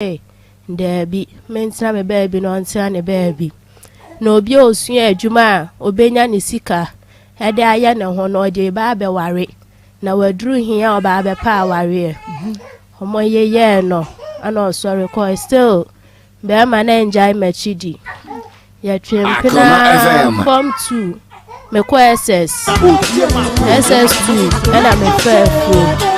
Ɔse daabi, mentena me baabi na ɔntena ne baabi. Na obi a ɔsua adwuma a ɔbɛnya ne sika de ayɛ ne ho no, ɔde reba abɛware. Na waduru he a ɔba abɛpɛ awareɛ. Wɔyeyɛɛ no ɛna ɔsɔre kɔe. Still bɛrima no angyae m'akyi di. Yɛtwe mpena form 2 mekɔ SS SS2 ɛna mefaa afuo.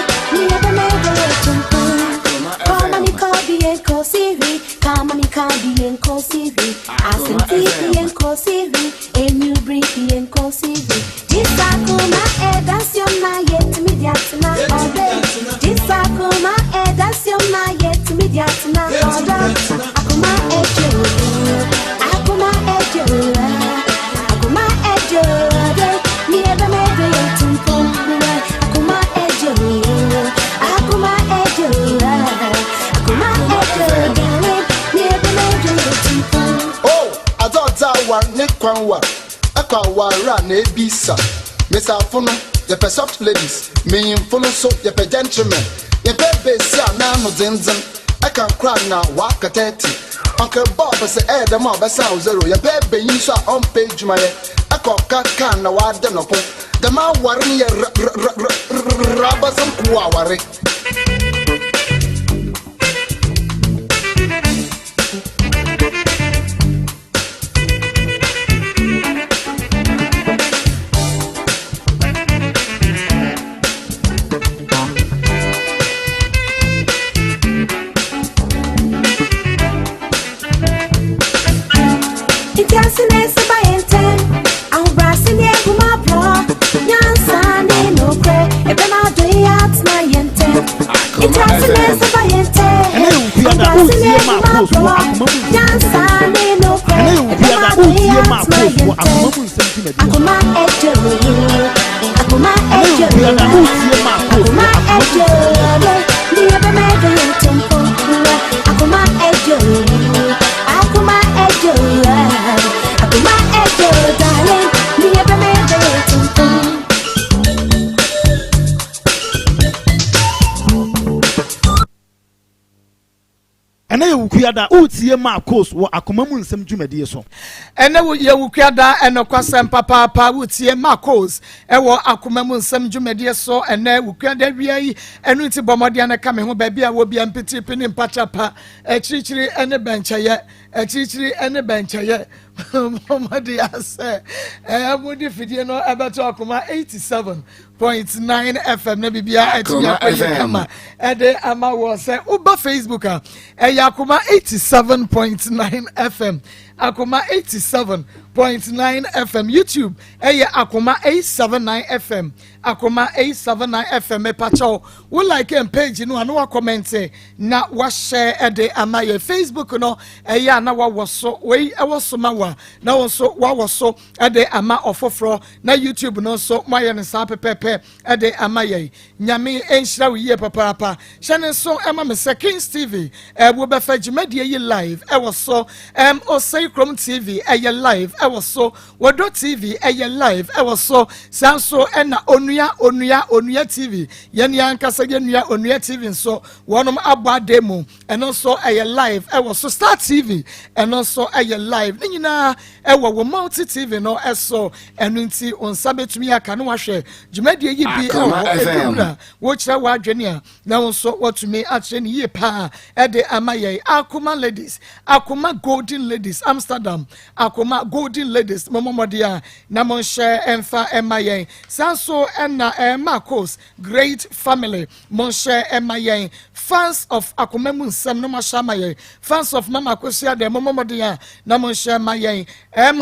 Oh, adze ɔdze awar ne kwan war, ɛkɔ awar a na ebisa. Mesafo no, yɛpɛ soft ladies, menyimfo no nso yɛpɛ gentlemen. Yɛpɛ besi a n'ano dzendzen, ɛka nkora na waka 30. Uncle Bob sɛ ɛyɛ dɛm a ɔbɛsan wo zero. Yɛpɛ benyin so a ɔmpɛ adwumayɛ, ɛkɔ ɔka kaa na wada ne ho. Dɛm aware no yɛ rabasɛm kuo aware. Ɛnɛ yɛ Wukuada, woretie Marcos wɔ Akoma Mu Nsɛm dwumadie so. Ɛnɛ yɛ Wukuada, ɛnokwasɛm papaapa, woretie Marcos ɛwɔ Akoma Mu Nsɛm dwumadie so ɛnɛ Wukuada wia yi. Ɛno nti bɔ mmɔden na ka me ho baabi a wɔ bia, mpitiripi ne mpakyapa, akyirikyiri ne bɛnkyɛyɛ, akyirikyiri ne bɛnkyɛyɛ. Mmɔden asɛ ɛɛ mode fidie no ɛbɛto Akoma 87.9 FM na biribiara atumi akɔ yie kama ɛde ama wɔ. Sɛ woba Facebook a, ɛyɛ Akoma 87.9 FM, Akoma 87.9 FM. YouTube ɛyɛ Akoma 879 FM, Akoma 879 FM. Mepakyɛw, wo like and page no a na wakɔmmɛnte na wahyɛ ɛde ama yɛ. Facebook no ɛyɛ a na wawɔ so, wei ɛwɔ so ma wa na wɔn nso wawɔ so ɛde ama ɔfoforɔ, na YouTube no nso moayɛ no saa pɛpɛɛpɛ ɛde ama yɛn. Nyame nhyira wo yie papaapa. Hyɛ ne nso ɛma me sɛ Kings TV ɛwo bɛfɛ dwumadie yi live ɛwɔ so, Osei Krom TV ɛyɛ live ɛwɔ so, Wɔdɔ TV ɛyɛ live ɛwɔ so, saa nso ɛna Onua TV, yɛn ankasa yɛn nua Onua TV nso wɔnom abɔ ade mu, ɛno nso ɛyɛ live ɛwɔ so. Star TV ɛno nso ɛyɛ live. Ne nyinaa ɛwɔ wɔ Multi TV no ɛso. Ɛno nti wɔn nsa bɛtumi aka no wahwɛ dwumadie yi bi ɛwɔ hɔ. Edumuna wɔkyerɛ w'adwene a na wɔn nso wɔtumi akyerɛ ne yie paa ɛde ama yɛn. Akoma Ladies, Akoma Golden Ladies Amsterdam, Akoma Golden Ladies, mɔmɔmɔde a na mo nhyɛ ɛmfa ɛma yɛn. Saa nso ɛna Marcos Great Family, mo nhyɛ ɛma yɛn. Fans of Akoma Mu Nsɛm no mo ahyɛ ama yɛn. Fans of Mama Akosua deɛ, mɔmɔmɔde a na mo nhyɛ ɛma yɛn.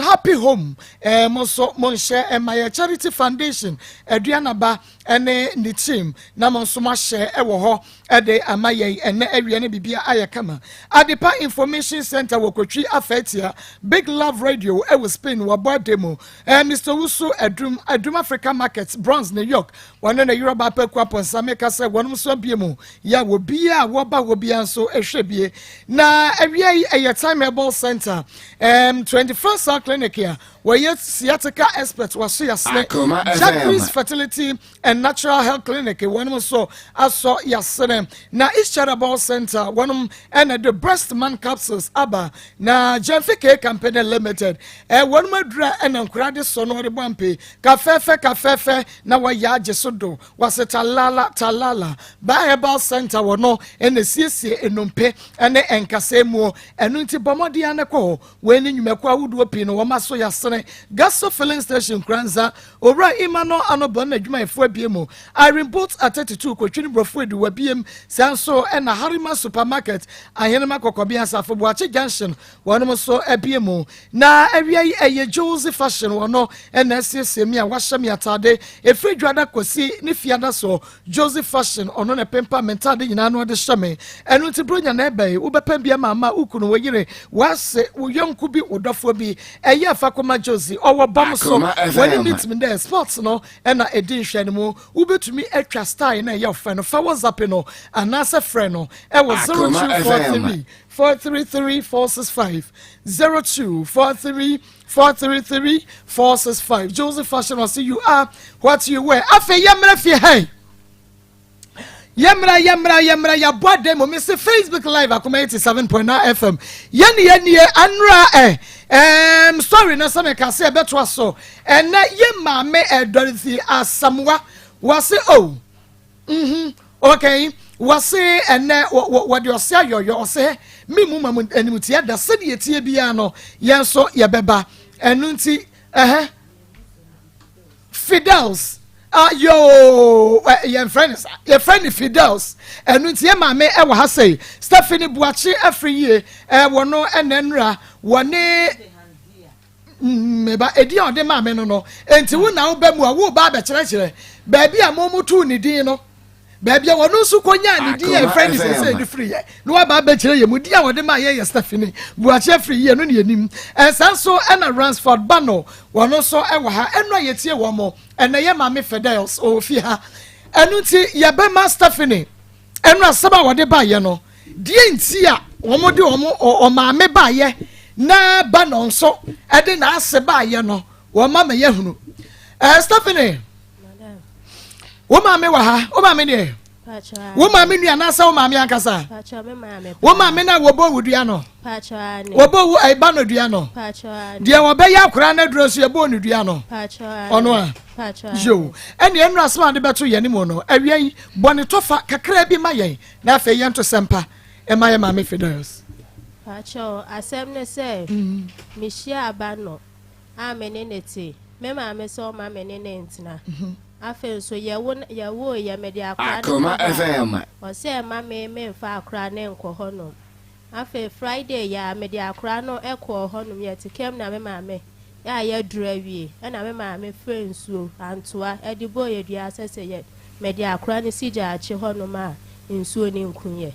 Happy Home, mo nso mo nhyɛ ɛma yɛn. Charity Foundation Aduanaba ɛne ne team, na mo nso mo ahyɛ ɛwɔ hɔ ɛde ama yɛn. Ɛnɛ awia no biribi ayɛ kama. Adepa Information Center wɔ Kotwi Afɛtia. Valencia, Big Love Radio ɛwɔ Spain wɔbɔ ade mu. Mr. Owusu Adum, Adum Africa Market, Bronx, New York, wɔne ne yerɛ baapa Akua Pɔnsa meka sɛ wɔnom nso abie mu yɛ a wɔbia a wɔba hɔ bia nso ɛhwɛ bie. Na awia yi ɛyɛ Time Herbal Center, 21st Cell Clinic a wɔyɛ sciatica expert wɔso yasene, Akoma FM. Jacques Fertility and Natural Health Clinic wɔnom nso asɔ yasene, na East Charitable Center wɔnom ɛna de Breast Man capsules aba, na Jemfi K Company Limited wɔnom adura ɛna nkora de sɔ no wɔde bɔ ampe kafɛɛfɛ kafɛɛfɛ na wɔyɛ agye so do wɔsɛ talala talala. Ba Herbal Center wɔ no ɛna siesie nnompe ɛne nkasɛɛ mu, ɛno nti bɔ mmɔden ano kɔ hɔ. Wɔn ani nnwumakuo ahodoɔ pii no wɔn aso yasene. Gaso Filling Station Kranza, Owura Emmanuel Anobɔ na adwumayɛfoɔ abie mu. Irene Boat at 32 Kotwini Borɔfo edu wabiem saa nso, ɛna Harima Supermarket, Ahenema Kɔkɔbea Asafo Buakye Junction wɔn nso abie mu. Na awia yi ɛyɛ Josie Fashion, wɔn no ɛna asiesie mi a wahyɛ mi ataade efiri dwada kɔsi ne fiada so. Josie Fashion ɔno na pempa mi ntaade nyinaa no ɔde hyɛ mi, ɛno nti bronya na ɛbɛn wobɛpɛn bi ama ukunu, wɔ yere, wase, wo yɔnko bi, wo dɔfoɔ bi, ɛyɛ afa kɔma Josie ɔwɔ bam so. Akoma FM. Wɔne meet me dɛ sports no ɛna ɛdi nhwɛ no mu, wobɛtumi atwa style na ɛyɛ ɔfɛ no fa WhatsApp no anaasɛ frɛ no ɛwɔ Akoma 0243 433 465, 0243 433 465. Joseph Fashion will see you are what you wear. Afei yɛmmerɛ fie hɛn, yɛmmra yɛmmra yɛmmra, yɛabɔ adan mu. Mese Facebook Live, Akoma 87.9 FM, yɛne yɛnie anora ɛ story no sɛ meka sɛ yɛbɛtoa so ɛnɛ. Yɛ maame Dorothy Asamoa wɔse o okay, wɔse ɛnɛ wɔde ɔse ayɔyɔ ɔse mi mu ma mu animtia da sɛdeɛ tie biara no yɛn nso yɛbɛba, ɛno nti ɛhɛ Fidels yoo, yɛn frɛ no sa, yɛfrɛ no Fidels, ɛno nti yɛ maame ɛwɔ ha sɛ Stephanie Buakye afiri yie ɛwɔ no ɛna nnura wɔne mmeba edi a ɔde maame no nti wo na wo mu a wo ba abɛkyerɛkyerɛ baabi a mo mo tuu ne din no, baabi a wɔn nso kɔnya ne din a yɛfrɛ no sɛsɛ ne firi yɛ na waba abɛkyerɛ yɛ mu. Din a wɔde maa yɛ yɛ Stephanie Buakye afiri yie no ne yɛnim. Ɛnsa nso ɛna Ransford Bano wɔn nso ɛwɔ ha ɛno a yɛtie wɔn mo. Ɛnɛ yɛ maame Fidels ɔwɔ fie ha, ɛno nti yɛbɛma Stephanie ɛno asɛm a wɔde baayɛ no deɛ nti a wɔn de wɔn ɔmaame baayɛ na Bano nso ɛde n'ase baayɛ no wɔn mama yɛ hunu. Stephanie, wo maame wɔ ha? Wo maame deɛ, wo maame nua anaasɛ wo maame ankasa? Wo maame na wɔbɔ wo dua no, wɔbɔ wo ɛba no dua no deɛ, wɔbɛyɛ akwaraa no aduro nso yɛbɔ no dua no ɔno a yo ɛne ɛnu asɛm a de bɛto yɛn mu no. Awia yi bɔ ne tɔfa kakra bi ma yɛn na afei yɛn to sɛmpa ɛma yɛ maame Fidels. Pakyɛw, asɛm ne sɛ mehyia aba no a me ne ne te, me maame sɛ ɔma me ne ne ntena. Afei nso yɛwo yɛwo yɛ mede akora no Akoma kɔ hɔ a, FM. ɔsɛ ɛma me memfa akora ne nkɔ hɔnom. Afei Friday yɛ a mede akora no kɔɔ hɔnom, yɛte kam na me maame yɛ a yɛduru awie, ɛna me maame frɛ nsuo antoa ɛde bɔɔ yɛ dua sɛ yɛ mede akora no si gyaakye hɔnom a nsuo ne nku yɛ.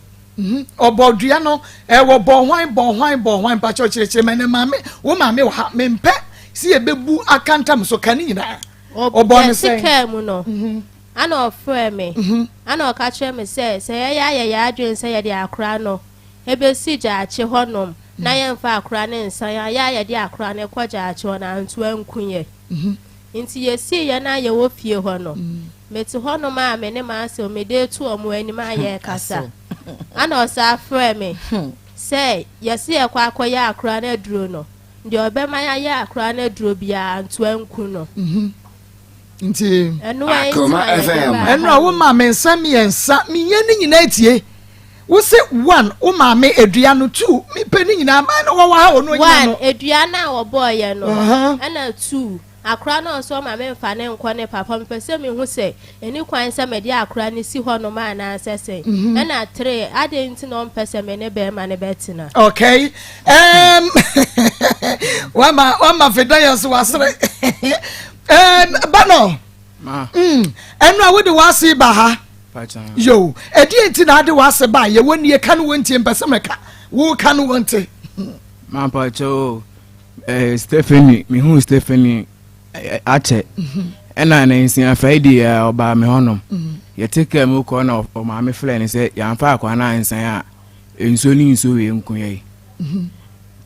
Ɔbɔ dua no ɛwɔ bɔ hwan, bɔ hwan, bɔ hwan? Mpakyɛw kyerɛkyerɛ mɛ ne maame, wo maame wɔ ha, mempɛ si yɛbɛbu akantam so ka ne nyinaa. Ɔbɔ ne yɛte sɛn? Kaa mu no ana ɔfrɛ me ana ɔka kyerɛ me sɛ yɛyɛ ayɛ yɛ adwene sɛ yɛde akora no ebesi gyaakye hɔnom na yɛmfa akora ne nsan a yɛ a yɛde akora no kɔ gyaakye hɔ na antoa nku yɛ. Nti yɛsii yɛn a yɛwɔ fie hɔ no, mete hɔnom a me ne m'asɛm mede etu ɔmo anim a yɛrekasa ana ɔsaa frɛ me sɛ yɛsi yɛkɔ akɔyɛ akora no aduro no deɛ, ɔbɛma yɛayɛ akora no aduro biara ntoa nku no. Nti ɛno a Akoma FM. Ɛno a wo maame nsa mmiɛnsa meyɛ ne nyinaa tie wo se one, wo maame edua no, two, mepɛ ne nyinaa maa no wɔwɔ ha ɔno onyina one no. Edua no a wɔbɔɔyɛ no ɛna two, akora no nso ɔma me nfa ne nkɔ ne papa, mepɛ sɛ mehu sɛ ɛni kwan sɛ mede akora no si hɔnom anaasɛ sɛn. Ɛna three, adɛn nti na ɔmpɛ sɛ me ne bɛrima no bɛtena? Okay, wama fidaya so wasere bano. Ma. Ɛno a wode w'ase ba ha Pacha. yo, ɛdeɛ nti na ade w'ase ba yɛwɔ nie ka no wɔntie, mpɛ sɛ mɛka wo ka no wɔnte. Mampakyɛ o, eh, Stephanie, mehu Stephanie eh, akyɛ. Ɛna na nsia Friday a ɔbaa me hɔnom. Yɛte kaa mu kɔ na ɔmaame frɛ no sɛ yɛamfa akwa no ansan a nsuo ne nsuo wei nko yɛi.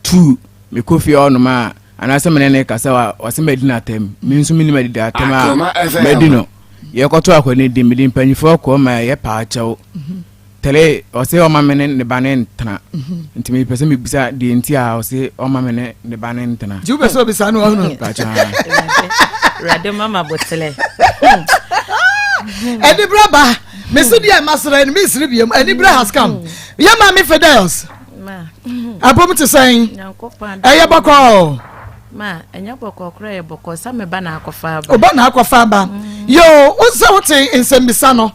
Tu, mekɔ fie hɔnom a anaasɛ mene ne kasa a ɔsɛ madi no atɛm. Me nso menim adidi atɛm a madi no. Yɛkɔto akwa no di, mede mpanyifoɔ kɔ ma yɛ paakyɛw. Tɛlɛ ɔsɛ ɔma me ne ne ba ne ntena. Nti mepɛ sɛ mebisa deɛ nti a ɔsɛ ɔma me ne ne ba ne ntena. Nti wopɛ sɛ obisa no ɔhunu? Awurade mama botelɛ. Anibere ba mesi deɛ masere no mesere biom anibere has come. Yɛ maame Fidelis. Abom te sɛn? Ɛyɛ bɔkɔɔ. Ma ɛnyɛ bɔkɔɔ koraa ɛyɛ bɔkɔɔ sɛ me ba na akɔfa aba. Ɔba na akɔfa aba. Mm. Yoo, wo sɛ wote nsɛmmisa no.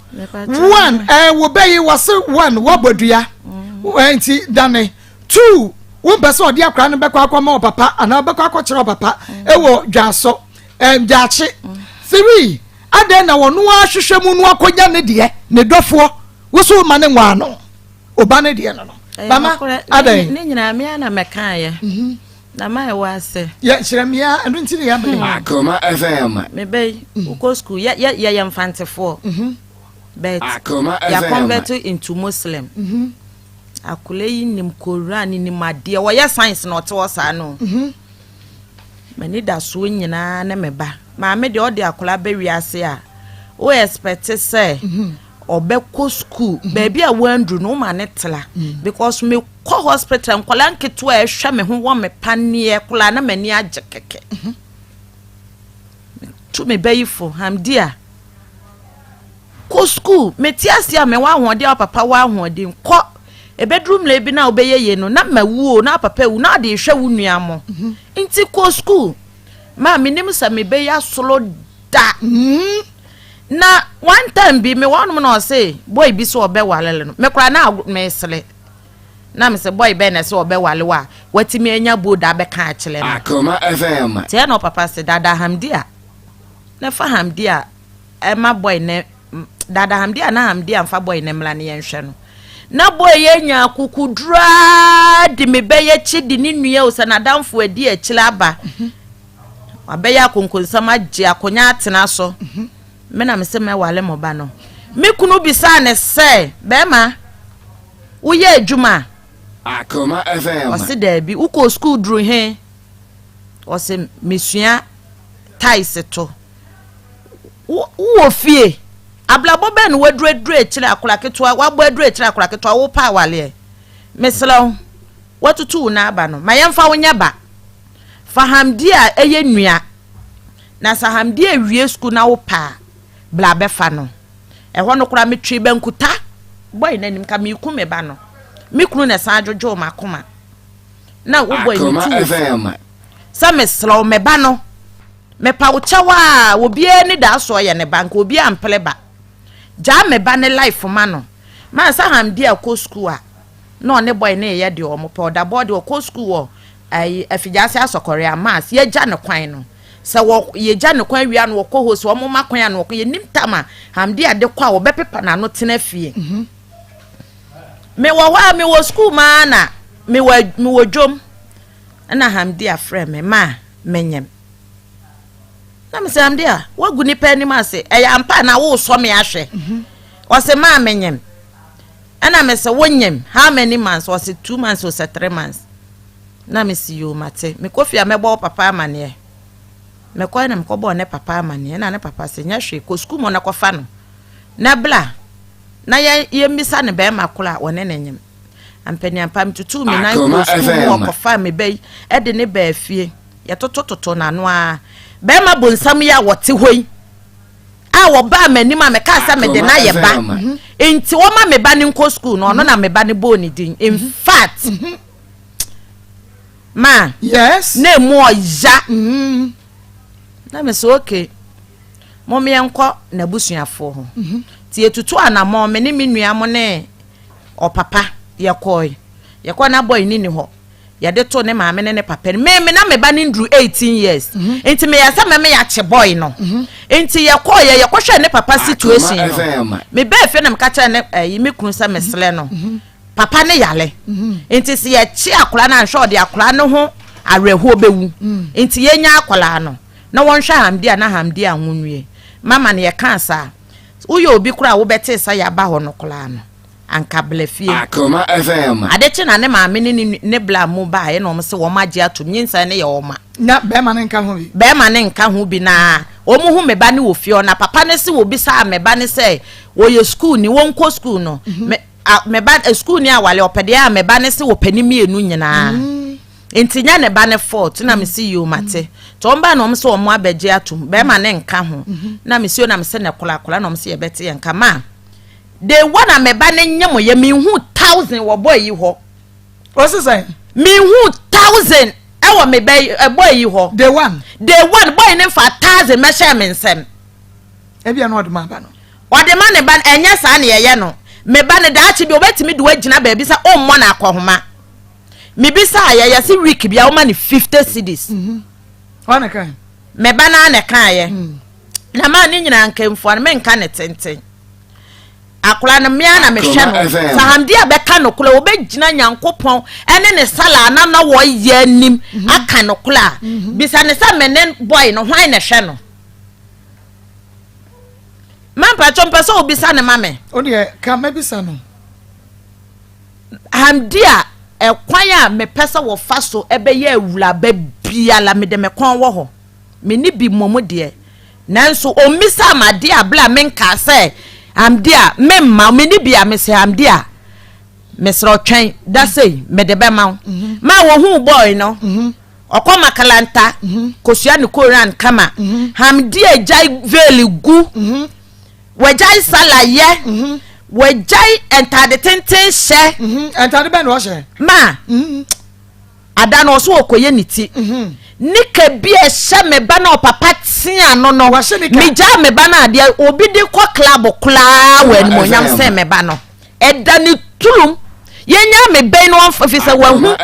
One, ɛɛ wo bɛ yi wɔse one wɔbɔ dua. Mm. Nti dane. Two, wompɛ sɛ ɔde akora no bɛkɔ akɔma ɔpapa anaa ɔbɛkɔ akɔkyerɛ ɔpapa mm. ɛwɔ dwaso ɛɛ gyaakye. Three, adɛn na wɔn ahwehwɛ mu no akɔnya ne deɛ ne dɔfoɔ woso ma ne nwaa no. Oba ne deɛ no no. Mama adɛn. Ne nyinaa me ara na mɛkaeɛ. Mhm. Na ma ɛwɔ ase. Yɛ kyerɛ mmea ɛno nti ne yɛabere. Hmm. Akoma FM. Me bɛ yi mhm. wokɔ sukuu yɛ yɛ yɛyɛ mfantefoɔ. Mhm. But Akoma FM. yɛ convert into Muslim. Akwadaa yi nim Koran nim adeɛ wɔyɛ science na ɔte hɔ saa no. M'anidasoɔ nyinaa ne me ba. Maame deɛ ɔde akwadaa bɛ wiase a wo expect sɛ. Ɔbɛkɔ school baabi a wanduru no woma ne tra because mekɔ hospital nkwadaa nketewa a ɛhwɛ me ho wɔ me paneɛ koraa na m'ani agye kɛkɛ. Tu me bayifo Hamdia kɔ school mete ase a mewɔ ahoɔden a papa wɔ ahoɔden kɔ ebeduru mmerɛ bi na wobɛyɛ yie no na mawu o na papa awu na ɔde rehwɛ wo nua mo nti kɔ school maa menim sɛ mebɛyɛ asolo da. Na one time bi mewɔ hɔnom na ɔse boy bi sɛ ɔbɛwale no, me koraa na mesere. Na mese boy bɛn na ɛsɛ ɔbɛwale wo a watumi anya bold abɛka akyerɛ no. Akoma FM. Nti ɛna ɔpapa se dada Hamdi a na fa Hamdi a ɛma boy ne dada Hamdi a na Hamdi a mfa boy ne mmra ne yɛnhwɛ no. Na boy yi anya akukuduro ara di me bɛyɛ akyi de ne nua o sɛ n'adamfo adi akyire aba. Wabɛyɛ akonkonsam agye akonya atena so. Me na mese mɛwale mo ba no. Me kunu bisaa ne sɛ, bɛrima, woyɛ adwuma? Akoma FM. Ɔse daabi. Wokɔ sukuu duru he? Ɔse mesua tiles to. Wowɔ fie? Abrabɔ bɛn na waduru aduru akyire akora ketewa, wabɔ aduru akyire akora ketewa, wopɛ awaleɛ? Mesrɛ wo, watutu wo nan aba no, ma yɛmfa wo nyɛ ba. Fa Hamdi a ɛyɛ nua, na sɛ Hamdi awie sukuu na wopɛ a, bra bɛfa no. Ɛhɔ no koraa metwee bankuta bɔe no anim, ka mereku me ba no. Me kunu na ɛsan dwodwoo m'akoma. Na wo bɔe no tu wo fo sɛ mesrɛ wo me ba no, mepa wo kyɛw a, obiara ani da so ɔyɛ ne ba, nka obiara mpere ba. Gyaa me ba ne life ma no. Ma sɛ Hamdi akɔ sukuu a, na ɔne bɔe no reyɛ deɛ wɔpɛ. Ɔda bɔɔde, ɔkɔ sukuu wɔ Ayi Afigyaase Asɔkɔre a mass yɛgya no kwan no sɛ wɔ yɛgya no kwan wie a na wɔkɔ hɔ sɛ wɔn ma kwan a na wɔkɔ yɛnim tam a Hamdi ade kɔ a wɔbɛpepa n'ano tena fie mhm. mewɔ hɔ a mewɔ sukuu maa na mewɔ mewɔ dwom ɛna Hamdi afrɛ me maa menyem na mesɛ Hamdi a wagu nipa anim ase ɛyɛ ampa na wosɔ me ahwɛ mhm. ɔsɛ maa menyem Ɛna me se wo nyem how many months ɔse 2 months ose 3 months na me se yoo mate me kɔ fie a mɛbɔ wo papa amaneɛ me kɔɛ na me kɔ bɔɔ ne papa amaneɛ na ne papa se nyɛ hwee kɔ sukuu mu na kɔfa no na bla na yɛ yɛmmisa ne bɛrima koro a ɔne ne nyem ampaniampa metutuu me nan kɔɔ sukuu mu ɔkɔfa me bɛ yi ɛde ne baa fie yɛtotototo n'ano a bɛrima bonsam yi a wɔte hɔ yi a wɔbaa m'anim a mekaa sɛ mede no ayɛ ba nti wɔma me ba no nkɔ sukuu no ɔno na me ba no bɔɔ ne din in fact ma yes na emu ɔya mm-hmm. na me sɛ okay mo yɛnkɔ n'abusuafoɔ ho mm-hmm. nti yɛtutu anammɔn me ne me nua mo ne ɔpapa yɛkɔe yɛkɔ na bɔe ne ni hɔ yɛde too ne maame ne ne papa no me me na me ba no nduru 18 years mhm. nti meyɛ sɛ mɛmɛ yɛakye boy no mhm. nti yɛkɔɔ yɛ yɛkɔhwɛ ne papa situation no me bɛɛ fie na meka kyerɛ ne ɛyi me kunu sɛ mesrɛ no mhm. Papa no yare nti sɛ yɛkye akwadaa no anhwɛ ɔde akwadaa no ho awerɛhoɔ bɛwu nti yɛnya akwadaa no na wɔnhwɛ Hamdia na Hamdia ho nwie. Mama no yɛkaa saa. Woyɛ obi koraa a wobɛtee sɛ yɛaba hɔ no koraa no anka bla fie. Akoma FM. Ade kye na ne maame ne ne ne bla mu baeɛ na wɔn se wɔn agye atom nyinsɛn no yɛ wɔn a. Na bɛrima no nka ho bi. Bɛrima no nka ho bi na wɔn hu me ba no wɔ fie hɔ na papa no se wɔbisaa me ba no sɛ wɔyɛ sukuuni wɔnkɔ sukuu no me a me ba eh, sukuuni awale ɔpɛ deɛ a me ba no se wɔpɛ ne mmienu nyinaa mm. nti nyɛ ne ba ne fault na me se yoo mate nti wɔn ba na wɔn se wɔn abɛgye atom bɛrima ne nka ho mhm. na me se na me se ne korakora na wɔn se yɛbɛte yɛn nka maa de wa na me ba ne nye mo yɛ mehu thousand wɔ bɔ yi hɔ. Ɔsi sɛn? Mehu thousand ɛwɔ me bɛ ɛbɔ yi hɔ. Day one. Day one bɔ yi ne nfa thousand mɛhyɛ me nsam. Ebi ɛna ɔde ma aba no. Ɔde ma ne ba no, ɛnyɛ saa na yɛyɛ no. Me ba no, daakye bi ɔbɛtumi de wo agyina baabi sɛ ɔmmɔ no akɔhoma. Mebisaa yɛ, yɛse week bia woma no 50 cedis. Mhm. Ɔna na kae. Me ba no ara na ɛkaeɛ. Mm. Na maa ne nyinaa nkamfua no, menka ne tenten. Akora no, mmea na mehwɛ no. Sɛ Hamdi a bɛka nokorɛ, wɔbɛgyina Nyankopɔn ɛne ne sala na na wɔyɛ anim mhm. aka nokorɛ a, mhm. bisa ne sɛ me ne boy no, hwan na ɛhwɛ no? Ma mpakyɛ mpɛ sɛ obisa ne ma me. O deɛ ka mɛbisa no. Hamdi a ɛkwan a mepɛ sɛ wɔfa so ɛbɛyɛ awuraba biara mede me kɔn wɔ hɔ. Me ne bi mmom deɛ. Nanso ɔmmisaa me adeɛ a berɛ a menkaa sɛ Hamdi a memma me ne bi a mesɛ Hamdi a mesrɛ wo twɛn da sei mede bɛma wo. Mhm. Ma wɔhuu bɔɔl no. Mhm. Ɔkɔ makalanta kosua ne koran kama. Hamdi agyae veil gu. Wagyae sala yɛ. Wagyae ntaade tenten hyɛ. Ntaade bɛn na ɔhyɛ? Ma ada no ɔso ɔkɔyɛ ne ti. Nika bi a ɛhyɛ me ba na ɔpapa tea no no. Megyaa me ba no adeɛ obi de kɔ club koraa wɔ animuonyam sɛ me ba no. Ɛda ne turum. Yɛnya me bɛn no ɔmfa fi sɛ wahu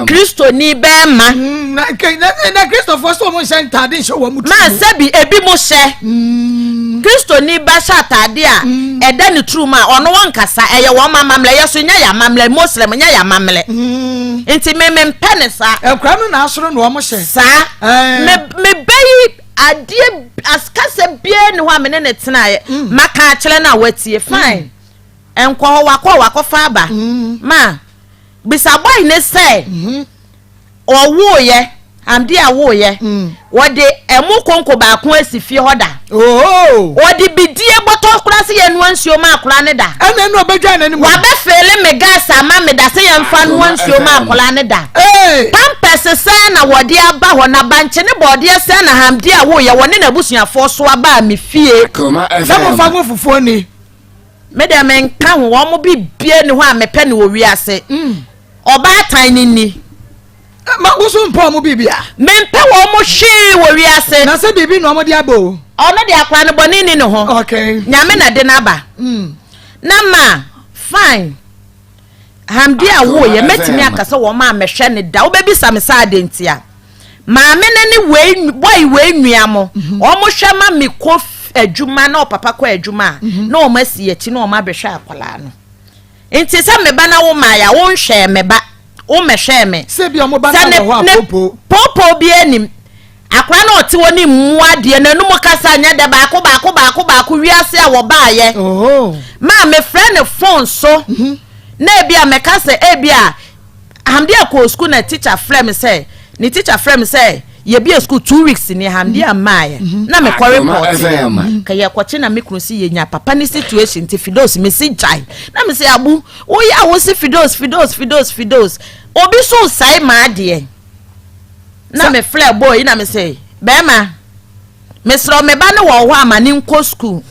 Kristoni bɛrima. Mm, na na Kristofoɔ sɛ wɔn nhyɛ ntaade nhyɛ wɔn mu. Maa sɛbi ebi mo hyɛ. Mm. Kristoni ba hyɛ ataade a mm. ɛda ne turum a ɔno wɔn nkasa ɛyɛ wɔn amammerɛ yɛ so nyɛ yɛ amammerɛ Muslim nyɛ yɛ amammerɛ. Nti me me mpɛ ne saa. Nkura no na asoro na wɔn hyɛ. Saa. Me me bɛyi adeɛ asikasa biara ni hɔ a me ne ne tenaeɛ. Maka akyerɛ no a watie fine. Nkɔ hɔ wakɔ wakɔfa aba ma bisa boy ne sɛ ɔwooyɛ amdi a wooyɛ wɔde ɛmo konko baako asi fie hɔ da wɔde bidie bɔtɔ kora sɛ yɛnoa nsuo ma akora ne da ɛna ɛna ɔbɛdwa n'anim wabɛ feele me gas ama me da sɛ yɛmfa noa nsuo ma akora ne da pampɛs sɛn na wɔde aba hɔ na bankye ne bɔɔdeɛ sɛn na hamdi a wooyɛ wɔne n'abusuafoɔ so aba me fie sɛ mofa ngo fufuo ni Me deɛ menka ho, wɔn bibia ni hɔ a mepɛ no wɔ wiase. Mm. Ɔbaatan no ni. Eh, ma wo so mpɛ wɔn bibia. Mempɛ wɔn hwee wɔ wiase. Na sɛ biribi na wɔn de aba o. Ɔno de akora no bɔne ni ne ho. Okay. Nyame na de n'aba. Mm. Na ma fine. Hamdi a woyɛ mɛtumi aka sɛ wɔn a mɛhwɛ ne da wobɛbisa me sɛ adɛn ntia. Maame no ne wei boy wei nua mo mhm. wɔn hwɛ ma me kɔ adwuma na ɔpapa kɔ adwuma a mhm. na wɔn asi akyi na wɔn abɛhwɛ akwadaa no nti sɛ me ba na wo maa ya wo nhwɛɛ me ba wo mɛhwɛɛ me sɛ bi ɔmo ba na wɔ hɔ a popo popo bi anim akwadaa na ɔte hɔ ne mmoa deɛ n'anum kasa nyɛ dɛ baako baako baako baako wiase a wɔbaayɛ oh. maa mefrɛ ne phone so mhm. na ebi a mɛka sɛ ebi a Hamdia kɔɔ sukuu na teacher frɛ me sɛ ne teacher frɛ me sɛ yɛbie sukuu 2 weeks ni Hamdia mmaeɛ mhm. na mekɔ report ka yɛkɔkye na me kunu si yɛnya papa ne situation nti Fidos mesi gyae na mesi abu woyɛ a wosi Fidos Fidos Fidos Fidos obi so sae maa deɛ na me frɛ boy yi na me sɛ bɛrima mesrɛ me ba ne wɔ hɔ ama ne nkɔ sukuu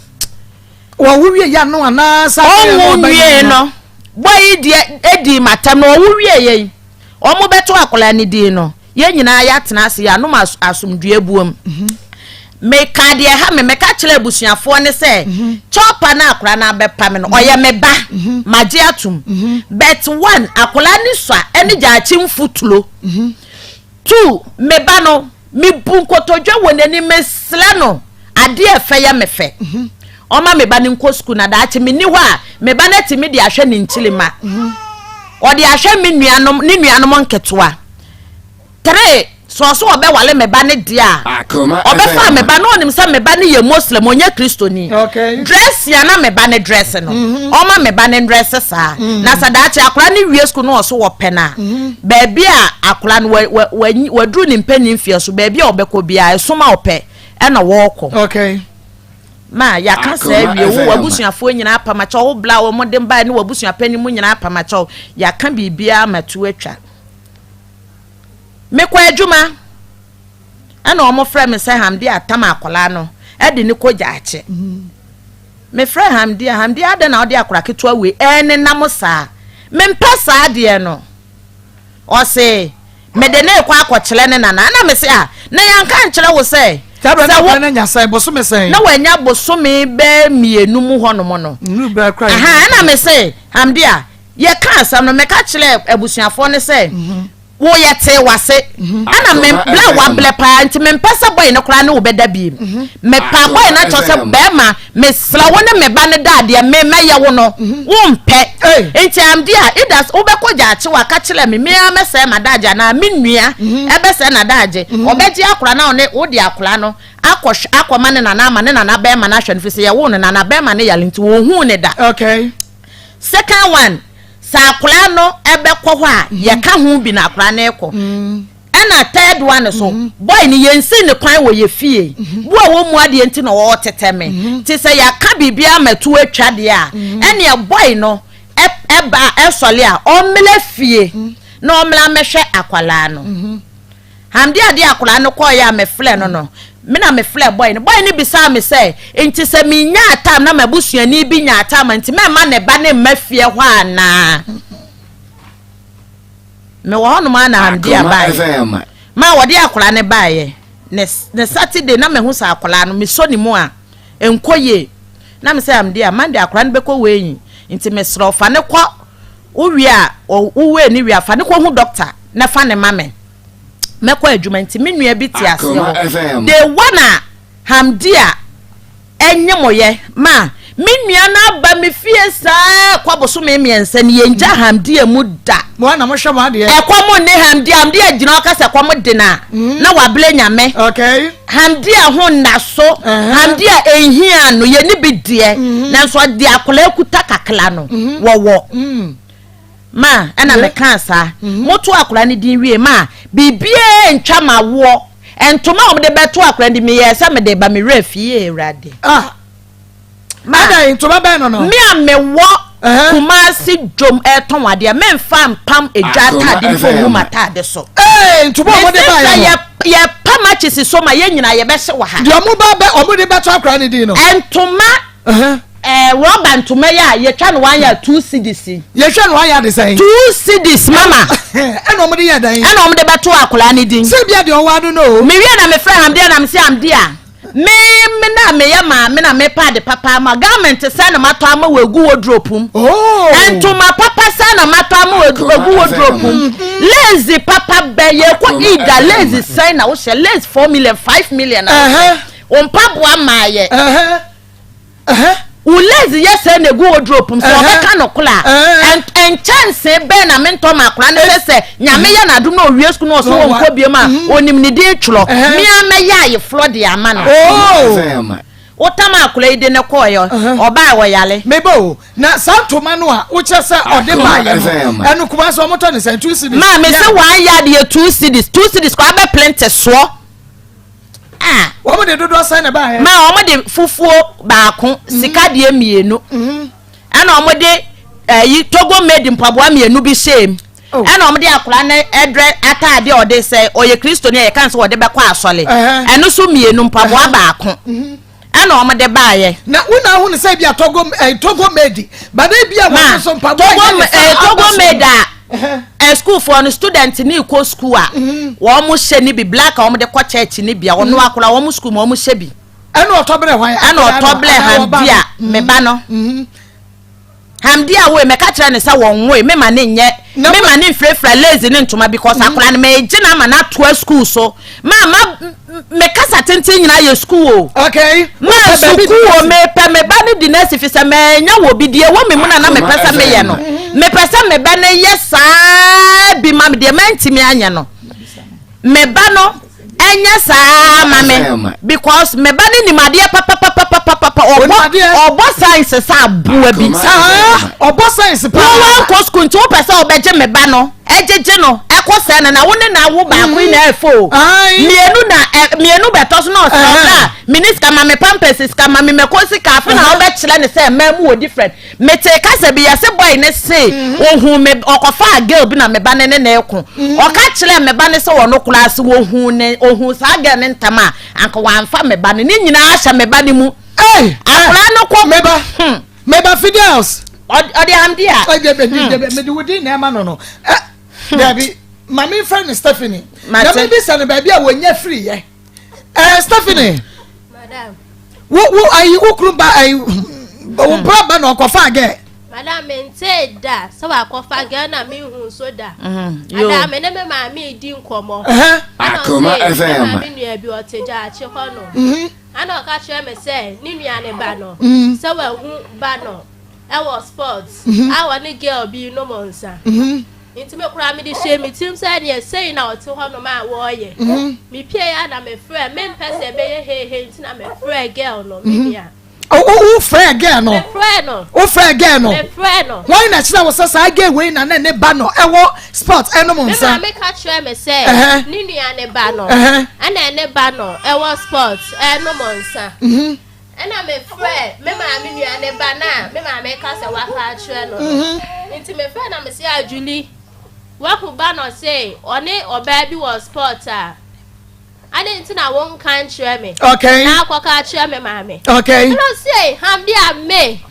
Wɔwo wie ya no anaa sa Ɔnwo nwie no bɔ yi deɛ edi matam na ɔwo wie yɛ yi wɔn bɛto akwadaa ne din no yɛn nyinaa yɛatena ase yɛanom asomdue buom mhm. meka deɛ ha me meka kyerɛ abusuafoɔ ne sɛ mhm. chɔpa no akwadaa no abɛpa me no ɔyɛ me ba mhm. magye atom but one akwadaa ne sua ɛne gyaakye mfuturo two me ba no Mebu nkotodwe wɔ n'anim mesrɛ no adeɛ a ɛfɛ yɛ me fɛ. Ɔma me ba no nkɔ sukuu na daakye menni hɔ a, me ba no atumi de ahwɛ ne nkyirimma. Ɔde ahwɛ me nuanom ne nuanom nketewa. Tre, sɛ ɔso ɔbɛwale me ba ne deɛ a, ɔbɛfa me ba na ɔnim sɛ me ba no yɛ Muslim, ɔnyɛ Kristoni. Dress a na me ba no dress no, mhm. ɔma me ba no dress saa. Mhm. Na sɛ daakye akora no wie sukuu na ɔso wɔpɛ no a, mhm. baabi a akora no waduru ne mpanyin mfeɛ so, baabi a ɔbɛkɔ biara, ɛsom a ɔpɛ ɛna wɔrekɔ. Okay. Ma yɛaka saa awie, wo w'abusuafoɔ nyinaa apam akyɛw, wo bla a wɔde bae ne w'abusuapanin mu nyinaa apam akyɛw, yɛaka biribiara ma tu atwa. Mekɔ adwuma, ɛna wɔn frɛ me sɛ Hamdi atam akwadaa no de ne kɔ gyaakye. Mefrɛ Hamdi a, Hamdi adɛn na wode akwadaa ketewa wei ɛnenam saa? Mempɛ saa adeɛ no. Ɔse mede no rekɔ akɔkyerɛ ne nana. Ɛna mese ah, na yɛanka ankyerɛ wo sɛ Saa berɛ na akwadaa no anya sɛn? Bosome sɛn? Na wanya bosome bɛɛ mmienu mu hɔnom no. Nnuru berɛ koraa. Aha, ɛna mese Hamdi a, yɛka asɛm no, meka kyerɛɛ abusuafoɔ no sɛ, Wo yɛ tee wase ɛna me blɛ wa blɛ paa nti me mpɛ sɛ boy no koraa ne wo bɛda biem me pa boy no akyɛw sɛ bɛɛma me srɛ wo ne me ba no da adeɛ me mɛyɛ wo no wo mpɛ nti am dear either wo bɛkɔ gyaakye wa ka kyerɛ me me ara mɛsɛe m'adagye anaa me nua ɛbɛsɛe n'adagye ɔbɛgye akora na ɔne wo de akora no akɔ akɔma ne nana ama ne nana bɛɛma no ahwɛ no firi sɛ yɛwoo no nana bɛɛma no yare nti wɔnhuu ne da. Okay. Second one, sɛ akwadaa no bɛkɔ hɔ a, mhm. yɛka ho bi na akwadaa no rekɔ. Mm. Ɛna third one so, mhm. boy no yɛnsi ne kwan wɔ yɛ fie. Mhm. Bu a wɔn mu adeɛ nti na ɔretɛtɛ me. Nti sɛ yɛaka biribi ama tu atwa deɛ a, ɛnea boy no ɛba ɛsɔle a, ɔmmla fie na ɔmmla mmɛhwɛ akwadaa no. Hamdi ade akwadaa no kɔeɛ a mefrɛɛ no no, me na mefrɛɛ boy no. Boy no bisaa me sɛ, nti sɛ menyaa time na m'abusuani bi nyaa time a, nti mɛmma ne ba no mma fie hɔ anaa? Mewɔ hɔnom ara na Hamdi abaeɛ. Ma wɔde akwadaa no baeɛ. Ne, ne Saturday na mahu sɛ akwadaa no, mesɔ ne mu a, ɛnkɔ yie. Na me sɛ Hamdi a, Monday akwadaa no bɛkɔ weighing, nti mesrɛ wo fa no kɔ, wowie a, wo weigh no wie a, fa no kɔhu doctor na fa no ma me. Mɛkɔ adwuma nti me nua bi te aseɛ hɔ. Day one a Hamdia nyemoyɛ ma me nua no aba me fie saa kɔ bosome mmiɛnsa ni yɛngya Hamdia mu da. Mo na mohwɛ mo adeɛ. Ɛkɔm nne Hamdia. Hamdia gyina hɔ ka sɛ kɔm de no a mm. na wabrɛ nyame. Okay. Hamdia ho nna so. Hamdia ɛnhia no yɛni bi deɛ. Mm-hmm. Nanso ɔde akwadaa kuta kakra no mm-hmm. wɔwɔ. Mm. Ma ɛna mekaa saa. Moto akwadaa no din wie ma biribiara ntwa ma woɔ. Ntoma a wɔde bɛto akwadaa no din meyɛɛ sɛ mede ba me werɛ fie Awurade. Ah. Ma Adɛn ntoma bɛn no no? Me a mewɔ Kumasi dwom ɛtɔn adeɛ memfa mpam edwa ataade mpo ngu m'ataade so. Ee ntoma a wɔde baeɛ no. Yɛ yɛpam akyesi so ma yɛn nyinaa yɛbɛhyɛ wɔ ha. Deɛ wɔn ba bɛ wɔn de bɛto akwadaa no din no. Ntoma. Ɛɛ rɔba ntoma yi a yɛtwa no one yard two cedis yi. Yɛtwa no one yard sɛn? Two cedis mama. Ɛna wɔn de yɛ dɛn? Ɛna wɔn de bɛto akwadaa ne din. Sɛ bia deɛ ɔwɔ ado no o. Mewie na mefrɛ Hamdia na mese Hamdia me me na meyɛ maame na mepa ade papa ama garment sɛ na matɔ ama wɔ egu wardrobe mu. Oh. Ntoma papa sɛ na matɔ ama wɔ egu wardrobe mu. Mm-hmm. Lace papa bɛ yɛkɔ ida lace sɛn na wohyɛ lace 4 million 5 million na wohyɛ. Wo mpaboa maayɛ. Wo lace yɛ sɛn na egu wardrobe mu sɛ ɔbɛka no kora a nkyɛnsee bɛn na mentɔ ma akora no sɛ sɛ nyame yɛ n'adom na owie sukuu na ɔso wɔ nkɔ biom a onim ne din twerɛ me ara mɛyɛ ayeforɔ de ama no. Wotam akora yi de no kɔɔeɛ ɔbaa ɔyare. Meba o, na saa ntoma no a wokyerɛ sɛ ɔde baeɛ no, ɛno Kumasi wɔtɔ ne sɛn? 2 cedis? Maa me se one yard yɛ 2 cedis, 2 cedis koraa bɛ plente soɔ. Ah. Wɔn de dodoɔ sɛn na ɛbaeɛ? Ma wɔn de fufuo baako, mhm. sika deɛ mmienu. Mhm. Ɛna wɔn de ɛyi eh, Togo made mpaboa mmienu bi hyɛɛ mu. Oh. Ɛna wɔn de akwadaa no ɛdrɛ ataadeɛ a ɔde sɛ ɔyɛ kristoni a yɛka sɛ ɔde bɛkɔ asɔre. Ɛno so mmienu mpaboa baako. Mhm. Ɛna wɔn de baayɛ. Na wo na ahunu sɛ ebi a Togo ɛɛ eh, Togo made bada ebi a wɔn nso mpaboa yɛ ne fa eh, Togo made a ɛ sukuufoɔ no student ne kɔ sukuu a mhm. wɔn hyɛ ne bi black a wɔn de kɔ church ne bi a wɔn mhm. akora wɔn sukuu mu wɔn hyɛ bi. Ɛna ɔtɔ brɛ hwan? Ɛna ɔtɔ brɛ Hamdi a me ba no. Hamdi a woe mɛka kyerɛ ne sɛ wɔn nwoe mema ne nyɛ mema ne mfirafira lazy ne ntoma because mm. akora no megye no ama no atoa school so ma ma me kasa tenten nyinaa yɛ school o. Okay. Ma sukuu o mepɛ me ba no di n'asi fi sɛ mɛnya wɔ bi deɛ wɔ me mu na na mepɛ sɛ meyɛ no. Mepɛ sɛ me ba no yɛ saa bi ma me deɛ mantumi anyɛ no. Me ba no ɛnyɛ saa ma me because me ba no nim adeɛ papapapapapa ɔbɔ ɔbɔ science sɛ aboa bi. Saa ɔbɔ science paa. Wɔn wankɔ sukuu nti wopɛ sɛ ɔbɛgye me ba no ɛgyegye no ɛkɔ sɛ no na wo ne na wo baako yi na ɛfo o mmienu na mmienu bɛtɔ so na ɔsɛ ɔbra mini sika ma me pampers sika ma me mɛkɔ sika afe na wobɛkyerɛ ne sɛ mmaa mu wɔ different. Metee kasa bi, yɛse boy no se ohuu me, ɔkɔfaa girl bi na me ba no ne no reko. Ɔka kyerɛɛ me ba no sɛ ɔno koraa se ohuu ne, ohuu saa girl no ntɛm a, anka wamfa me ba no. Ne nyinaa hyɛ me ba no mu. Ei! Akwadaa no kɔ. Me ba, Hmm. me ba Fidels. Ɔde amde a. Ɛ, mede wo din na ɛma no no. Ɛ, dabi, ma memfrɛ no Stephanie. Na mebisa no baabi a wɔnya firiiɛ. Ɛɛ Stephanie. Madam. Wo wo ayi wo kunu ba ayi wo mpra ba na ɔkɔfa gɛ. Madam mente da sɛ wakɔfa gɛ na me hu nso da. Ada me ne me maame di nkɔmɔ. Ɛna ɔse me maame nua bi ɔte gyaakye hɔ no. Ɛna ɔka kyerɛ me sɛ ne nua ne ba no sɛ wahu ba no ɛwɔ sports a wɔne girl bi nom nsa. Nti me koraa mede hyɛɛ me tirim sɛ ɛneɛ sei na ɔte hɔnom a wɔɔyɛ. Mepueɛ a na mefrɛɛ, mempɛ sɛ ɛbɛyɛ heihei nti na mefrɛɛ girl no, me nua. Wo frɛɛ girl no? Mefrɛɛ no. Wo frɛɛ girl no? Mefrɛɛ no. Wɔn na kyerɛ wo sɛ saa girl wei na ne ne ba no ɛwɔ spot ɛnom nsa? Me maame ka kyerɛ me sɛ ne nua ne ba no ɛna ne ba no ɛwɔ spot ɛnom nsa. Ɛnna mefrɛɛ me maame nua ne ba no a me maame ka sɛ waka akyerɛ no no. Nti mefrɛɛ na mese, Ah, Julie, woahu ba no se ɔne ɔbaa bi wɔ sport a, adɛn nti na wonka nkyerɛ me? Okay. Na akɔka akyerɛ me maame. Okay. Ɛnna ɔse, Hamdi a me.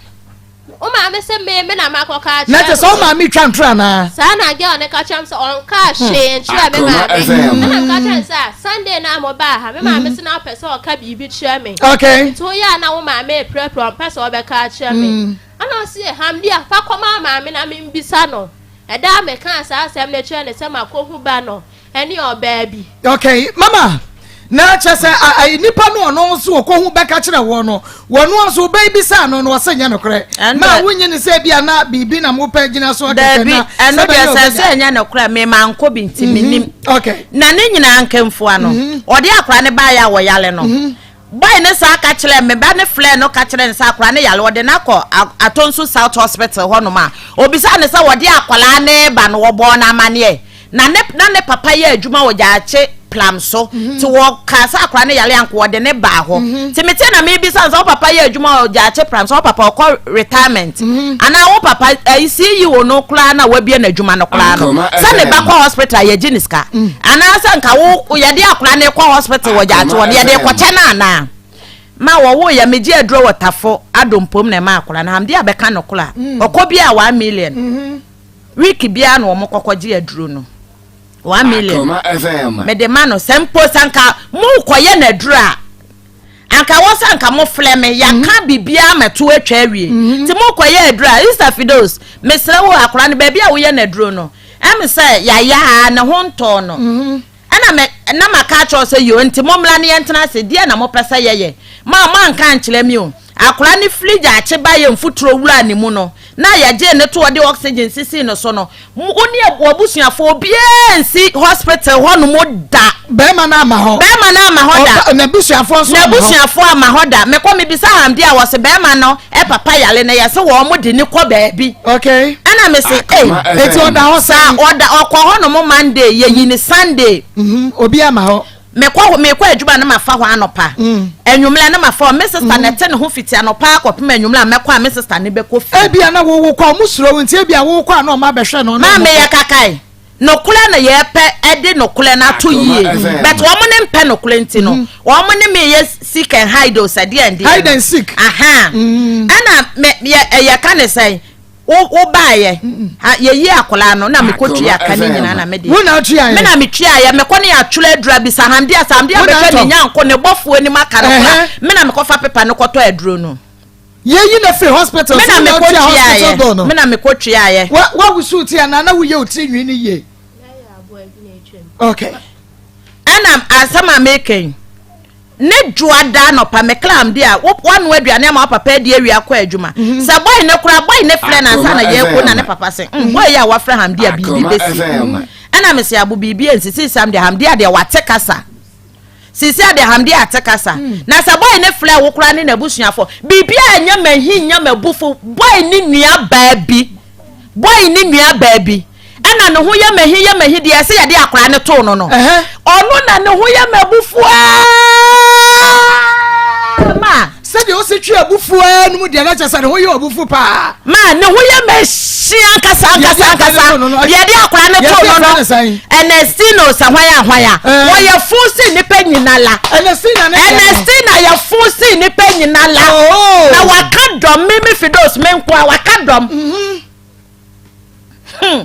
Wo maame se me, me na makɔka akyerɛ no. Na kyerɛ sɛ wo maame twa ntoro anaa? Saa na girl no ka kyerɛ me sɛ ɔnkaa hwee nkyerɛɛ me maame. Ɛna meka kyerɛ no sɛ Sunday no a mobaa ha, me maame se na ɔpɛ sɛ ɔka biribi kyerɛ me. Okay. Nti woyɛ a na wo maame repirapira, ɔmpɛ sɛ ɔbɛka akyerɛ me. Ɛna ɔse, Hamdia, fa kɔma maame na membisa no. Ɛda a mekaa saa asɛm no kyerɛɛ no sɛ makɔhu ba no, ɛne ɔbaa bi. Okay, mama na kyɛ sɛ ayi nipa no ɔno nso ɔkɔhu bɛka kyerɛ wɔ no wɔn nso bɛyi bisa no no ɔsɛ nyɛ nokorɛ ma wonye ne sɛ bi ana biribi na mopɛ gyina so kɛkɛ na ɛno deɛ sɛ sɛ ɛnyɛ nokorɛ me ma nkɔ bi nti menim mhm. okay na ne nyinaa nkɛmfoa no mhm. ɔde akora ne baayɛ a wɔyale no mhm. Boy no saa ka kyerɛɛ me ba no frɛɛ no ka kyerɛɛ no sɛ akwadaa no yare wɔde no akɔ Atonsu South Hospital hɔnom a obisaa no sɛ wɔde akwadaa no reba no wɔbɔɔ no amaneɛ na ne na ne papa yɛ adwuma wɔ Gyaakye Plam so mhm. nti wɔkaa sɛ akwadaa no yare anko wɔde ne baa hɔ mhm. nti mete na mebisa no sɛ wo papa yɛ adwuma wɔ Gyaakye Plam so wo papa ɔkɔ retirement mhm. anaa wo papa ayi CEO no koraa na wabie n'adwuma no koraa no sɛ ne ba kɔ hospital yɛgye ne sika mm. Anaasɛ nka wo yɛde akwadaa no rekɔ hospital wɔ gyaakye hɔ no yɛde rekɔkyɛ no anaa? Ma wɔwo yɛ megye aduro wɔ tafo adompom na ɛma akwadaa no hamde abɛka no kora mm. ɔkɔ bi a one million mm-hmm. week biara na wɔn kɔkɔ gye aduro no 1 million mede ma no sɛ mpo sɛ nka mokɔyɛ no aduro a anka wɔ sɛ anka mo flɛ me yɛaka mhm. biribiara ma to atwa awie mhm. nti mokɔyɛ aduro a Sister Fidos mesrɛ wo akora no baabi a woyɛ no aduro no ɛm sɛ yɛayɛ a ne ho ntɔɔ no mhm. ɛna me na maka akyerɛ sɛ yo nti mommra ne yɛntena ase deɛ na mopɛ sɛ yɛyɛ ma moanka ankyerɛ me o akora ne firi gyaakye ba yɛ mfuturo wura ne mu no na yɛgyee ne to ɔde oxygen sisii no so no Wo ne w'abusuafoɔ obiara nsi hospital hɔ nom da. Bɛrima no ama hɔ. Bɛrima no ama hɔ da. N'abusuafoɔ nso ama hɔ. N'abusuafoɔ ama hɔ da. Mekɔ mebisa Hamdi a wɔse bɛrima no papa yare no yɛse wɔn mo de ne kɔ baabi. Okay. Ɛna me se ei. Eti ɔda hɔ saa. Ɔda ɔkɔ hɔ nom Monday yɛyi ne Sunday. Mhm obi ama hɔ. Mekɔ hɔ mekɔ adwuma na mafa hɔ anɔpa. Anwummerɛ na mafa hɔ. Me sista na ɛte ne ho fiti anɔpa akɔpem anwummerɛ a mɛkɔ a me sista ne bɛkɔ fie. Ebia na wowo kɔ a wɔn suro wo nti ebia wowokɔ a na wɔn abɛhwɛ no. Maame yɛ kakae. Nokorɛ na yɛpɛ ɛde nokorɛ no ato yie but wɔn ne mpɛ nokorɛ nti no wɔn ne me yɛ seek and hide o sɛ deɛ ndeɛ no. Hide and seek. Aha. Ɛna me yɛ yɛka ne sɛn. Wo wo baayɛ ha yɛyi akwadaa no na mekɔ tua ka ne nyinaa na me deɛ. Wo na ɔtua yɛ. Me na me tua yɛ mekɔ ne atwerɛ aduro abisa hamdi asa hamdi abɛhwɛ ne nyanko ne bɔfoɔ anim aka no kora me na mekɔ fa pepa no kɔtɔ aduro no. Yɛyi na firi hospital me na mekɔ tua yɛ me na mekɔ tua yɛ. Wa wa wusu ti anaa na woyɛ otiri nwi ne yie. Okay. Ɛna asɛm a meka yi. Ne dwoada anɔpa me clam de a wanoa aduane ama wo papa adi awie akɔ adwuma. Mhm. Sɛ boy ne koraa boy ne frɛ no ansa na yɛkɔ na ne papa se mm, boy yi a wafrɛ Hamdi a biribi bɛsi. Ɛna me se abo biribi ansi sisi am deɛ Hamdi a deɛ wate kasa. Sisi a deɛ Hamdi ate kasa. Mm. Na sɛ boy ne frɛ wo koraa ne n'abusuafo biribi a ɛnyɛ mahi nyɛ m'abufo boy ne nua baa bi. Boy ne nua baa bi ɛna ne ho yɛ mahi yɛ mahi deɛ ɛsɛ yɛde akwaraa no too no no ɔno na ne ho yɛ m'abufuo ma. Sɛdeɛ ɔsi twe abufuo ara no mu deɛ na kyerɛ sɛ ne ho yɛ abufuo paa. Ma ne ho yɛ m'ahyi ankasa ankasa ankasa yɛde akwaraa no too no no Ernestino sɛ hwan a hwan a wɔyɛ fun si nipa nyina la Ernestina ne Ernestina yɛ fun si nipa nyina la na waka dɔm me me fidos me nkoa waka dɔm. Mm -hmm. Hmm.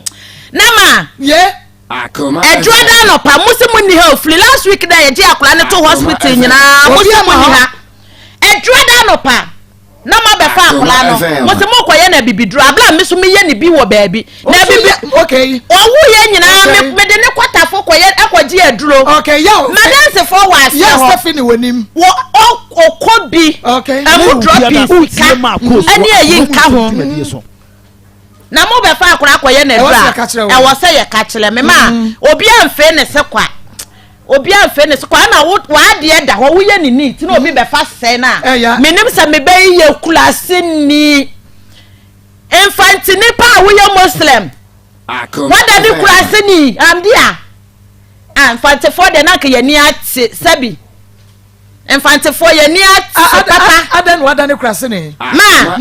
Na ma. Yeah. Ɛdwoa da anɔpa mo se mo nni ha ofiri last week da yɛgye akwadaa no to hospital nyinaa mo se mo nni ha. Ɛdwoa da anɔpa na mo abɛfa akwadaa no mo se mo kɔyɛ na bibiduro abla mi so mi yɛ ne bi wɔ baabi na bibi ɔwu yɛ nyinaa mi mi de ne kɔtafo kɔyɛ ɛkɔgye aduro madansefoɔ wɔ aseɛ hɔ wɔ ɔkɔ bi ɛmu drop sika ɛne ɛyi nka ho. Na mo bɛfa akora akɔyɛ no aduru a, ɛwɔ sɛ yɛka kyerɛ me ma mm. obi amfee ne se kwa obi amfee ne se kwa na wo w'adeɛ da hɔ woyɛ ne neat na obi mm. bɛfa sɛe no a menim sɛ mebɛyi yɛ kurase ni mfanti nipa a woyɛ muslim wada ne kurase ni amdi a a mfantefoɔ deɛ na nka yɛni ate sɛbi Mfantefoɔ yɛn ani ate papa. Adɛn na wadane kuraseni? Ma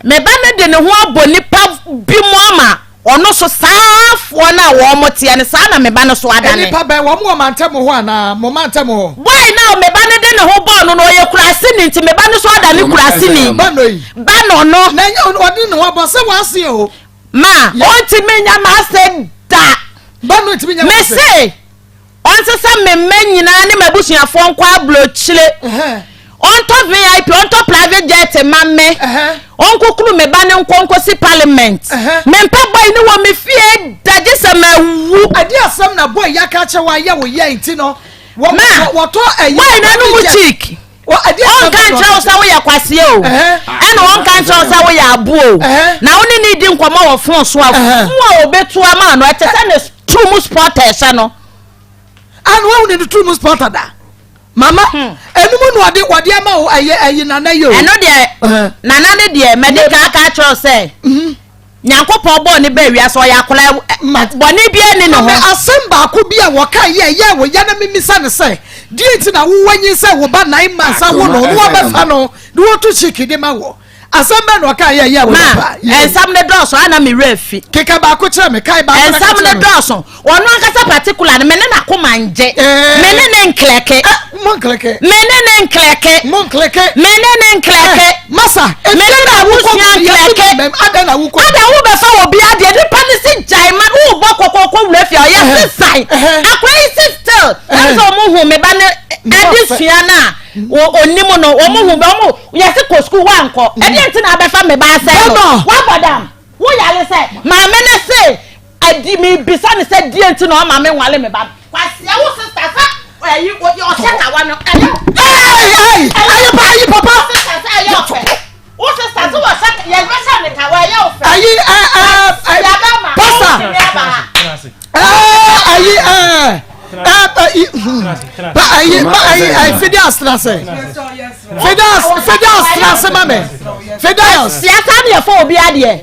me ba no de ne ho abɔ nipa bi mu ama ɔno so saafoɔ no a wɔn teɛ no saa na me ba no so adane. Nipa bɛn wɔn wɔ mantam hɔ anaa mo mantam hɔ? Boy no a me ba no de ne ho bɔɔ no no ɔyɛ kuraseni nti me ba no so adane kuraseni. Ba no yi. Ba no no. Na ɛnyɛ ɔde ne ho abɔ sɛ w'ase o. Ma ɔntumi nya m'ase da. Ba no ntumi nya w'ase. Mese. Ɔnsesa me mma nyinaa ne m'abusuafoɔ nkɔ aburokyire. Ɔntɔ VIP, ɔntɔ private jet mma me. Ɔnkukuru me ba no nkɔ nkɔsi parliament. Mempɛ boy no wɔ me fie da gye sɛ mawu. Ɛdeɛ asɛm na boy yi aka akyerɛ wo ayɛ wo yɛ nti no Ma, wɔtɔ ɛyi boy no ano mu cheek. Ɔnka nkyerɛ wo sɛ woyɛ kwaseɛ o, ɛna ɔnka nkyerɛ wo sɛ woyɛ aboɔ o. Na wo ne ne di nkɔmmɔ wɔ fon so a, fon a ɔbɛtu ama no, ɛte sɛ ne turu mu spɔta ɛhyɛ no. Ana wahu ne turu mu spɔta da? Mama, hmm. ɛnu mu na ɔde wɔde ama wo ɛyɛ ɛyi nana yi o. Ɛno deɛ, nana ne deɛ, mɛde kan aka akyerɛ wo sɛ. Mhm. Nyankopɔn bɔɔ ne baa wiase ɔyɛ akwadaa bɔne biara nni ne ho. Maame asɛm baako bi a wɔka yɛ ɛyɛ wo ya na mimisa ne sɛ deɛ nti na wowɔ nyinsɛn wo ba nine months awo no na wɔbɛfa no na wɔto kyiki de ma wɔ asɛm bɛn na ɔka yɛ ɛyɛ wo ya paa. Ma nsɛm no dɔɔso ana me werɛ fi. Keka baako kyerɛ me kae baako na ka Nsɛm no kyerɛ me. dɔɔso ɔno ankasa particular no me ne n'akoma ngye me ne ne nklɛke. Mo nklɛke. Me ne ne nklɛke. Mo nklɛke. Me ne ne nklɛke. Eh, masa. Me ne n'abusua nklɛke. Ada na wukɔ. Ada wo bɛfa wɔ bi adeɛ nipa ne si gyae ma wo bɔ kɔkɔkɔ wura fie ɔyɛ sisan. Akora yi si still. Ɛsɛ ɔmo hu me ba ne ɛde sua na onim no ɔmo hu bɛ ɔmo yɛsi kɔ sukuu wankɔ. Ɛdeɛ nti na abɛfa me ba asɛn no. Wabɔ dam. Wo yare sɛ maame ne se Adi mebisa no sɛ deɛ nti na ɔma me nwale me ba no. Kwasia wo sister sɛ ɛyi ɔhyɛ kawa no ɛyɛ. Ɛyi ɛyi ɛyi pa ɛyi papa. Wo sister sɛ ɛyɛ ɔfɛ. Wo sister sɛ wɔhyɛ yɛ bɛhyɛ ne kawa ɛyɛ ɔfɛ. Ɛyi ɛ ɛ ɛ pasa ɛ ɛyi ɛ ɛ ɛyi pa ɛyi pa ɛyi ɛyi fidi asena sɛ fidi as fidi asena sɛ ma mɛ fidi as. Siasa ni ɛfɔ obi adeɛ.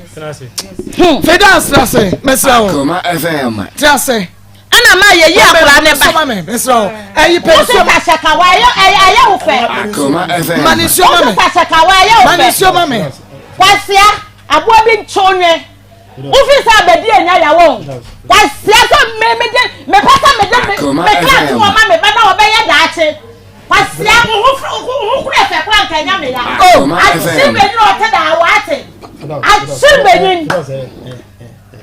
Hmm. Feda asra se mesrɛ wo. Akoma FM. Te ase. Ɛna ma yɛyi akora ne ba. Sɔma me mesrɛ wo. Ɛyi pɛ nsuo. Wosesa hyɛkawa ɛyɛ ɛyɛ wo fɛ. Akoma FM. Ma ne nsuo ma me. Wosesa hyɛkawa ɛyɛ wo fɛ. Ma ne nsuo ma me. Kwasia aboa bi nkyew nwe. Wofi sɛ abɛdi enya yawo o. Kwasia sɛ me me de me pɛ sɛ me de me me kra to wɔn ma me ba na ɔbɛyɛ daakye. Kwasia wo ho wo ho kura fɛ kura nka nya me ya. Oh. Akyi benyin ɔte da wate. Akyi benyin.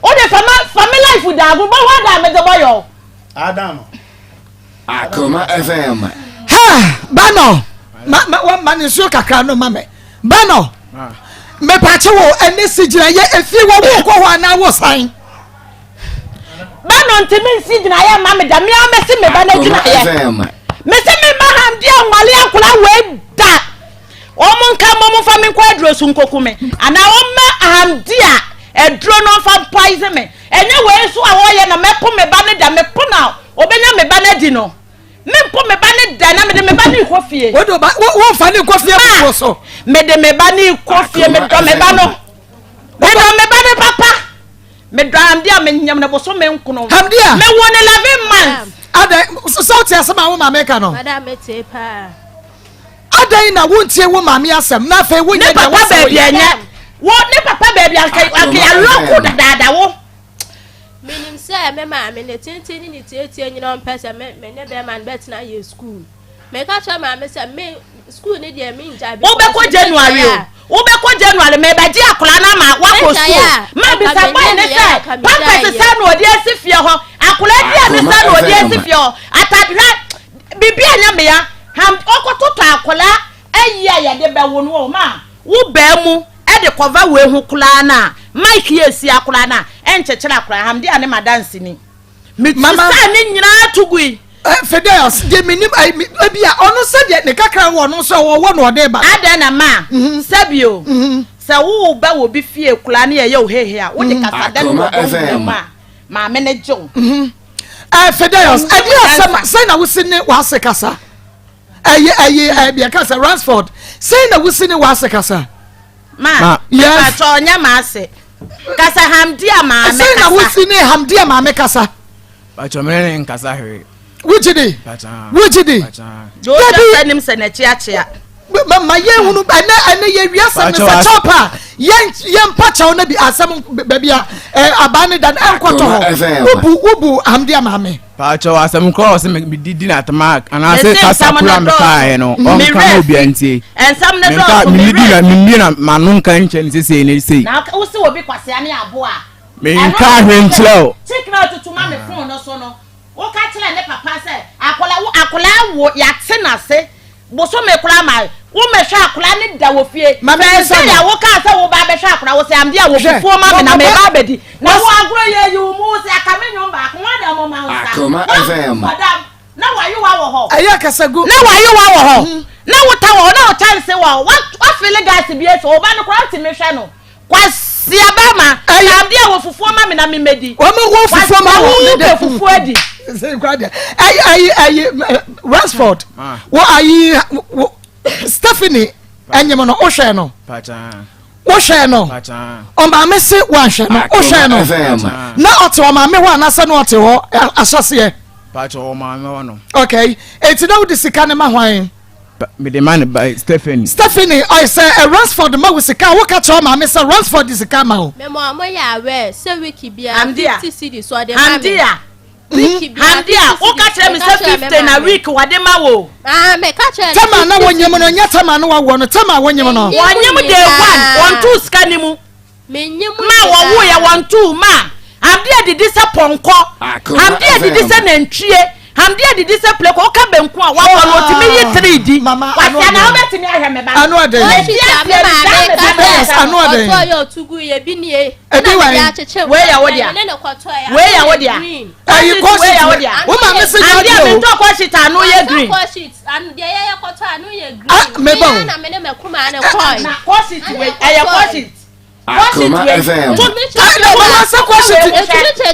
O de fama fama life da ago bɔ hɔ da me de bɔ yɔ. Adam. Akoma FM. Ha bano ma ma wa ma ne nsuo kakra no ma me bano mepakye wo ɛne si gyina yɛ efie wɔ wo kɔ hɔ anaa wo san. Ba no ntumi nsi gyinaeɛ mma me da, me ara mɛsi me ba no agyinaeɛ. Mese memma Hamdia nwale akora wei da. Wɔn nka mmɔ mo mfa me nkɔ aduro so nkoku me. Anaa wɔn mma Hamdia aduro no mfa poison me. Ɛnyɛ wei nso a wɔyɛ na mɛpo me ba no da. Mepo na ɔbɛnya me ba no adi no. Mempo me ba no da na mede me ba no rekɔ fie. Wode ba wo mfa ne nkɔ fie Ma, wo so. Mede me ba no rekɔ fie. Medɔ me ba no. Medɔ me ba no papa. Medɔ Hamdia menyam no bosome nkono. Hamdia. Mewo no 11 months. Adɛn sɛ wote asɛm a wo maame ka no? Madam mete paa. Adɛn na wontie wo maame asɛm na afei wonyɛ Ne deɛ papa wɔsɛ baabi woyɛ? ɛnyɛ. Wo ne papa baabi anka anka yɛalɔko dadaada wo. Menim sɛ me maame ne tenten ne ne tietie nyina ɔmpɛ sɛ me me ne bɛrima no bɛtena yɛ sukuu. Meka kyerɛ maame sɛ me sukuu ne deɛ mengyae because Wobɛkɔ January o. Wobɛkɔ January mebɛgye akwadaa no ama wakɔ Mɛgyae a, sukuu. Ma anka bisa menyɛ boy ne nea sɛ anka pampers megyaeɛ. sɛ na ɔde asi fie hɔ. Akwadaa aduane Akoma sɛ na ɔde asi FM. fie hɔ. Atade hwɛ biribi anyɛ me ya. Ham ɔkɔtotɔ akwadaa ayi a yɛde bɛwo no o ma wo baa mu de kɔva wei ho koraa no a Mike yɛ esi akwadaa no a ɛnkyekyere akwadaa Hamdia ne madanseni. Mama. Mesesaa ne nyinaa to gui. Eh, Fidelis, deɛ menim ebi a ɔno sɛdeɛ ne kakra wɔ ɔno nso ɔwɔ na ɔde ba. Adɛn na ma sɛbi o sɛ woba wɔ bi fie koraa ne yɛyɛ wo hehe a wode kasadɛ no Akoma wɔ dɔm FM. mu a maame no gye wo. Eh, Fidelis, ɛdeɛ asɛm sɛn na wosi ne w'ase kasa? Ɛyɛ ɛyɛ ɛyɛ deɛ ka sɛ Ransford, sɛn na wosi ne w'ase kasa? Ma, Yes. mepakyɛ ɔnyɛ m'ase. Kasa Hamdia maame Sɛn na kasa. wosi ne Hamdia maame kasa? Pakyɛ me ne ne nkasa hwee. Wogye di? Pakyɛ. Wogye di? Pakyɛ. Deɛ ɔtwa sɛ nim sɛ n'akyi akyea. Ma ma yɛn hunu ɛnɛ ɛnɛ yɛ wia asɛm no sɛ kyɛw pa yɛn yɛn mpa kyɛw no bi asɛm baabi a ɛ abaa ne da no ɛnkɔtɔ hɔ wobu wobu Hamdia maame. Pakyɛ asɛm korɔ ɔsɛ me didi na atama anaasɛ kasa koro a mekaeɛ no ɔnka ma obia ntie. Nsɛm no dɔɔso me werɛ fi. Memmie na m'ano nka nkyerɛ no sesei ne sei. Na wo se obi kwasea ne aboa a. Menka hwee nkyerɛ wo. Chick na ɔtutu ma me phone no so no, woka kyerɛ ne papa sɛ akwadaa wo akwadaa wo yɛate n'ase bosome koraa ma wo mɛhwɛ akwadaa ne da wɔ fie. Ma me First bisa day no. a wokaa sɛ wo ba bɛhwɛ akwadaa wo sɛ amde a wɔ Hwɛ, fufuo ma me na wɔn meba ba- abɛdi. Na wɔs- wo agorɔ yɛ ayi wo mu wo sɛ aka me nwom baako wɔn na wɔn ma wo nsa. Akoma Wɔn FM. madam na wayewa wɔ hɔ. Ɛyɛ kasagu. Na wayewa wɔ hɔ. Na wota wɔ hɔ na wo kyɛnse wɔ hɔ. Wafili gas bi esi hɔ wo ba no koraa wotumi hwɛ no. Kwasia bɛma. Ɛyɛ. Na adeɛ wɔ fufuo ma me na me medi. Wɔn wɔ fufuo ma Kwasia wɔ. wo pɛ fufuo adi. Sɛ nkura deɛ. Ayi ayi ayi Ransford. Wɔ ayi wɔ Stephanie ɛnyim no wohwɛ no. Wohwɛ no. Ɔmaame se wanhwɛ no wohwɛ no. Na ɔte ɔmaame hɔ anaasɛ na ɔte hɔ ahyɛseɛ. Pakyɛ ɔmaame hɔ no. Okay. Eti na wode sika no ma hwan? Mede ma no ba Stephanie. Stephanie ɔyɛ sɛ ɛ Ransford ma wo sika a woka kyerɛ ɔmaame sɛ Ransford de sika ma wo. Mema ɔmo yɛ aware sɛ week biara Hamdia. 50 cedis ɔde ma me. Hamdia. Week biara Hamdia, 50 woka cedis kyerɛ me meka sɛ kyerɛ me 50 na maame. week wɔde ma wo. Ah, meka kyerɛ no Tɛma na 50 wonyim no cedis. nyɛ tɛma na wawoɔ no tɛma a wonyim no. Menyim Wɔnyem day one, nyinaa. wɔntoo sika no mu. Menye mo Ma wɔwoeɛ wɔntoo ma Hamdi adidi sɛ pɔnkɔ Hamdi adidi sɛ nantwie Hamdi adidi sɛ pleko woka banku a wabɔ no ɔtumi yi tiri di Kwasia na wobɛtumi ahwɛ me ba no Medi aseɛ megyaa me ba no Ano ɔden. Ebi wɛn. Wei yɛ wo dea Wei yɛ wo dea Ɛyi Kɔhyit wei yɛ wo dea Wo maame se Hamdi gya a o. mentɔ kɔhyit ano yɛ green Ah, meba o. Na kɔhyit wei ɛyɛ kɔhyit Akoma FM. Ɛna wɔn asɛ kɔhyit.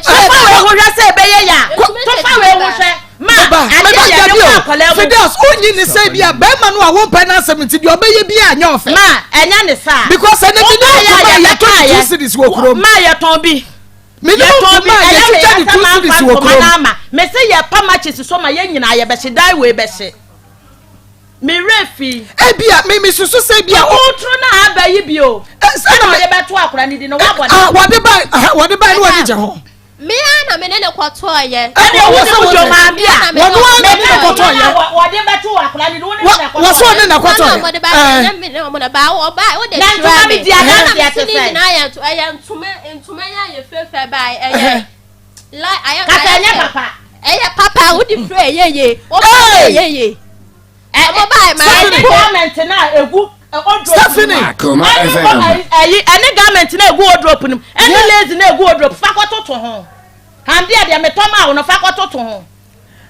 Tofa wei ho hwɛ sɛ ɛbɛyɛ ya. Tofa wei ho hwɛ. Ma Meba adeɛ meba yɛ de dabi kɔ o. akwadaa mu. Fidelis wonyi ne sɛ bi a bɛrima no a wompɛ n'asɛm nti deɛ ɔbɛyɛ bi a nyɛ ɔfɛ. Ma ɛnyɛ ne saa. Because ɛnɛ mi ne ntoma a yɛtɔ ne two cities wɔ kurom. Ma yɛtɔn bi. Mi ne Yɛtɔn bi ntoma a ɛyɛ me yɛtwitwa ne yasɛ two ma cities nfa wɔ ntoma kurom. no ama. Me se yɛ pa matches so ma yɛn nyinaa yɛbɛhye dan wei bɛhye. Me werɛ fi. Ebia mi mi susu sɛ ebia. Ɔtoro na aba yi bi o. Ɛna ɔde bɛto akora ne di no wabɔ ne. Ah wɔde ba wɔde ba ne wɔde gye ho. Me ara na me ne no kɔtɔɔyɛ. Ɛna wo ne wo dwom ade a. Wɔn ara na ne no kɔtɔɔyɛ. Wɔde bɛto akora ne di wo ne no na kɔtɔɔyɛ. Wɔsɔ ne na kɔtɔɔyɛ. Wɔde ba ne me ne wɔn na ba ɔba wo de Na ntoma kyerɛ mi me. di adanseɛ Ɛna te me si ne sɛ. nyinaa yɛ nto ɛyɛ ntoma ntoma yɛ ayɛ fɛfɛ ba ɛyɛ. Like ayɛ Kasa ɛnyɛ papa. Ɛyɛ papa wo de fira ɛyɛ ye. Wo ba ɛyɛ ye. Ɔmo ba ɛma Ɛne garment na egu Stephanie. Akoma FM. Ɛyi ɛne garment na egu wardrobe no mu ɛne lace na egu wardrobe fa kɔtoto ho. Hamdi a deɛ metɔ maa wo no fa kɔtoto ho.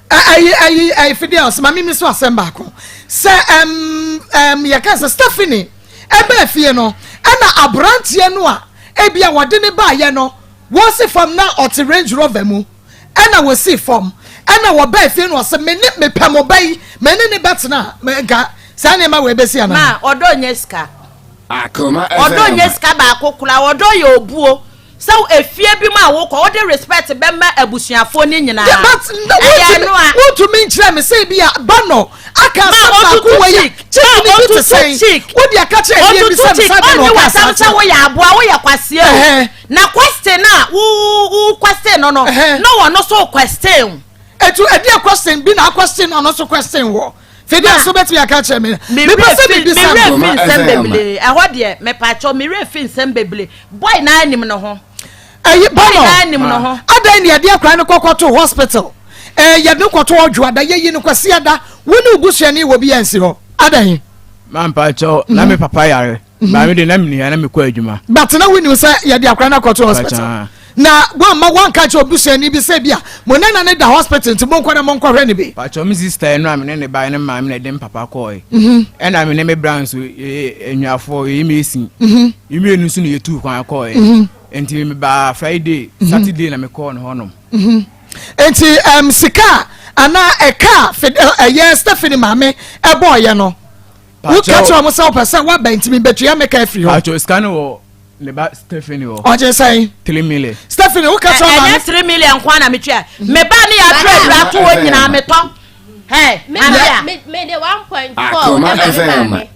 Ayi ayi ayi Fidelis ma mimi so asɛm baako sɛ ɛm ɛm yɛka sɛ Stephanie ɛbaa fie no ɛna aberanteɛ no a ebi a wɔde ne baayɛ no wɔsi fam na ɔte Range Rover mu ɛna wɔsi fam ɛna wɔbaa fie no ɔsɛ me ne mepɛ mo ba yi me ne ne bɛtena nka saa nneɛma wɔ ebesi anaa. Ma ɔdɔ nyɛ sika. Ɔdɔ nyɛ sika baako koraa ɔdɔ yɛ obuo. Sɛ efie bi mu a wokɔ, wode respect bɛma abusuafoɔ no nyinaa. Yeah, but no, Ɛyɛ ɛno a. Wontumi nkyerɛ me sɛ bi a ba no aka asɛm baako wɔ yi. Chick ni bi te sɛn? Wode aka kyerɛ ɛdeɛ bi sɛ mesa de na ɔka asɛm sɛ woyɛ aboa, woyɛ kwaseɛ o. Na question a wo wo question no no, na wɔn so question. Etu ɛdeɛ question bi na question ɔno so question wɔ. Fidi aso bɛtumi aka kyerɛ me. Mepɛ sɛ mebisa no. Me werɛ fi nsɛm bebree. Ɛhɔ deɛ mepaakyɛw me werɛ fi nsɛm bebree. Boy naa nim ne ho. Ɛyi bɔnɔ. Boy naa nim ne ho. Adan ni yɛde akwadaa no kɔkɔ to hospital. Ɛɛ yɛde no kɔto ɔdwoada yɛyi no kwasiada. Wo ne obusuani wɔ bi ansi hɔ. Adan. Maa mpaakyɛw na me papa yare. Maa mi de na mi nua na mi kɔ adwuma. But na wonim sɛ yɛde akwadaa no akɔto hospital. Na woamma woanka kyerɛ obusuani bi sɛ bi a mo nana no da hospital nti monkɔ na monkɔhwɛ no bi. Pakyɛ me sister no a me ne ne bae ne maame na ɛde me papa kɔɔe. Ɛna me ne me bra nso anuafoɔ yɛyɛ mmiɛnsi. Yɛn mmienu nso na yɛtuu kwan kɔɔe. Nti mebaa Friday, Saturday na mekɔɔ ne hɔnom. Nti um, sika anaa ɛka a ɛyɛ Stephanie maame ɛbɔɔyɛ no, woka kyerɛ wɔn sɛ wopɛ sɛ woaba nti mebetua me ka afiri hɔ. Pakyɛ sika no wɔ ne ba Stephanie wɔ. Ɔgye sɛn? 3 million. Stephanie, woka kyerɛ maame. Ɛnyɛ 3 million nko na metua. Me ba ne yɛatwerɛ adura ato hɔ nyinaa metɔ. Hey, Andrea. Me de 1.4 ɛma me maame.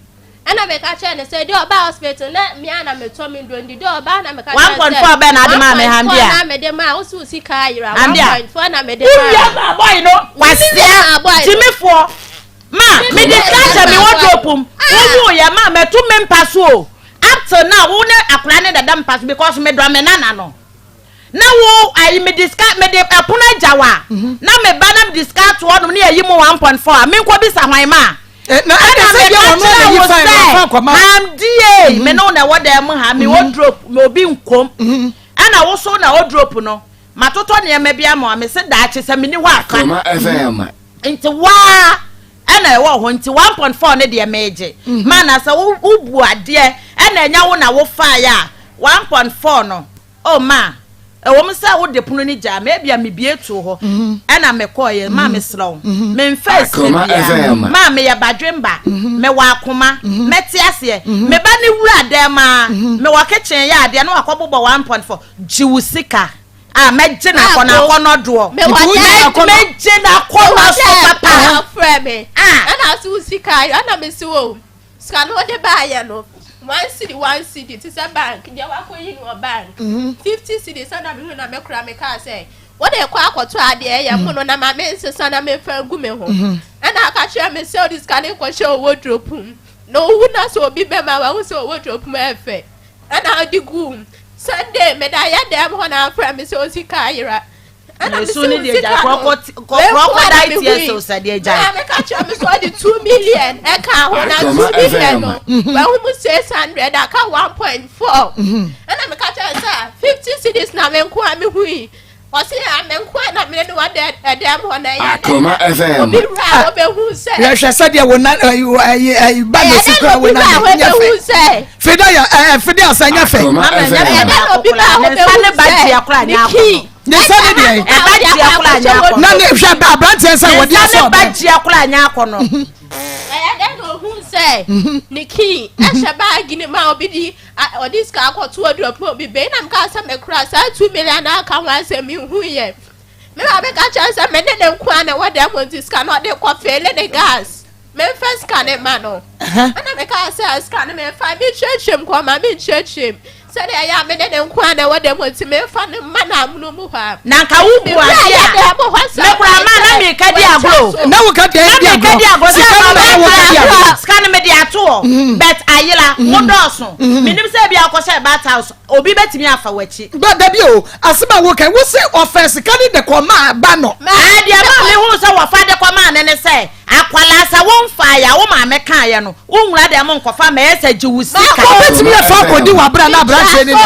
Ɛna meka kyerɛ ne sɛ deɛ ɔba hospital na mea na metɔ me nduro nti deɛ ɔba na meka kyerɛ sɛ 1.4 bɛn na ade maa me Hambia? 1.4 na mede maa wo so sika ayera 1.4 na mede maa. Wowia maa boy no kwasia gyimifoɔ. Ma mede sika hyɛ me wardrobe mu. Wowu yɛ ma mɛto me mpa so o. Up till now wo ne akwadaa ne dada mpa so because medɔ me nana no. Na wo ayi mede sika mede ɛpono agya wa na me ba na mede sika ato hɔnom ne ayi mu 1.4 a menkɔ bisa hwan ma. Na ɛna sɛ deɛ wɔn na yi fan na ɔfa nkɔma. Hamdie me ne wo na ɛwɔ dan mu ha me wardrobe me obi nkom ɛna wo so na wardrobe no matotɔ nneɛma bi ama wa me se daakye sɛ me ni hɔ afa. Nti waa ɛna ɛwɔ hɔ nti 1.4 ne deɛ meegye ma na sɛ wobu adeɛ ɛna ɛnya wo na wofaeɛ a 1.4 no oh ma ɛwɔ mu sɛ wode pono no gyaa me ebia mebie too hɔ ɛna mekɔɔyɛ ma mesrɛ wo memfa sika biara ma meyɛ badwemba mewɔ akoma mɛte aseɛ meba ne wura dɛm a mewɔ kitchen yɛ adeɛ na wakɔbobɔ 1.4 gye wo sika a mɛgye n'akɔ n'akɔnɔ doɔ mɛgye n'akɔnɔ so papa. Frɛ me ɛna so wo sika ɛna me si wo sika no wode baayɛ no 1 cedi 1 cedi te sɛ bank deɛ wakɔyi no wɔ bank 50 cedi sɛ na mehu na mekora me kaa sɛ wode kɔ akɔtɔ adeɛ ɛyɛ mo no na ma me nsesa na memfa ngu me ho ɛna aka kyerɛ me sɛ wode sika no nkɔhyɛ wo wardrobe mu na owu na sɛ obi bɛma wahu sɛ wo wardrobe mu ɛfɛ ɛna ɔde gu mu. Sunday meda yɛ dɛm hɔ na afrɛ me sɛ osika ayera ɛna me sɛ osika no crocodile tears o sɛ deɛ gyae na meka kyerɛ me sɛ ɔde 2 million ɛka ho na 2 million no wahu mu 600 aka 1.4 ɛna meka kyerɛ sɛ 50 cedis na me nko a mehu yi ɔsi a me nko a na mene ne wɔ ɛdɛm hɔ na ɛyɛ dɛ obi wura a ɔbɛhu sɛ. Yɛhwɛ sɛdeɛ wo na ɛyi ɛyi ɛyi ba na esi kura wo na nyɛ fɛ fida yɛ ɛɛ fida asa nyɛ fɛ. Ɛyɛ dɛ na obi ba a ɔbɛhu sɛ ne kii. Ne nsa ne deɛ. Ɛba gyeɛ kora nyɛ akɔnɔ. Na ne hwɛ aberanteɛ sɛ wɔde Ne asɔ nsa ne ba ɔbɛn. gyeɛ kora nyɛ akɔnɔ. Ɛyɛ dɛ na ohun sɛ ne kii ɛhyɛ baagi ne mu a obi di ɔde sika akɔto wardrobe mu obi bɛyi na meka sɛ mekura saa 2 million na aka ho asɛm mehu yɛ me maame ka kyerɛ sɛ me ne ne nko a na ɛwɔ dɛm hɔ nti sika no ɔde kɔ fill ne gas memfa sika ne ma no ɛna meka sɛ sika no memfa menkyerɛkyerɛ mu kɔ ma menkyerɛkyerɛ mu sɛdeɛ ɛyɛ a me ne ne nko a na ɛwɔ dɛm hɔ nti memfa ne ma no amono mu hɔ a Na nka wo bu adeɛ a mekura ma na meka di agorɔ. Na wo ka deɛ di agorɔ. Di agorɔ sika no na wo ka di agorɔ. Sika no mede ato hɔ but ayera mo dɔɔso menim sɛ ebi akɔhyɛ bat house obi bɛtumi afa w'akyi. Ba dabi o, asɛm a woka wo sɛ ɔfɛ sika ne de kɔ maa ba no. Ɛɛ deɛ maa mi hu sɛ wɔfa de kɔ maa ne ne sɛ akwalaa sɛ. sɛ womfaeɛ a wo maame kaeɛ no, wonwura dɛm nkɔfa ma ɛyɛ sɛ gye wo sika. Wobɛtumi afa akɔdi wɔ abere a na aberanteɛ ni na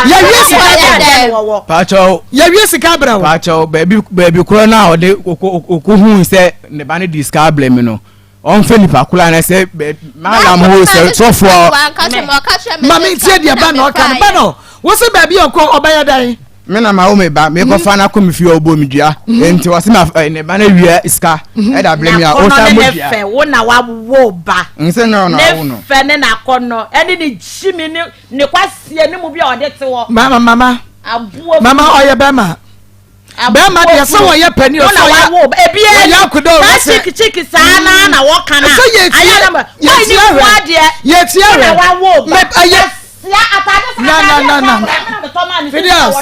yɛwie sika brɛ Pakyɛw. Yɛwie sika brɛ wo. Pakyɛw, baabi baabi korɔ no a ɔde ɔkɔhuu sɛ ne ba no de sika abrɛ me no, ɔmfɛ nipa korɔ anaa sɛ malam hɔ sɛ sɔfoɔ. Ma mentie deɛ ba na ɔka no. Ba no, wo se baabi a ɔkɔ ɔbɛyɛ dɛn? Me na mawo me ba, mekɔfa no akɔ me fie ɔbɔ me dua. Nti wɔse ma ne ba no awia sika ɛda brɛ me a, ɔsan bɔ dua. Ne fɛ, wo na wawo ba. Nsɛ nyɛ ɔna awo no. Ne fɛ ne n'akɔnnɔ ɛne ne gyimi ne ne kwasie ne mu bi a ɔde te hɔ. Mama mama. Aboa. Mama ɔyɛ bɛrima. Bɛrima deɛ sɛ wɔyɛ panin ɔsɛ ɔyɛ ebi ɔyɛ akoda o saa chiki chiki saa na na wɔka na sɛ yɛ tie yɛ tie hwɛ yɛ tie hwɛ mɛ ɛyɛ na na na na Fidias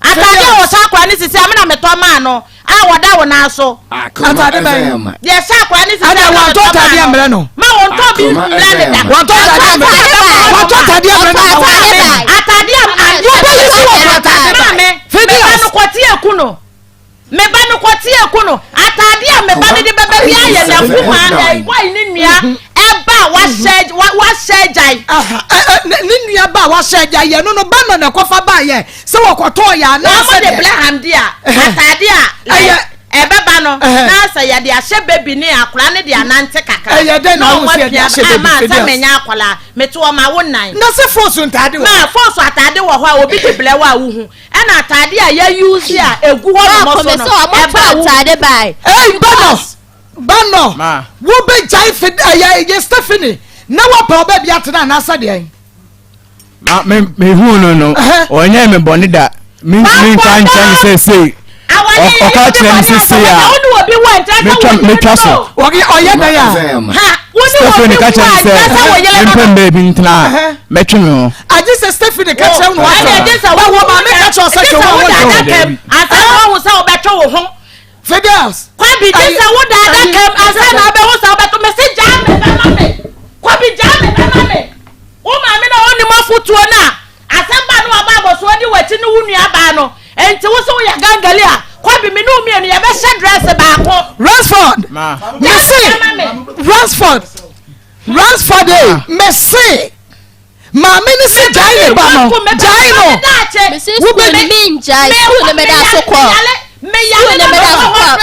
ataade a wɔhyɛ akora ne sisi amena metɔ maa no a wɔda wo nan so. Ataade bɛn? Deɛ ɛhyɛ akora ne sisi amena metɔ maa no. no. Ma wɔntɔ bi mmerɛ ne da. Wɔntɔ ataade mmerɛ. Wɔntɔ ataade mmerɛ ne da. Ataade a wɔbɛyi si wɔ ataade ba. Maame, meba no kɔte eku no. Meba no kɔte eku no. Ataade a meba no de bɛbɛ bi ayɛ n'akuma ɛbɔi ne nua ɛba a wahyɛ wahyɛ agyae. Ne nua ba a wahyɛ agyae yɛ no no ba no na ɛkɔfa ba yɛ. Sɛ wɔkɔtɔɔ yɛ anaasɛ deɛ. Wɔn de Blaham di a ataade a like ɛbɛba no na sɛ yɛde ahyɛ baby ne akwadaa ne de anante kakra. Ɛyɛ dɛ na ahu sɛ yɛde ahyɛ baby fidels. Ama sɛ menya akwadaa mete hɔ ma wo nan. Na sɛ foosu ntaade wɔ hɔ. Ma foosu ataade wɔ hɔ a obi de blɛ wɔ a wohu ɛna ataade a yɛ use a egu hɔ nom so no ɛba wo. Ɛy banɔ banɔ wo bɛ gyae fid ɛyɛ yɛ Stephanie na wapɛ ɔbɛ bi atena anaasɛ deɛn. Ma me mehuu no no, ɔnyɛɛ me bɔne da. Mentumi nka nkyerɛ no sɛ sei. Ɔka kyerɛ me sɛ sei a, metwa metwa so. Ɔyɛ dɛn a? Stephanie ka kyerɛ me sɛ mempɛ mbaa bi ntena a, mɛtwe me ho. Agye sɛ Stephanie ka kyerɛ wo na watwe. Ba wɔ maame ka kyerɛ sɛ twe wo ho ntwe. Ansa na wahu sɛ wobɛtwe wo ho. Fidels. Kwabi gye sɛ wo da adaka mu ansa na wobɛhu sɛ wobɛto me se gyaa me bɛma me. Kwabi gyaa me bɛma me. Wo maame na ɔnnim afotuo no a asɛm ba no wabɔ abɔsoɔ di w'akyi ne wo nua baa no nti wo se woyɛ gangali a Kwabi me ne wo mmienu yɛbɛhyɛ dress baako. Ransford me se Ransford Ransford ee me se. Maame no se gyae ne ba no, gyae no. Mese sukuu no mengyae, sukuu no meda so kɔ. Sukuu no meda so kɔ.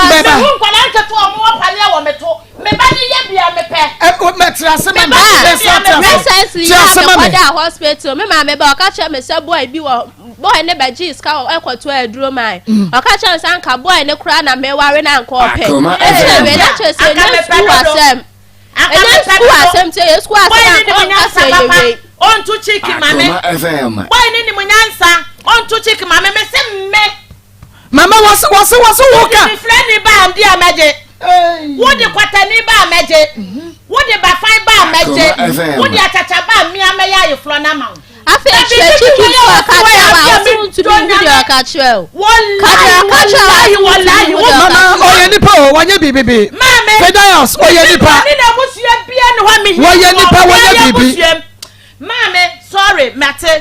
Bɛba. Mɛtra ase ma me. Recently yɛ a mekɔdaa hospital, me maame ba ɔka kyerɛ me sɛ boy bi wɔ boy ne bɛgye sika wɔ ɛkɔtɔ aduro mae. Ɔka kyerɛ me sɛ anka boy ne koraa na meware na anka ɔpɛ. Ɛkyerɛ wei na kyerɛ sɛ ɛnyɛ sukuu asɛm. Anka Ɛnyɛ mepɛ sukuu dodo. asɛm nti ɛyɛ sukuu asɛm Boy a ne nim ɔnka nyansa sɛ ɛyɛ papa. wei. Ɔnto cheek ma me. Akoma FM. Boy ne nim nyansa. Ɔnto cheek ma me. Mese me. Mama wɔse wɔse wɔse wo ka. Wode fifirani ba a ndi a mɛgye. Wode kwatani ba a mɛgye. Wode bafan ba a mɛgye. Akoma FM. Wode akyakya ba a mmea mɛyɛ ayeforɔ no ama wo. Afei kyerɛ Chiki nso ɔka kyerɛ wo a ɔse wontumi nhu deɛ ɔka kyerɛ wo. Ka deɛ ɔka kyerɛ wo a ɔse wontumi nhu deɛ ɔka Mama kyerɛ wo. ɔyɛ nipa o wɔnyɛ biribi bi. Fidels ɔyɛ nipa. Wɔyɛ nipa wɔnyɛ biribi. Maame sorry mate.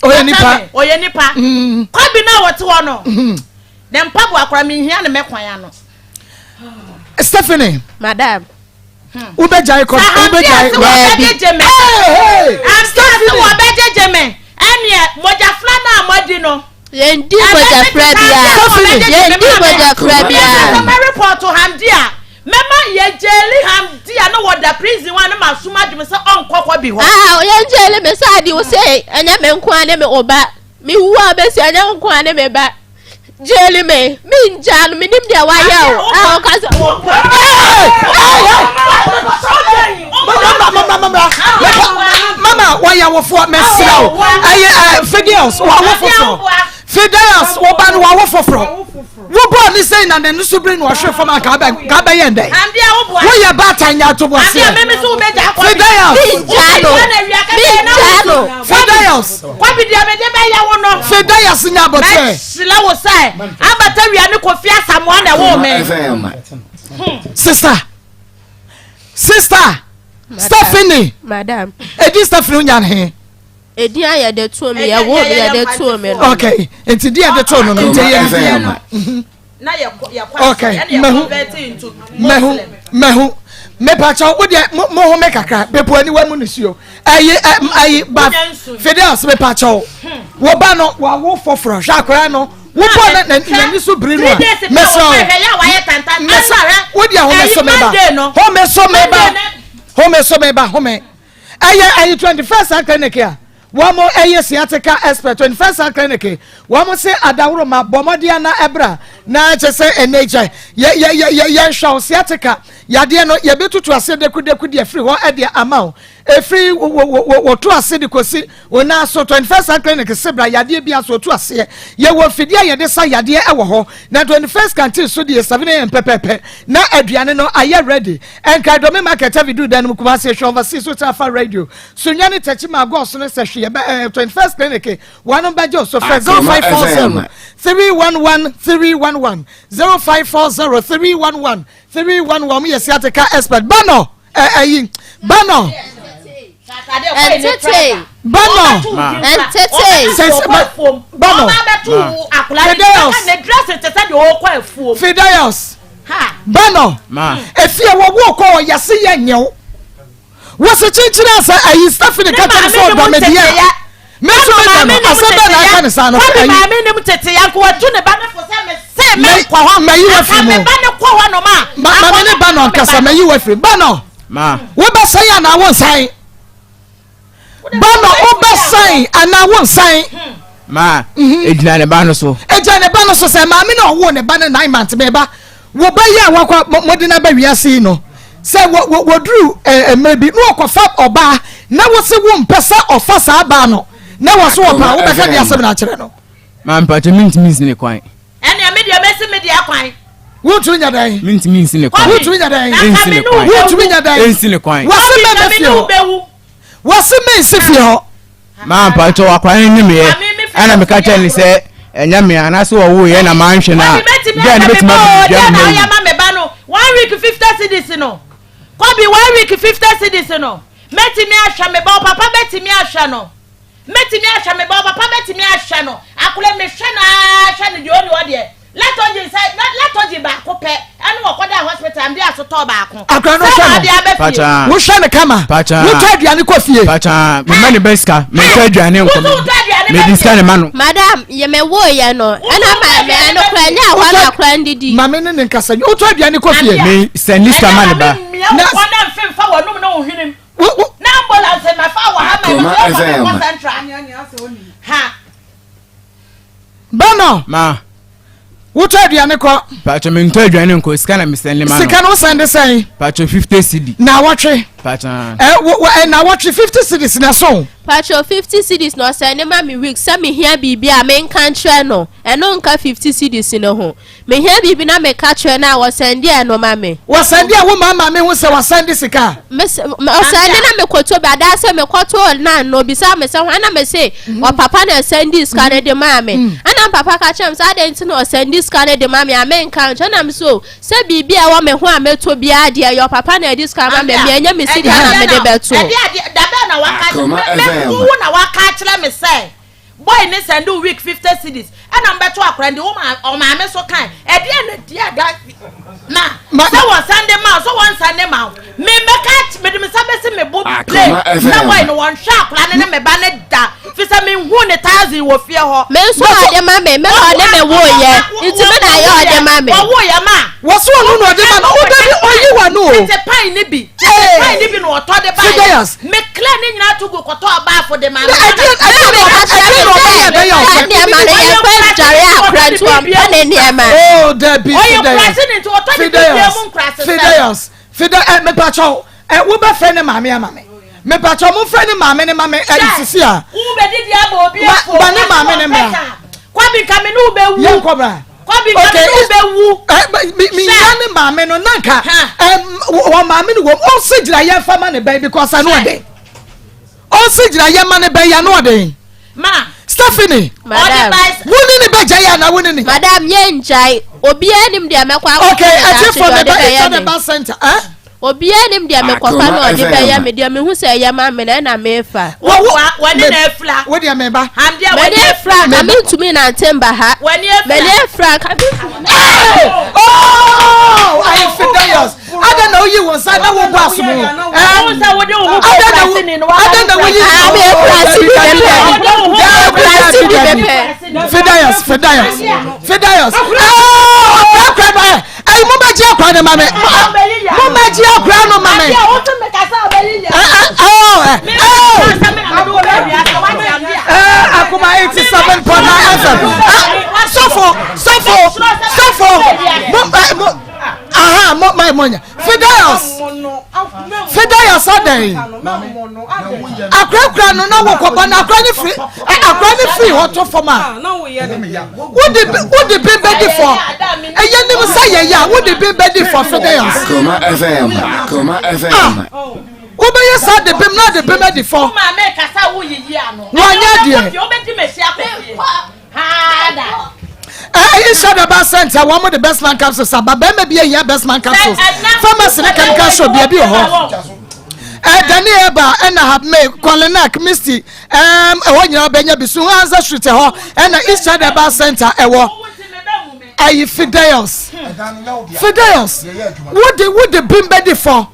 Ɔyɛ nipa. Ɔyɛ nipa. Kwabi na wɔte hɔ no. Ne mpaboa koraa menhia ne mɛkwan ano. Stephanie. Madam. Wobɛgyae kɔ wobɛgyae. Wɔbɛgyegye me. Ampa wɔbɛgyegye me. Ɛneɛ mogyafra no a moadi no. Yɛndi mogyafra biara. Yɛndi mogyafra biara. Sɛ mɛrepɔto Hamdi a, mɛma yɛgyeli Hamdi a na wɔda prison hɔ a na masoma adwene sɛ ɔnkɔ kɔ bi hɔ. Ah, yɛngyeli me sɛ ade wo sɛ ɛnyɛ me nko ara ne me wo ba. Mewu a bɛsi ɛnyɛ wo nko ara ne me ba. Gyeli me, mengyaa no, menim deɛ wayɛ o. A ɔka sɛ. Mama wɔyɛ awofoɔ mesrɛ wo ɛyɛ ɛ Fidelis wɔawo foforɔ Fidelis wɔba no wɔawo foforɔ wobɔɔ ne sɛn na n'ani so bere na ɔhwe fam a ka bɛyɛ ndɛn woyɛ baatan nya atoboaseɛ Fidelis Mengyaa no, mengyaa no. Fidelis Kwabi deɛ mede bɛyɛ wo no. Fidelis nya abotire. Mɛhyira wo sɛ Abata Wia ne Kofi Asamoah na ɛwoo me. Sister, sister, Stephanie. Madam. Edi Stephanie onya ne he. Edin a yɛde too me yɛwoo me yɛde too me no. Okay, nti di yɛde too no no nti yɛ. Na yɛ kɔ yɛ kɔ Okay, asɔre ɛna yɛ mahu. convert into Mahu, Muslim. mahu. Mepakyɛw, wo deɛ mo mo home kakra. Bepo aniwa mu nisuo. Ɛyi ɛ ɛyi ba Wonya nsu. Fidelis mepakyɛw. Wo ba no wawo foforɔ hwɛ akwadaa no. Wo bɔ na na n'ani so biri no a. Mesrɛ wo. Mesrɛ wo deɛ home so meba. Home so meba. Home so meba home. Ɛyɛ ɛyi 21st clinic a. Wɔn ɛyɛ sciatica expert 21st Health Clinic wɔn se adaworoma bɔ mmɔden ana ɛbra na kyɛ sɛ ɛnɛ gya yɛ yɛ yɛ yɛ yɛnhwɛ wo sciatica yadeɛ no yɛbɛtutu ase dekudeku deɛ firi hɔ ɛdeɛ ama wo ɛfiri wɔto ase de kɔsi wo nan so 21st Health Clinic se bra yadeɛ bi aso otu aseɛ yɛwɔ mfidie a yɛde sa yadeɛ ɛwɔ hɔ na 21st canteen so deɛ 7 am pɛpɛpɛ na aduane no ayɛ ready ɛnka dɔme market avidu dan no mu Kumasi hwɛ overseas so afa radio Sunyani Techiman Agɔso no sɛ hwee ɛbɛ ɛɛ 21st clinic wɔn bɛgye o so frɛ 0540 311 311 0540 311 311 wɔn yɛ sciatica expert banɔ ɛ ɛyi banɔ. Ɛntete. Banɔ. Ɛntete. Sɛsɛ banɔ. Fideus. Fideus. Banɔ. Efie wɔ wo kɔ yɛsi yɛ nyɛw. Wɔsi kyinkyin a sɛ ayi Stephanie ka kyerɛ sɛ ɔdɔ me deɛ a, me nso me dɔ no. Asɛm bɛn na aka ne saa no? Kwame Ayi. maame nim tete ya nko watu ne ba ne fo sɛ me se me nkɔ hɔ. Mayi wafiri mu. Aka me ba ne kɔ hɔ nom a. Ma ma me ne ba no nkasa mayi wafiri. Ba no. Ma. Wobɛsan anaa wonsan? Ba no wobɛsan anaa wonsan? Ma egyina ne ba no so. Egyina ne ba no so sɛ maame na ɔwoo ne ba no nine months me ba wo ba yi a wakɔ mode no aba wiase yi no sɛ wɔduru mmerɛ bi na wɔkɔfa ɔbaa na wo se wo mpɛ sɛ ɔfa saa baa no na wɔ so wɔpɛ a wobɛka de asɛm no akyerɛ no. Ma mpakyɛ mentumi nsi ne kwan. Ɛnea me deɛ mɛsi me deɛ kwan. Wontumi nya dɛn? Mentumi nsi ne kwan. Wontumi nya dɛn? Nsi ne kwan. Wontumi nya dɛn? Nsi ne kwan. Wɔse mɛmɛ fie hɔ. Wɔse mensi fie hɔ. Maa mpakyɛ wakwan no nyemeɛ ɛna meka kyerɛ ne sɛ ɛnyɛ me anaasɛ wɔwoeɛ na manhwɛ no a gɛɛ no bɛtumi abɔ dua ma mawu. Ma me ba no one week 50 cedis no kɔbi one week 50 cedis no mɛtumi ahwɛ me ba ɔpapa bɛtumi ahwɛ no mɛtumi ahwɛ me ba ɔpapa bɛtumi ahwɛ no akora mehwɛ no ara hwɛ no deɛ ɔni hɔ deɛ Letogin sɛ na Letogin baako pɛ ɛna ɔkɔdaa hospital mde asotɔɔ baako. Akora no Sɛ hwɛ na no. ade aba fie. Pakyɛ. Wohwɛ no kama. Pakyɛ. Wotɔ aduane kɔ fie. Pakyɛ mema ne ba sika mentɔ aduane nkɔ Woso wotɔ aduane ba mede sika fie. ne ma no. Madam, yɛ me wo yɛ no. Ɛna ma me ɛno kora nyɛ ahɔ na akora ndidi. Maame ne ne nkasa. Wotɔ aduane kɔ fie. Maame a- Me sɛndi sika ma ne ba. Ɛnɛ maame mmea wo Na- kɔn na mfemfa w'anum ne wo hwenem. Wo- wo- Na ambulance mɛfa wɔ ha ma Akoma ɛbɛsɛ ɔfa FM. me kɔ central. Ha. Bɛnɔ. Ma. Wotɔ aduane kɔ. Pakyɛ mentɔ aduane nkɔ sika na mesɛnde ma no. Sika no wosɛnde sɛn? Pakyɛ 50 cedi. Naawɔtwe. Pakyɛ. Ɛ wo ɛ naawɔtwe 50 cedis na ɛso. Pakyɛ 50 cedis na ɔsɛnde ma me week sɛ mehia biribi a menka nkyerɛ no ɛno nka 50 cedis no ho. Mehia biribi na meka kyerɛ no a wɔsɛnde ɛno ma me. Wɔsɛnde a wo maa maame hu sɛ wɔsɛnde sika a. Mese ɔsɛnde na mekɔtɔ bi adaa sɛ mekɔtɔ nan no obisa me sɛ hwan na mese ɔpapa na ɛsɛnde sika no de maa me ɛna mpapa ka kyerɛ me sɛ adɛn nti na ɔsɛnde sika no de ma me a menka nkyerɛ na me so sɛ biribi a ɛwɔ me ho a mɛtɔ biara deɛ ɛyɛ ɔpapa na ɛde sika ma me meɛnyɛ me sika na mede bɛto. Ɛde adeɛ dabɛn na waka Akoma me FM. wo na waka akyerɛ me sɛ boy ne send wo week 50 cedis ɛna mbɛto akora ndi wo ma ɔmaame so kan ɛdeɛ na di ada na sɛ wɔ sande ma so wɔn sande ma wo me mɛka mede me nsa bɛsi me bo play Akoma sɛ FM. boy no wɔnhwɛ akora ne ne me ba ne da fi sɛ menhu ne thousand wɔ fie hɔ Me nso ɔde ma me me na ɔde me wo yɛ nti me na ayɛ ɔde ma me. wɔwo yɛ ma Wɔso ɔno na ɔde ma no. Wo dabi ɔyi wa no o. tete pan ne bi tete pan ne bi na ɔtɔ de ba Fidelius. me clear ne nyinaa to gu kɔtɔ ɔbaafo de ma Na me ɛdeɛ ɛdeɛ na ɔbɛ ɛdeɛ na ɔbɛyɛ ɛbɛyɛ Saa ɔfɛ. nneɛma no yɛmfa ndware akora nti ɔmpɛ ne nneɛma. Oh dabi Ɔyɛ Fidelius. nkurase ne nti ɔtɔ ne bibia mu nkurase sɛm. Fidelius. Fidel ɛ mepakyɛw ɛ wobɛfrɛ ne maame ama me. Mepakyɛw momfrɛ ne maame ne ma me ɛ sisi a. Wobɛdidi ama obi Ma- afuo ma ne maame ne mmra. Kwabi nka me ne wo bɛwu. Yɛnkɔ bra. Kwabi nka me ne wo bɛwu. Ɛ mi mi nya ne maame no nanka Ha. ɛ wɔ maame no wɔm ɔnsi gyina yɛn fa ma ne bɛn because ano ɔden ɔnsi gyina yɛn ma ne bɛn yɛ ano ɔden Ma. Stephanie Madam. Ɔde ba wo ne ne bɛ gya yɛ ana wo ne ne. Madam yɛngyae obiara nim deɛ mɛkɔ akɔka Okay ne daakye ɛti fɔ deɛ me ɔde ba bɛyɛ ɛtɔ ne me. ba center ɛ. Obiara nim deɛ mekɔfa na ɔde bɛyɛ me deɛ mehu sɛ ɛyɛ ma me no ɛna mefa. W'ani na afira. Wo deɛ meba. M'ani afira nka mentumi nante mba ha. M'ani afira nka mentumi. Oh, I am Fidelius. Ada na oyi wɔn nsa na wɔbɔ asom o. Ada na woyi. Ami efura si bi bɛpɛ. Efura si bi bɛpɛ. Fidelius, Fidelius, Fidelius. Ɔkura kura no ɛ. Ayi mo bɛ gye akura no ma mi. Mo bɛ gye akura no ma mi. Akuma 87.9 FM. Sɔfo, sɔfo, sɔfo. Mo mo aha mo ma mo nya. Fidelius Fidelius adɛn akurakura no na wɔkɔbɔ no akura ne firi akura ne firi hɔ to fam a wode wode bi bɛdi fɔ ɛyɛ nim sɛ yɛyɛ a wode bi bɛdi fɔ Fidelius ah wobɛyɛ saa de bem na de bem adi fɔ wɔanyɛ deɛ. Ɛyi hyɛ da ba sɛnti a wɔn de best man capsules aba bɛrima bi ehia best man capsules pharmacy ne chemical shop baabi wɔ hɔ. Ɛdani ɛba ɛna habme kɔlenak misty ɛɛm ɛhɔ nyinaa bɛnya bi so hansa street ɛhɔ ɛna east side ɛba center ɛwɔ ɛyi fideus fideus wode wode bim bɛdi fɔ.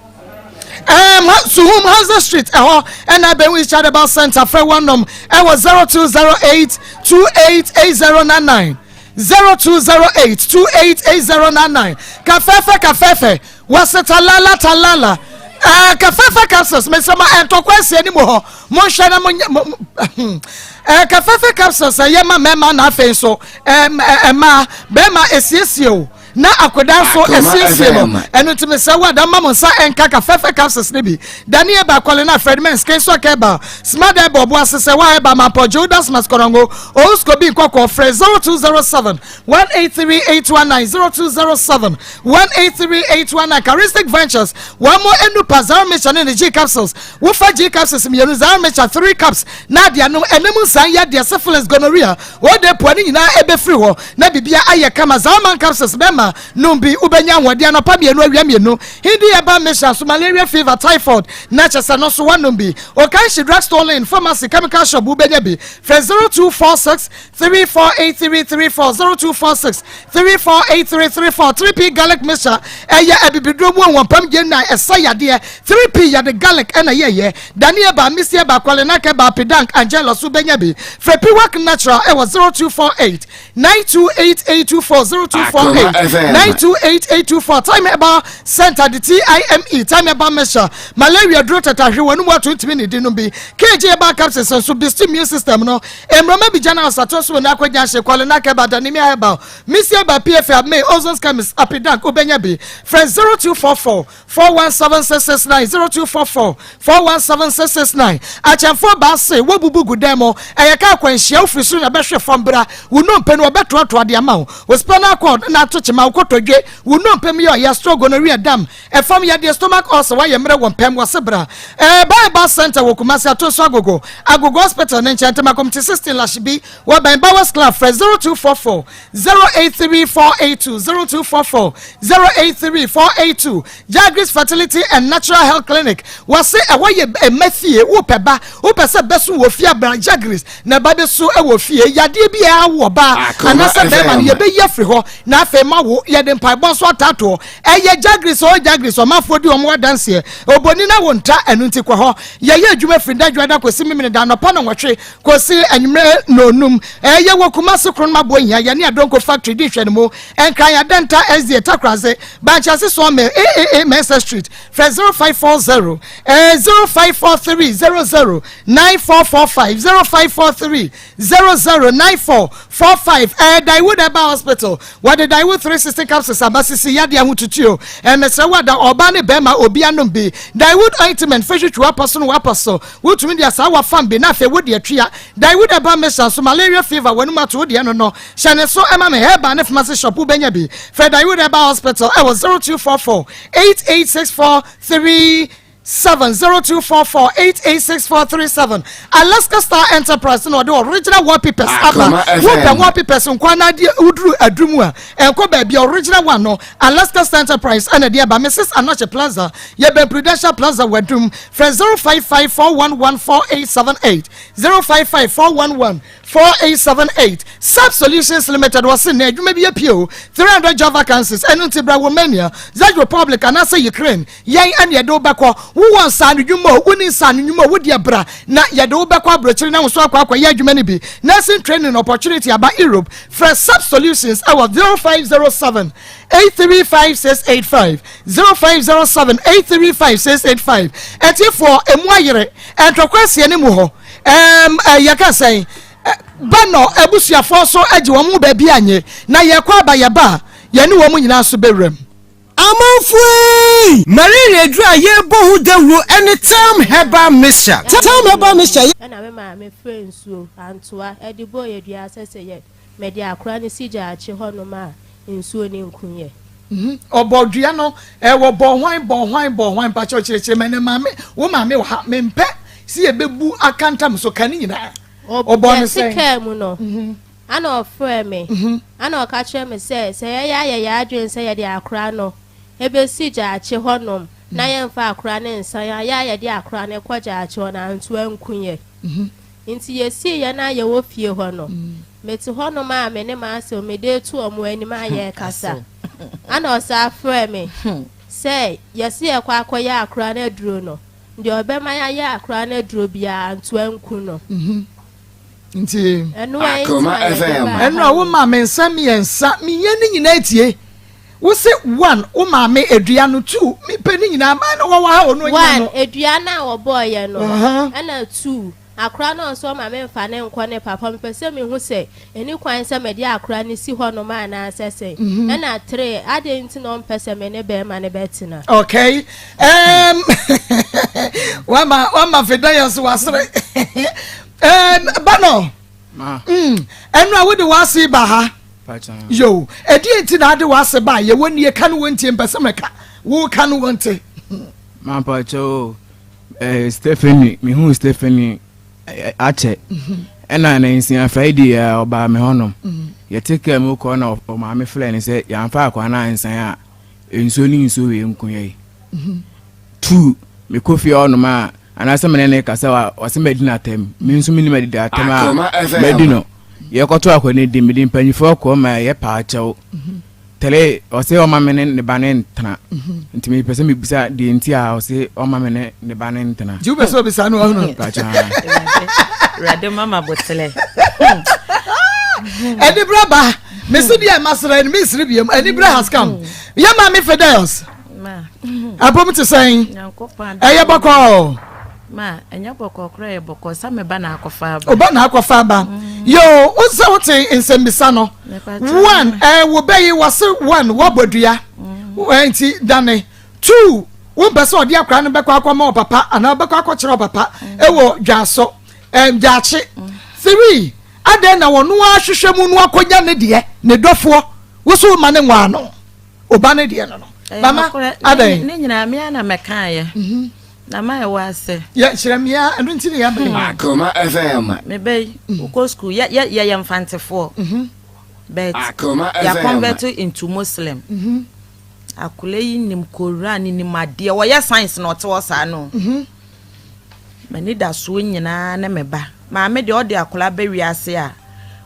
Um, Suhum Hansa Street, ɛhɔ ɛna abɛn East Charitable Center frɛ wɔn nom ɛwɔ 0208 288099 0208 288099 kafɛfɛ kafɛfɛ wɔsi talala talala ɛɛ kafɛfɛ capsules mesɛma ɛntɔkwa esi anim hɔ monhwɛ na mo mo ɛɛ kafɛfɛ capsules ɛyɛ ma mɛɛma na afei nso ɛɛ ɛmaa bɛɛma esiesie o. Na akoda nso asiesie no. Ɛno nti mesrɛ wo ada mma mo nsa nka ka fɛfɛ capsules no bi. Dani Eba, Kɔlena, Fred Mens, Kenso Kebal, Smart Eba, Ɔboase, Sɛwa Eba, Mampɔ, Judas Maskorongo, Owusko Bi Nkɔkɔɔ, frɛ 0207 183 819, 0207 183 819. Charistic Ventures, wɔn mo enupa Zara Mixture ne ne G capsules. Wofa G capsules mmienu, Zara Mixture 3 cups na ade anom, ɛnam nsan yadeɛ, syphilis, gonorrhea, Wode poa ne nyinaa ɛbɛfiri hɔ na bibia ayɛ kama. Zalman capsules bɛma nom bi wobɛnya ahoɔden anɔpa mmienu awia mmienu. Hindi herbal mixture nso malaria fever, typhoid na kyɛ sɛ no nso woanom bi. Okanshi drug store lane pharmacy chemical shop wobɛnya bi. Frɛ 0246 348334 0246 348334. 3P garlic mixture ɛyɛ abibiduro mu ahuampam gye na ɛsa yadeɛ. 3P yɛde garlic ɛna yɛyɛ. Dani Eba, Missy Eba, Kwalenak Eba, Pidank, Angela so bɛnya bi. Frɛ Piwak Natural ɛwɔ 0248 928824 0248 928824. Time Eba Center de TIME Time Eba Mixture Malaria duro tatahwe wɔn mu ato ntumi ne di nom bi. KG Eba Capsules nso boost immune system no. Mmroma bi gyana asato so na akɔgya hye Kwalenak Eba, Danimia Herbal, Missy Eba, PFA, May, Ozon's Chemist, Apidank wobɛnya bi. Frɛ 0244 417669 0244 417669 Akyɛmfoɔ baa se woabubu gu dan mu ɛyɛ kaa akwanhyia wofiri soro na bɛhwe fam bra wo nnompe no wɔbɛtoatoa de ama wo wo spinal cord na ato kyema wo kotodwe wo nnompe mu yɛ ɔya stroke gonorrhea dam ɛfam yadeɛ stomach ulcer woayɛ mmerɛ wɔ mpɛm wɔse bra ɛɛ Bible Center wɔ Kumasi Atonso Agogo Agogo Hospital ne nkyɛn Ntamakomte 16 Lashibi wɔ bɛn Bowers Club frɛ 0244 083 482 0244 083 482 Jagris Fertility and Natural Health Clinic wɔse ɛhɔ yɛ ɛma fie wopɛ ba wopɛ sɛ bɛso wɔ fie abra Jagris na ɛba bɛso wɔ fie yadeɛ bi a awo ɔbaa anaasɛ bɛrima no yɛbɛyi afiri hɔ na afei ma wo yɛde mpaebɔ nso ataatoɔ ɛyɛ Jagris ɔ Jagris ɔmanfoɔ di wɔn adanseɛ oboni na wo nta ɛno nti kɔ hɔ yɛyɛ adwuma firi da dwoada kɔsi memene da anɔpa na nwɔtwe Kɔsi anwummerɛ nnɔnnum. Ɛyɛ wɔ Kumasi Kronoma Abohia, yɛne Adonko Factory di nhwɛnimu, Nkran Adenta SDA Takorase, Bankyase Sawmill, AAA Mensah Street, frɛ 0540 0543 00 9445 0543 00 9445 Ɛyɛ Daewood Herbal Hospital, wɔde Daewood 360 capsules aba sisi yadeɛ ahotutuo. Mesrɛ wo ada ɔbaa ne bɛrima obi anom bi. Daewood ointment fɛ twitwi w'apɔ so ne w'apɔ so. Wotumi de asaawa fam bi na afei wode atua. Daewood Herbal Mixture nso malaria fever w'anum ato wo deɛ no no. Hyɛ ne so ma me herbal ne pharmacy shop wobɛnya bi. Frɛ Daewood Herbal Hospital ɛwɔ 0244 8864 3. 7 0244 886 437 Alaska Star Enterprise na ɔde original wallpapers aba. Wopɛ wallpapers nkoa na adeɛ woduru aduru mu a ɛnkɔ baabi a original one no Alaska Star Enterprise ɛna ɛde aba. Mrs Anokye Plaza yɛbɛn Prudential Plaza wɔ Adum. Frɛ 055 411 4878 055 411 4878 Sub Solutions Limited wɔse nnɛ adwuma bi apue o, 300 job vacancies, ɛno nti bra Romania, Czech Republic anaasɛ Ukraine, yɛn ɛne yɛde wo bɛkɔ. Wowɔ nsaano nnwuma o, wonni nsaano nnwuma o, wo deɛ bra na yɛde wo bɛkɔ aburokyire na wo nso akɔ akɔyɛ adwuma no bi. Nursing training opportunity aba Europe, frɛ Sub Solutions ɛwɔ 0507 835685, 0507 835685. Atiefoɔ, emu ayere, ntɔkwa asie ne mu hɔ. Ɛɛm, yɛka sɛn? Banɔ abusuafoɔ nso agye wɔn ho baabi anye, na yɛkɔ aba yɛba a, yɛne wɔn nyinaa nso bɛwuram. Amanfoɔ ei! Malaria aduru a yɛrebɔ ho dawuro ne Telm Herbal Mixture. Telm Herbal Mixture yɛ. Ɛna me maame frɛɛ nsuo, antoa, de bɔɔ yɛ dua sɛ sɛ yɛ mede akora no si gyaakye hɔ nom a nsuo no nku yɛ. Ɔbɔ dua no eh wɔbɔ hwan bɔ hwan bɔ hwan mpakyɛw kyerɛkyerɛ me ɛnɛ maame wo maame wɔ ha mempɛ sɛ yɛbɛbu aka ntam so ka ne nyinaa ɔbɔ no Yɛte sɛn. kaa mu no ana ɔfrɛɛ me ana ɔka kyerɛ me sɛ sɛ yɛyɛ ayɛ yɛn adwene sɛ yɛde akora no bɛsi gyaakye hɔ nom na yɛmfa akora no nsan a yɛ a yɛde akora no kɔ gyaakye hɔ no anto anku yɛn. Nti yɛsii yɛn a yɛwɔ fie hɔ no, mete hɔnom a me ne m'asew mede reto wɔn anim a yɛrekasa. Ana ɔsan frɛɛ me sɛ yɛse yɛkɔ akɔyɛ akora no aduro no, deɛ ɔbɛma yɛayɛ akora no aduro biara nto anku no. Nti Ɛno ara nti na yɛde baa ha ɛno a wo no. ma me nsa mmiɛnsa meyɛ ne nyinaa tie. Wo se one wo maame edua no two mepɛ ne nyinaa maa na wɔwɔ ha ɔno onyina One, no. edua no a wɔbɔeɛ no, ɛna two, akora no nso ɔma memfa no nkɔ ne papa mepɛ sɛ mehu sɛ ɛni kwan sɛ mede akora no si hɔnom anaasɛ sɛn, ɛna three, adɛn nti na ɔmpɛ sɛ me ne barima no bɛtena. Okay, um, wama wama fidayɛ so wasere. Um, Bano. Mm, ɛno a wode w'ase ba ha. Yo, ɛdeɛ nti na ade w'ase ba yɛ wɔ nie ka no wɔ ntie mpɛ sɛ mɛka wo ka no wɔ nte. Mampakyɛ o, eh, Stephanie, mehu Stephanie eh, akyɛ. Mhm. Ɛna na nsia Friday a ɔbaa me hɔnom. Mhm. Yɛte kaa mu kɔ na ɔmaame frɛ no sɛ yɛamfa akwa no ansan a nsuo ne nsuo wei nko yɛ yi. Mhm. Tu, mekɔ fie hɔnom a anaasɛ mene ne kasa a ɔsɛ madi no atɛm. Me nso menim adidi atɛm a madi no. Yɛkɔto akɔ ne di mede mpanyinfoɔ kɔ ma yɛ paakyɛw. Tɛlɛ ɔsɛ ɔma me ne ne ba ne ntena. Nti mepɛ sɛ mebisa deɛ nti a ɔsɛ ɔma me ne ne ba ne ntena. Nti wopɛ sɛ obisa no ɔhunu. Paakyɛw. Awurade mama botelɛ. Anibere ba mesi deɛ masere no mensere biom anibere has come. Yɛ maame Fidelis. Apom te sɛn? Ɛyɛ bɔkɔɔ. Ma ɛnyɛ bɔkɔɔ koraa ɛyɛ bɔkɔɔ sɛ me ba na akɔfa aba. Ɔba na akɔfa aba. Mm. Yoo, wo sɛ wote nsɛmbisa no. One, ɛɛ eh, wo bɛ yi wɔse one wɔbɔ dua. Mm. Eh, nti dane. Two, wo mpɛ sɛ ɔde akora no bɛkɔ akɔma ɔpapa anaa ɔbɛkɔ akɔkyerɛ ɔpapa mm. ɛwɔ dwaso ɛɛ gyaakye. Three, adɛn na wɔn ahwehwɛ mu no akɔnya ne deɛ ne dɔfoɔ woso ma ne nwaa no. Oba ne deɛ no no. Mama adɛn. Ne nyinaa mea na mɛkaeɛ. Mhm. Na ma ɛwɔ ase. Yɛ kyerɛ mea ɛno nti ne yɛabɛn. Hmm. Akoma FM. Mebɛ yi mhm. wokɔ sukuu yɛ yɛ yɛyɛ mfantefoɔ. Mhm. But Akoma FM. yɛ convert into Muslim. Akwadaa yi nim Koran nim adeɛ wɔyɛ science na ɔte hɔ saa no. M'anidasoɔ nyinaa ne me ba. Maame deɛ ɔde akwadaa bɛ wiase a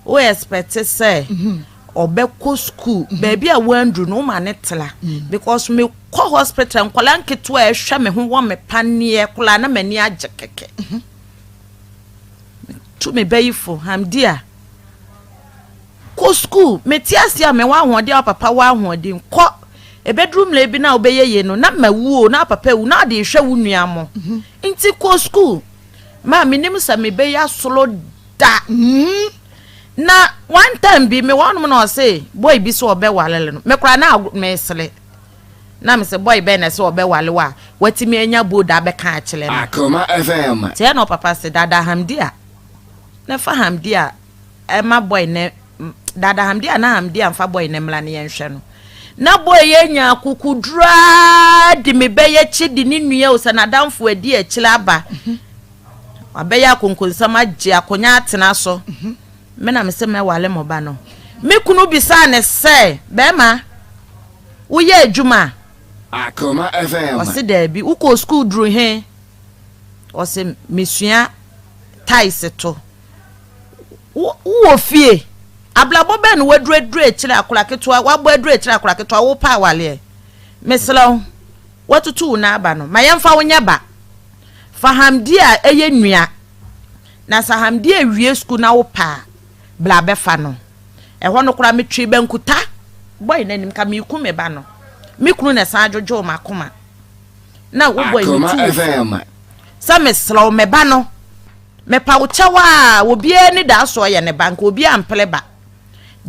wo expect sɛ. Ɔbɛkɔ school baabi a wanduru no woma ne tra because mekɔ hospital nkwadaa nketewa a ɛhwɛ me ho wɔ me paneɛ koraa na m'ani agye kɛkɛ. Tu me bayifo Hamdia kɔ school mete ase a mewɔ ahoɔden a papa wɔ ahoɔden kɔ ebeduru mmerɛ bi na wobɛyɛ yie no na mawu o na papa awu na ɔde rehwɛ wo nua mo nti kɔ school maa menim sɛ mebɛyɛ asolo da. Na one time bi mewɔ hɔnom na ɔse boy bi sɛ ɔbɛwale no, me koraa na mesere. Na mese boy bɛn na ɛsɛ ɔbɛwale wo a watumi anya bold abɛka akyerɛ no. Akoma FM. Nti ɛna ɔpapa se dada Hamdi a na fa Hamdi a ɛma boy no dada Hamdi a na Hamdi a mfa boy no mmra na yɛnhwɛ no. Na boy yi anya akokoduru ara de me bɛyɛ kye de ne nua o sɛ n'adamfo adi akyire aba. Wabɛyɛ akonkonsɛm agye akonya atena so. Me na mese mɛwale mo ba no. Me kunu bisaa ne sɛ, bɛrima, woyɛ adwuma? Akoma FM. Ɔse daabi. Wokɔɔ sukuu duru he? Ɔse mesua tiles to. Wo wowɔ fie? Abrabɔ bɛn na woaduru aduru akyire akora ketewa, woabɔ aduru akyire akora ketewa, wopɛ awaleɛ? Mesrɛ wo, woatutu wo nan aba no, ma yɛmfa wo nyɛ ba. Fa Hamdi a ɛyɛ nua, na sɛ Hamdi awie sukuu na wopɛ a, bra bɛfa no. Ɛhɔ no koraa metwee bankuta bɔe no anim, ka mereku me ba no. Me kunu na ɛsan dwodwoo m'akoma. Na wo bɔe metu wo fo sɛ mesrɛ wo, me ba no, Mepa wo kyɛw aa obiara ani daa so ɔyɛ ne ba nka obiara mpere ba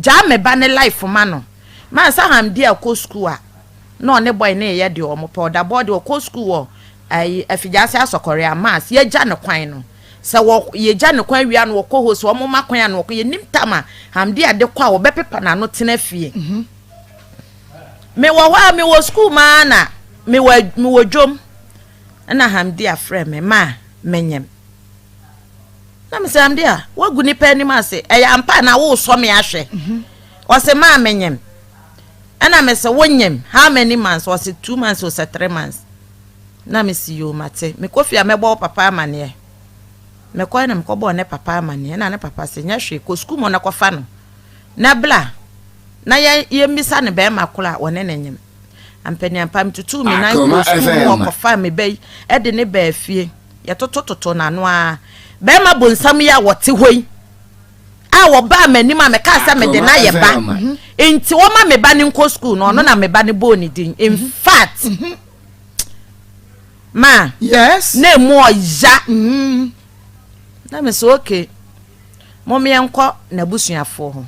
gyaa me ba ne life ma no man sɛ Hamdi a kɔ school a na ɔne boy no yɛ deɛ ɔmo pɛ ɔda bɔɔ deɛ ɔkɔ school wɔ ayi afigyaase asɔkɔre a mass yɛgya ne kwan no sɛ wɔ yɛgya ne kwan wie a na ɔkɔ hɔ sɛ ɔmo ma kwan a na ɔkɔ yɛnim tam a Hamdi a de kɔ a ɔbɛpepa n'ano tena fie mewɔ hɔ a mewɔ school maa na mewɔ mewɔ dwom ɛna Hamdi afrɛ me ma menyem Na mese, Amde a, woagu nnipa anim ase, ɛyɛ ampa anaa woresɔ me ahwɛ? Ɔse, maa menyem. Ɛna mese, wonyem? How many months? Ɔse, 2 months ɔsɛ 3 months. Na mese, yoo, mate. Mekɔ fie a mɛbɔ wo papa amaneɛ. Mekɔɛ na mekɔbɔɔ ne papa amaneɛ. Ɛna ne papa se, nyɛ hwee, kɔ sukuu mu na kɔfa no. Na bla, na yɛmmisa no bɛrima koro a ɔne no nyem. Ampaniampa, metutuu me nan kɔɔ sukuu mu hɔ kɔfaa me ba yi de no baa fie. Yɛtotototoo n'ano ara. Barima bonsam yi a ɔte hɔ yi a ɔbaa m'anim a mekaa sɛ mede no ayɛ ba nti ɔma me ba no nkɔ sukuu no, ɔno na me ba no bɔɔ ne din. In fact, ma Yes. na emu ɔya. Na me sɛ okay, mom yɛnkɔ n'abusuafoɔ hɔ.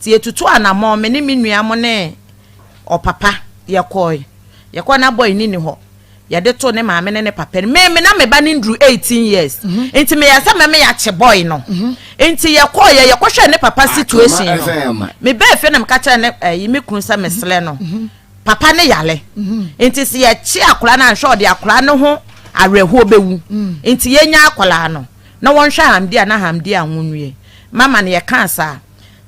Nti yɛtutu anammɔn, me ne me nua mo ne ɔpapa yɛkɔe. Yɛkɔe na boy no nni hɔ. Yɛde too ne maame ne ne papa anim. Me me na me ba no nduru 18 years. Mhm. Nti meyɛ sɛ mɛmɛ yɛakye boy no. Mhm. Nti yɛkɔeɛ yɛkɔhwɛɛ ne papa situation no. Me baa fie na meka kyerɛ ne ɛyi me kunu sɛ mesrɛ no. Mhm. Papa ne yale. Nti sɛ yɛkye akwadaa no anhwɛ ɔde akwadaa no ho awerɛhoɔ bɛwu. Nti yɛnya akwadaa no na wɔnhwɛ Hamdi a na Hamdi anwo nwie. Mama no yɛkaa saa.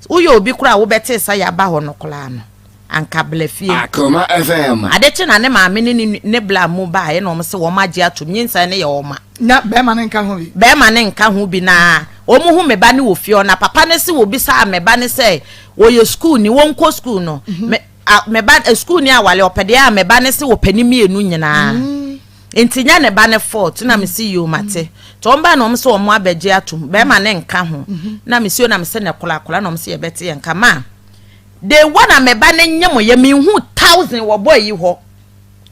Woyɛ obi koraa a wobɛtee sɛ yɛaba hɔ no koraa no, anka bla fie. Akoma FM. Ade kye na ne maame ne ne ne bla mu baeɛ na wɔn se wɔn agye atom, nyinsɛn no yɛ wɔn ma. Na bɛɛma no nka ho bi. Bɛɛma no nka ho bi na wɔn hu me ba no wɔ fie hɔ na papa no se wɔbisaa me ba no sɛ wɔyɛ sukuuni, wɔnkɔ sukuu no. Me a me ba sukuuni awale ɔpɛ deɛ a me ba no se wɔpɛ ne mmienu nyinaa. Nti nyɛ ne ba ne fault na me se yoo mate nti wɔn baa na wɔn se wɔn abɛgye atum bɛrima ne nka ho na me se na me se ne kola kola na wɔn se yɛbɛte yɛn nka ma day one a me ba ne nye mo yɛ me hu thousand wɔ boy yi hɔ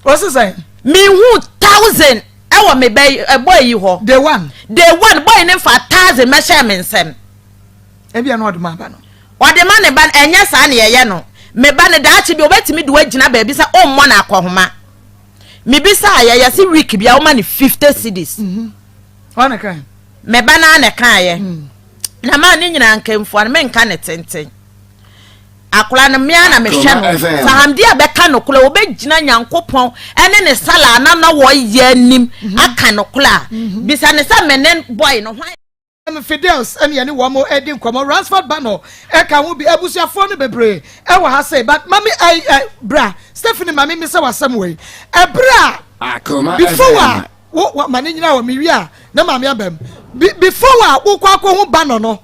Ɔsi sɛn? Me hu thousand ɛwɔ me ba yi boy yi hɔ Day one. Day one boy ne nfa thousand mɛhyɛ me nsam. Ebia na ɔde ma aba no. Ɔde ma ne ba no ɛnyɛ saa na yɛyɛ no me ba no daakye bi obetumi de wagyina baabi sɛ ɔmmɔ no akɔhoma. Mebisaa yɛ, yɛse week bia woma no 50 cedis. Mhm. Ɔna kan. Me ba naa na ɛkaeɛ. Mm. Na maa ne nyinaa nkamfua no menka ne tenten. Akora no mmea na mehwɛ no. Sahamdi a bɛka nokorɛ wɔbɛgyina Nyankopɔn ɛne ne sala na na wɔyɛ anim mhm. aka nokorɛ a. Mhm. Bisa ne sɛ me ne boy no hwan. Fidels ɛne yɛne wɔn ɛdi nkɔmɔ Ransford Bano ɛka ho bi abusuafoɔ no bebree ɛwɔ ha sei but mami ɛy ɛ bra Stephanie mami mi sɛ wasɛm wei ɛbrɛ a before a wo wa ma ne nyina wɔ mi wi a na maame abam before a wokɔ akɔ ho Bano no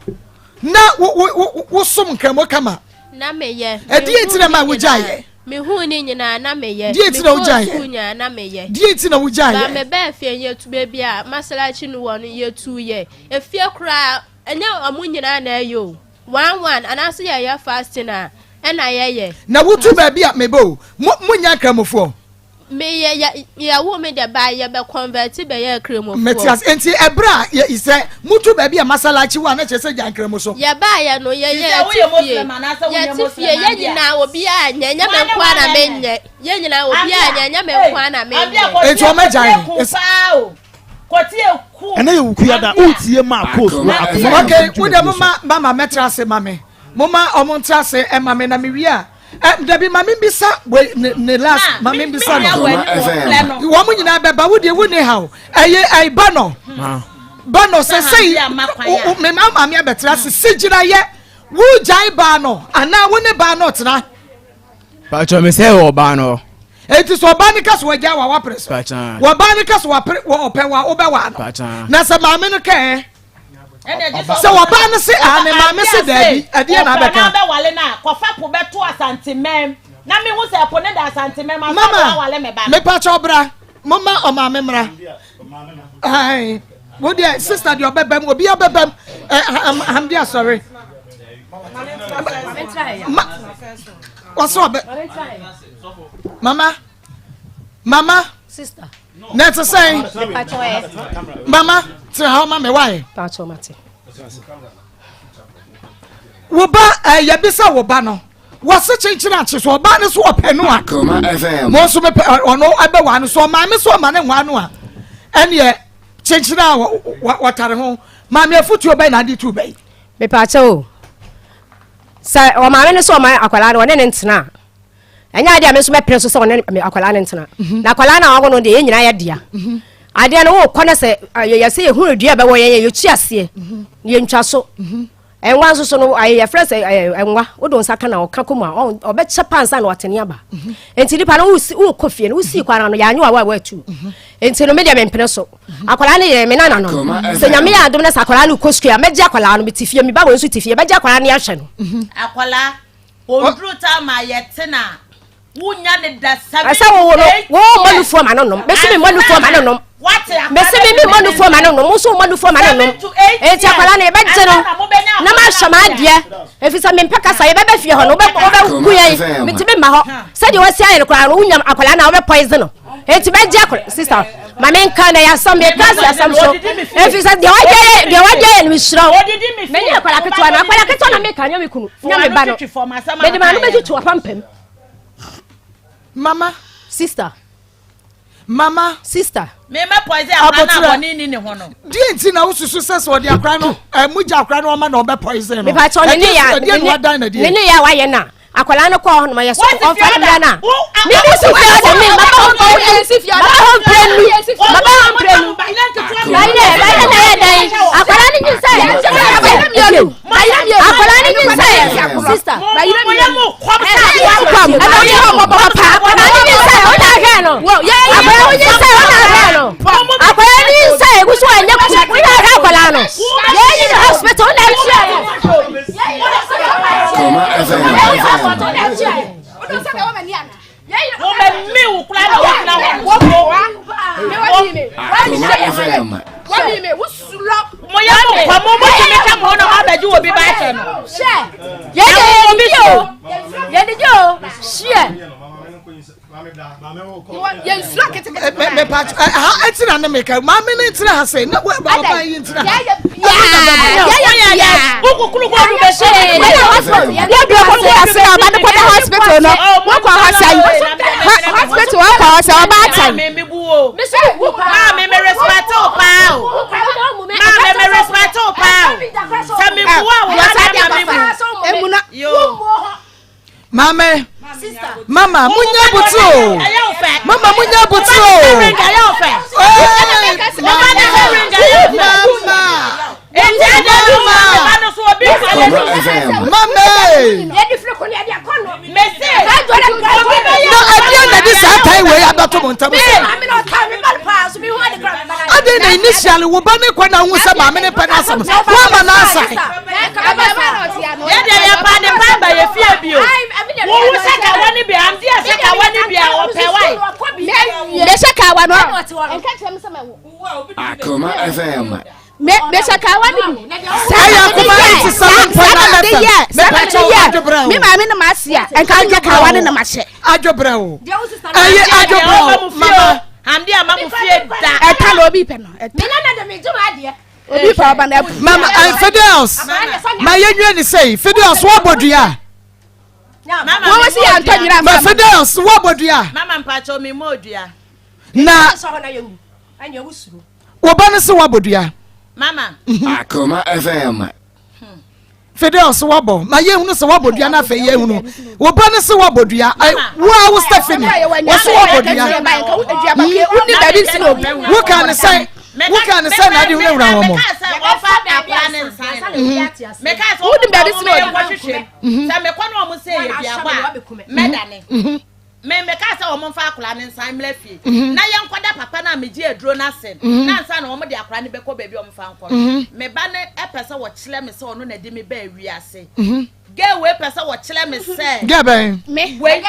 na wo wo wo som nkramo kama. Na meyɛ. Ɛdeɛ nti na ma wogyaeɛ. Mehuu ne nyinaa na meyɛ. Deɛ nti na wogyaeɛ. Mekɔɔ sukuu nyinaa na meyɛ. Deɛ nti na wogyaeɛ. Ba mebaa fie no yɛtu baabi a masalachi no wɔ no yɛtu yɛ. Efie koraa ɛnyɛ ɔmo nyinaa na ɛyɛ o. One one anaasɛ yɛyɛ fasting a ɛna yɛyɛ. Na wotu baabi a meba o. Mo monyɛ akramofoɔ. Me yɛ yɛ yɛ wo me deɛ ba yɛ bɛ convert bɛ yɛ kramofoɔ. Mete ase nti ɛbrɛ a yɛ sɛ mutu baabi a masalachi wɔ a na kyerɛ sɛ gya nkramo so. Yɛ ba yɛ no yɛ yɛ ti fie yɛ ti fie yɛ nyinaa obi a nyɛ nyɛ me nkoa na me nyɛ yɛ nyinaa obi a nyɛ nyɛ me nkoa na me nyɛ. Nti wɔn agya yi. Ɛnɛ yɛ wukuada wotie maa coast wɔ akoma Okay, wo deɛ mo ma mama mɛtra ase ma me mo ma ɔmo ntra ase ɛma me na me wie a. Dabi ma membisa wei ne ne last ma membisa no. Wɔn nyinaa bɛba wo deɛ wo ne ha o. Ɛyɛ ɛyɛ ba no. Ba no sɛ sɛ me ma maame abɛtena se si gyina yɛ wo gyae baa no anaa wo ne baa no tena. Pàtó mi sɛ wɔ ɔbaa no. Eti sɛ ɔbaa no ka so wɔgya wa wapere so. Wɔbaa no ka so wapere wɔ ɔpɛ wa wobɛ wa no. Na sɛ maame no kɛɛ. Sɛ ɔbaa no se aane maame se daabi ɛdeɛ na abɛka. Ɔpɛ na abɛwale no a kɔfa po bɛto Asantemam na mehu sɛ ɛpo no da Asantemam ansa na wawale me ba no. Mama mepakyɛw bra momma ɔmaame mmra ae wo deɛ sister deɛ ɔbɛbam obi abɛbam Hamdi asɔre ma wɔsɛ ɔbɛ mama mama. Sister. Na ɛte sɛn? Mama, tena hɔ ma me wae. Wo ba eh, yɛbisa wo ba no wɔse kyenkyene akye so ɔbaa no so ɔpɛ no a mo nso mepɛ ɔno ɛbɛwa no so ɔmaame so ɔma ne nwa no a ɛneɛ kyenkyene a wɔtare ho maame afotuo bɛn na ade tu bɛn. Mepaakyɛ o sɛ ɔmaame no sɛ ɔma akwadaa no ɔne ne ntena a ɛnyɛ adeɛ a me nso mɛpere so sɛ ɔne me akwadaa no ntena mhm. na akwadaa no a wawo no deɛ yɛn nyinaa yɛ dea mhm. adeɛ no wokɔ no sɛ yɛyɛ sɛ yɛhunu dua bɛwɔ yɛn yɛkyi aseɛ mhm. yɛntwa so ɛnwa nso so no yɛfrɛ sɛ ɛnwa wode nsa ka na ɔka kɔ mu a ɔbɛkyɛ pa nsa na watene aba nti nipa no wokɔ fie no wosii kwan no yɛanwe wa watu nti no medeɛ mempene so akwadaa no yɛ me nana no sɛ nyame yɛ adom no sɛ akwadaa no kɔ sukuu a mɛgye akwadaa no mete fie meba wɔ nso te fie bɛgye akwadaa no yɛahwɛ no akwadaa Oduru time a yɛte no a, wonya ne da 7 Ɛsɛ wo no, wo mmɔ nufoɔ ma no nom. Mesi me mmɔ nufoɔ ma no nom. Mesi me me mmɔ nufoɔ ma no nom. Wo nso mmɔ nufoɔ ma no nom. Enti akwadaa no yɛbɛgye no na mahwɛ m'adeɛ. Ɛfiri sɛ mempɛ kasa yɛbɛbɛ fie hɔ no wobɛku yɛn. Mentumi mma hɔ. Sɛdeɛ wasi ayɛ no koraa no wonya akwadaa no a wobɛ poison no. Enti bɛgye akwadaa sister ma menka na yɛasɛm meka si asɛm so. Ɛfiri sɛ deɛ wagye yɛ deɛ wagye yɛ no mesrɛ wo. Menye akwadaa ketewa no akwadaa ketewa na meka nyɛ me kunu. Nya me ba no. Mede m'ano bɛtutu w'apampam. Mama. Sister. Mama. Sister. Me mɛ poison akora na abɔne ni ne ho no. Deɛ nti na wosusu sɛ sɛ ɔde akora no ɛmu gya akora no ɔma na ɔbɛ poison no. Mepa kyɛw ne ne ya ne ne ne ya wayɛ na akwadaa no kɔɔ hɔ nom yɛ so ɔmfa no mmra no a. Me me si fie ɔda me maba hɔ maba hɔ mprenu maba hɔ mprenu. Bayɛ bayɛ na yɛ dan akwadaa no nyinsɛn akwadaa no nyinsɛn sista kɔm ɛna ɔyɛ ɔmɔbɔ papa akwadaa no nyinsɛn ɔna ahwɛ no akwadaa no nyinsɛn ɔna ahwɛ no akwadaa no nyinsɛn egu so ɛnyɛ ku ɔna ahwɛ akwadaa no yɛn yi no hospital ɔna ahwɛ no. Koma FM. Wobɛme wo koraa na wogyina hɔ. Akoma FM. Moyɛ mo kɔ mo mo tumi ka mo na mo abɛgye obi ba ahyɛ no. Yɛde yɛdidi o yɛdidi o hyɛ. Ha ɛtena ne meka maame ne ntena ha sɛ na ɔban yi ntena ha. Hospital no wokɔ hɔ sɛ hospital wokɔ hɔ sɛ ɔbaatan. Maame me respect wo paa o. Maame me respect wo paa o. Sɛ me bu a wo ba bɛma me mu. Yo. Maame, mama, munya abotire o. Mama, munya abotire o. Mama. Mama. Na adeɛ na de saa tan wei abɛto mo ntam sɛ. Adeɛ na initially wo ba ne kɔ na ho sɛ maame ne pɛ n'asɛm. Woama n'asan. Yɛdeɛ yɛpa ne pa ba yɛ fie bio. Wowu sɛ kawa ne bia, amdeɛ sɛ kawa ne bia, ɔpɛ wae. Mehyɛ kawa no. Akoma FM. Mehyɛ kawa no bi. Ɛyɛ akoma 87.9 FM. Mepakyɛ wo adwobrɛ o. Me maame na ma ase a, nka nyɛ kawa no na ma hyɛ. Adwobrɛ o. Ɛyɛ adwobrɛ o. Mama. Amdeɛ ama mo fie da. Ɛta na obi pɛ no. Ɛta. Me nana de me dwuma adeɛ. Obi fa ɔba na ɛpo. Mama and Fidelis ma yɛ nwie ne sɛyi Fidelis wɔ bɔ dua. Wɔn si yɛ ntɔ nyina ma Fidelis wɔ bɔ dua. Mama mpatsɔ mi mɔ dua. Na wɔba ne se wɔ bɔ dua. Mama. Akoma FM. Fidel so wabɔ ma yɛhunu sɛ wabɔ dua no afei yɛhunu wo ba no sɛ wabɔ dua wo a wo Stephanie wɔ so wabɔ dua woka ne sɛ woka ne sɛ na ade hunahuna wɔ mo mm-hmm. Me mekaa sɛ wɔn mfa akwadaa no nsan mmra fie mhm. na yɛnkɔda papa no a megye aduro no ase mhm. na ansa na wɔn de akwadaa no bɛkɔ baabi a wɔn fa nkɔ no mhm. me ba no pɛ sɛ wɔkyerɛ me sɛ ɔno na ɛde me baa wiase gɛɛ wei pɛ sɛ wɔkyerɛ me sɛ gɛɛ bɛn wei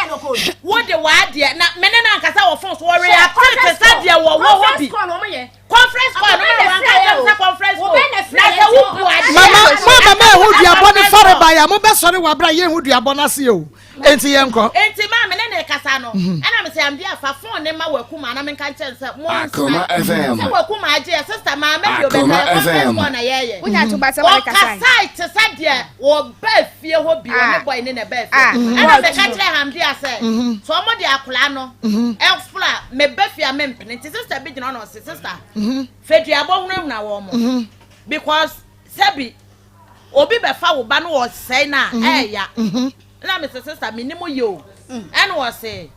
wo de w'adeɛ na me ne no ankasa wɔ fon so wɔre ate te sɛ deɛ wɔwɔ hɔ bi conference call no ma wɔn nka kyerɛ sɛ conference call na sɛ wo bu adeɛ. Mama mo a mama ehu duabɔ ne fare ba ya mo bɛ sɔre wɔ abira yɛn hu duabɔ n'ase o enti yɛn kɔ. Enti maa me ne ne kasa no mhm. ɛna me sɛ amdi afa phone ne ma wakuma na menka nkyɛn sɛ mo nsa sɛ wakuma agye yɛ sister maa mɛ bi obɛka yɛ conference call na yɛyɛ ɔkasae te sɛ deɛ wɔba fie hɔ bi wɔne ah. boy ne na ɛbaa fie ah. ɛna meka kyerɛ hamdi asɛ mhm. sɛ ɔmo de akwadaa no mhm. ɛforo a meba fie a mempene nti sister bi gyina hɔ na ɔse sister fɛ duabɔ hunahuna wɔn mo because sɛbi obi bɛfa wo ba no ɔsɛe no a ɛɛya ɛna mese sister menim yɛ o ɛna ɔse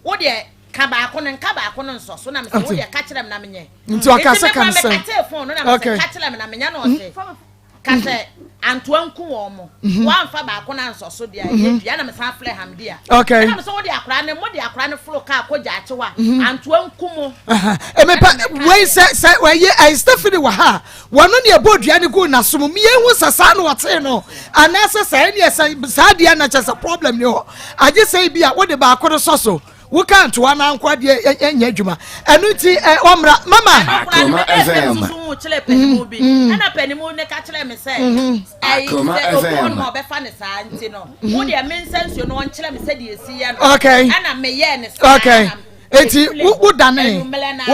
wo deɛ ka baako no nka baako no nsɔ so na mese wo deɛ ka kyerɛ me na menyɛ nti ɔka sɛ ka no sɛn mekatee phone no na mese ka kyerɛ me na menyɛ na ɔse Ka sɛ antoa nku wɔn mo. Mhm. Wɔamfa baako no ansɔ so deɛ ɛyɛ mhm. dua na mesan frɛ Hamdia. Okay. Ɛna mesɛ wode akora ne mo de akora ne foro kaa kɔ gyaakye hɔ a mhm. antoa nku mo. Emepa wei sɛ sɛ wɔyɛ ɛyi Stephanie wɔ ha wɔn ne ɛbɔ dua ne gu n'aso mu mie hu sɛ saa na wɔtee no anaasɛ sɛ ɛne ɛsɛ saa deɛ na kyɛ sɛ problem ne hɔ agye sɛ ebi a wode baako no sɔ so. Woka ntoa na nko adeɛ ɛnyɛ adwuma ɛno nti ɛ ɔmmra mama. Akoma FM. Ɛna susu kyerɛ panimu bi mm, mm. ɛna panimu ne ka kyerɛ me sɛ mm-hmm. ɛyi sɛ obi wɔ no ɔbɛfa ne saa nti no mm-hmm. wo deɛ me nsa nsuo no ɔnkyerɛ me sɛ deɛ esi yɛ no ɛna meyɛ ne saa okay eti wo wo dane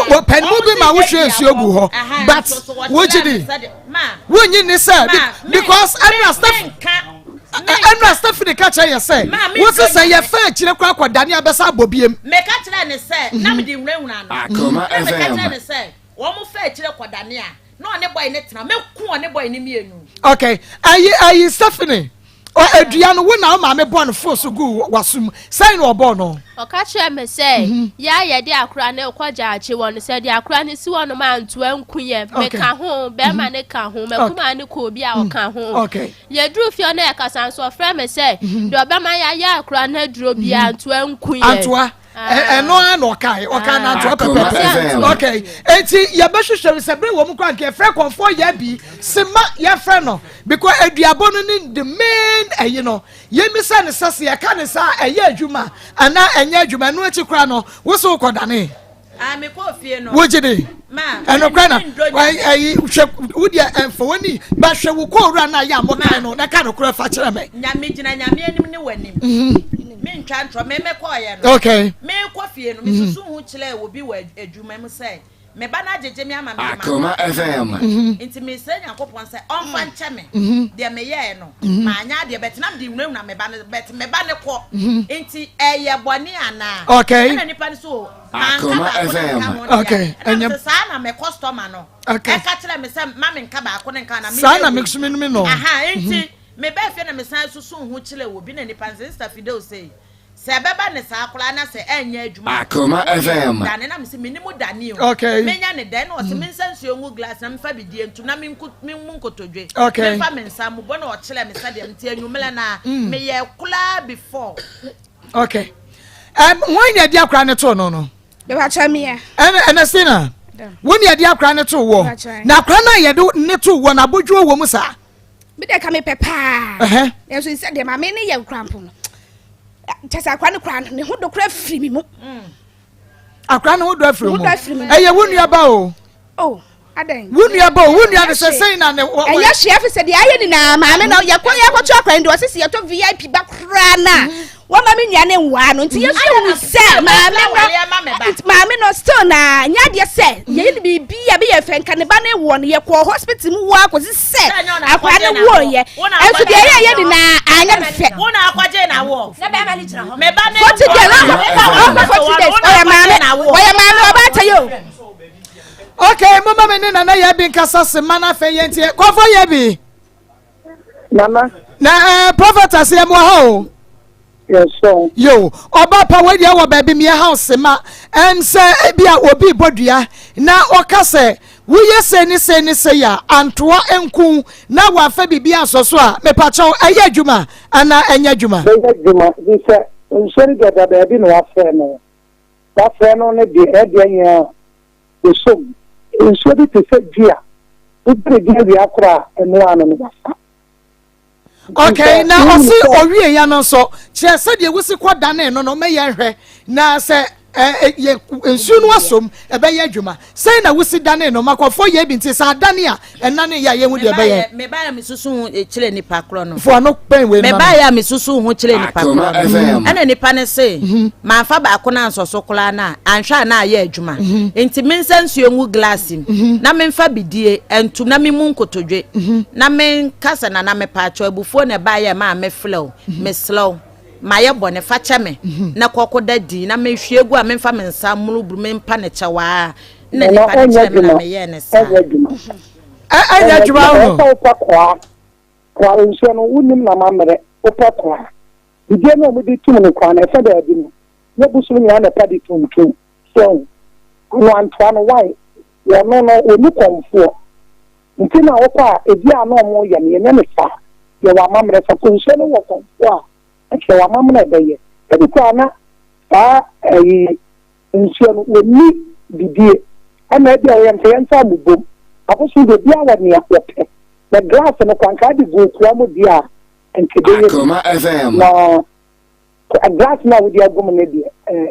wo panimu bi ma wohwie nsuo gu hɔ but wogye di wonyi ne sɛ because ɛna step. Ɛnna Stephanie ka kyerɛ yɛ sɛ, Wo se sɛ yɛfa akyire koraa kɔ dane a bɛsa abɔ biem. Meka kyerɛɛ no sɛ, na mede hunahuna no. Na meka kyerɛɛ no sɛ, wɔn fa akyire kɔ dane a, na ɔne bɔe no tena. Mɛku ɔne bɔe no mmienu. Okay, ayi ayi Stephanie, Edua no, wo na wo maame bɔɔ no foo so guu w'asom. Sɛn na ɔbɔɔ no? Ɔka kyerɛɛ me sɛ, mhm. Yɛ a yɛde akora no rekɔ gyaakye wɔ no, sɛ de akora no si hɔnom a ntoa nku yɛ. Meka ho, bɛrima no ka ho, makumaa no kɔ obi a mhm. ɔka ho. Yɛduruu fie hɔ na yɛkasa nso, ɔfrɛɛ me sɛ, mhm. deɛ ɔbɛma yɛayɛ akora no aduro biara ntoa nku yɛ. Antoa. Ɛno ara na ɔkae ɔka na antoa pɛpɛpɛ okay eti yɛbɛhwehwɛ sɛ bere wɔ mu kora nka yɛfrɛ kɔnfoɔ yɛ bi sema yɛfrɛ no because aduabɔ no ne the main ɛyi no yɛmmisa ne sɛ sɛ yɛka ne saa ɛyɛ adwuma anaa ɛnyɛ adwuma ɛno akyi kora no wo so wokɔdane Ah, mekɔɔ fie no. Wogye di? Ma. Ɛnokorɛ na ɛyi hwɛ wo deɛ ɛnfa w'ani ba hwɛ wo kɔ owura no a yɛ a mokae no na ka nokorɛ fa kyerɛ me. Nyame gyina Nyame anim ne w'anim. Mhm. Mentwa ntorɔ me mekɔɔyɛ no. Okay. Mekɔ fie no mesusu ho kyerɛɛ obi wɔ adwuma mu sɛ me ba no agyegye me ama mede Akoma FM. Mhm. Nti mesrɛ Nyankopɔn sɛ ɔmfa nkyɛ me mhm. deɛ meyɛɛ no. Maanyɛ adeɛ but na mede hunahuna me ba no but me ba no kɔ. Nti ɛyɛ bɔne anaa? Okay. Ɛna nipa no so Akoma FM. Okay. Ɛnyɛ saa na me customer no. Okay. Ɛka kyerɛ me sɛ ma me nka baako ne nka na me. Saa na me so me no. Aha nti mhm. me bɛɛ fie na me san susu ho kyerɛ wɔ bi na nipa nse Sister Fidel sɛ sɛ ɛbɛba ne saa koraa na sɛ ɛnyɛ adwuma. Akoma FM. Dane na me sɛ me ni mu dane o. Okay. Menya ne dɛn na ɔsɛ me nsa nsuo ngu glass na mefa bidie ntum na me nku me mu nkotodwe. Okay. Mefa me nsa mu bɔ na ɔkyerɛ me sɛdeɛ nti anwummerɛ na mm. meyɛ koraa before. okay um, wɔn na ɛde akora ne too no no. bɛbàkyɛ mi yɛ. ɛnɛ ɛnɛ si na wɔn na ɛde akora ne too wɔ na akora no a yɛde ne too wɔ na abodwo wɔ mu saa. mi de ka mi pɛ paa. nanso sɛ deɛ maame ne yɛ nkora mpo no kyɛ sɛ akora ne kora ne ho do kora firi mi mu. Mm. Akora ne ho dɔ afiri mu. Ɛyɛ wo nua ba o. Oh, adɛn. Wo nua ba o, wo nua de sɛ sɛn na ne. Ɛyɛ hwee afi sɛ deɛ ayɛ nyinaa maame na yɛkɔ yɛkɔto akora no deɛ ɔsisi yɛtɔ VIP ba koraa na mm-hmm. wɔma me nua ne nwaa no nti yɛsu hu sɛ maame no maame no still na nyɛ adeɛ sɛ yɛyɛ no biribi a bɛyɛ fɛ nka ne ba ne wɔ no yɛkɔɔ hospital mu wɔ akɔsi sɛ akora no wɔɔyɛ ɛnso deɛ ɛyɛ yɛ nyinaa anyɛ no fɛ. Wo na akɔgye na wɔ. 40 days ɔkɔ 40 days ɔyɛ maame ɔyɛ maame ɔbaata yi o. okay mama mi ne nana yɛ bi nkasa se ma n'afɛ yɛn tiɛ kɔfɔ yɛ bi. Nana. Na ɛɛ eh, prophet aseɛ mu ha o. Yɛsɔ. Yo, ɔba pa wei deɛ wɔ baabi mmea ha ɔsema ɛm sɛ ebi a obi bɔ dua na ɔka sɛ woyɛ sei ne sei ne sei a antoa nku na wafa biribi asɔ so a mepakyɛw ɛyɛ adwuma anaa ɛnyɛ adwuma. Bɛyɛ adwuma bi sɛ nsuo no deɛ da baabi na wafrɛ no wafrɛ no ne deɛ ɛdeɛ nyɛ Bosom, nsuo bi te sɛ dua, wobɔ ne din awia koro a, ɛno ara no no wasa. Okay, na ɔsi owie ya no nso kyerɛ sɛdeɛ wosi kɔ dane no no mɛyɛ nhwɛ na sɛ yɛ nsuo no asom ɛbɛyɛ adwuma sɛn na wosi dane no makɔfoɔ yɛ bi nti sɛ adane a ɛnane yɛ a yɛhu deɛ ɛbɛyɛ. Mebaeɛ a mesusu ho kyerɛ nipa korɔ no. Fo ano pɛn wei ma no. Mebaeɛ a mesusu ho kyerɛ nipa korɔ no. Ɛna nipa no se, mhm. manfa baako no ansɔ so koraa no a, anhwɛ a na ayɛ adwuma. Mhm. Nti mensa nsuo ngu glass mu mhm. na memfa bidie ntum na memu nkotodwe na menka sɛ nana mepaakyɛw abufuo na ɛbaeɛ maa mefrɛ wo mesrɛ wo mayɛ bɔne fa kyɛ me na kɔkɔda din na mehwie gu a memfa me nsa mmuruburu mempa ne kyɛw a na nipa no kyerɛ me na meyɛɛ ne saa. Ɛnyɛ adwuma. Ɛnyɛ adwuma ho. Ɛsɛ wopɛ koa. Koa nsuo no wonim na mammerɛ wopɛ koa. Bidie no a wɔde tum no koa no ɛfɛ baabi no nyɛ bosom nyinaa na ɛpa de tuntum. So ano antoa no wae wɔno no wɔni kɔmfoɔ nti na wokɔ a ebi a na wɔn yɛ no yɛnyɛ ne saa yɛwɔ amammerɛ sɛ nsuo no wɔ kɔmfoɔ a ɛkyerɛ wɔ amammerɛ ɛbɛyɛ ebi koraa na saa ɛyi Nsuo no, wɔnni bidie. Ɛna ebia wɔyɛ no sɛ yɛnsa mmobom. Abosom deɛ obiara wɔ nea wɔpɛ. Na glass no koraa nka ade gu koa mu deɛ a, nka ɛbɛyɛ bi. Na glass no a wode agu mu no deɛ,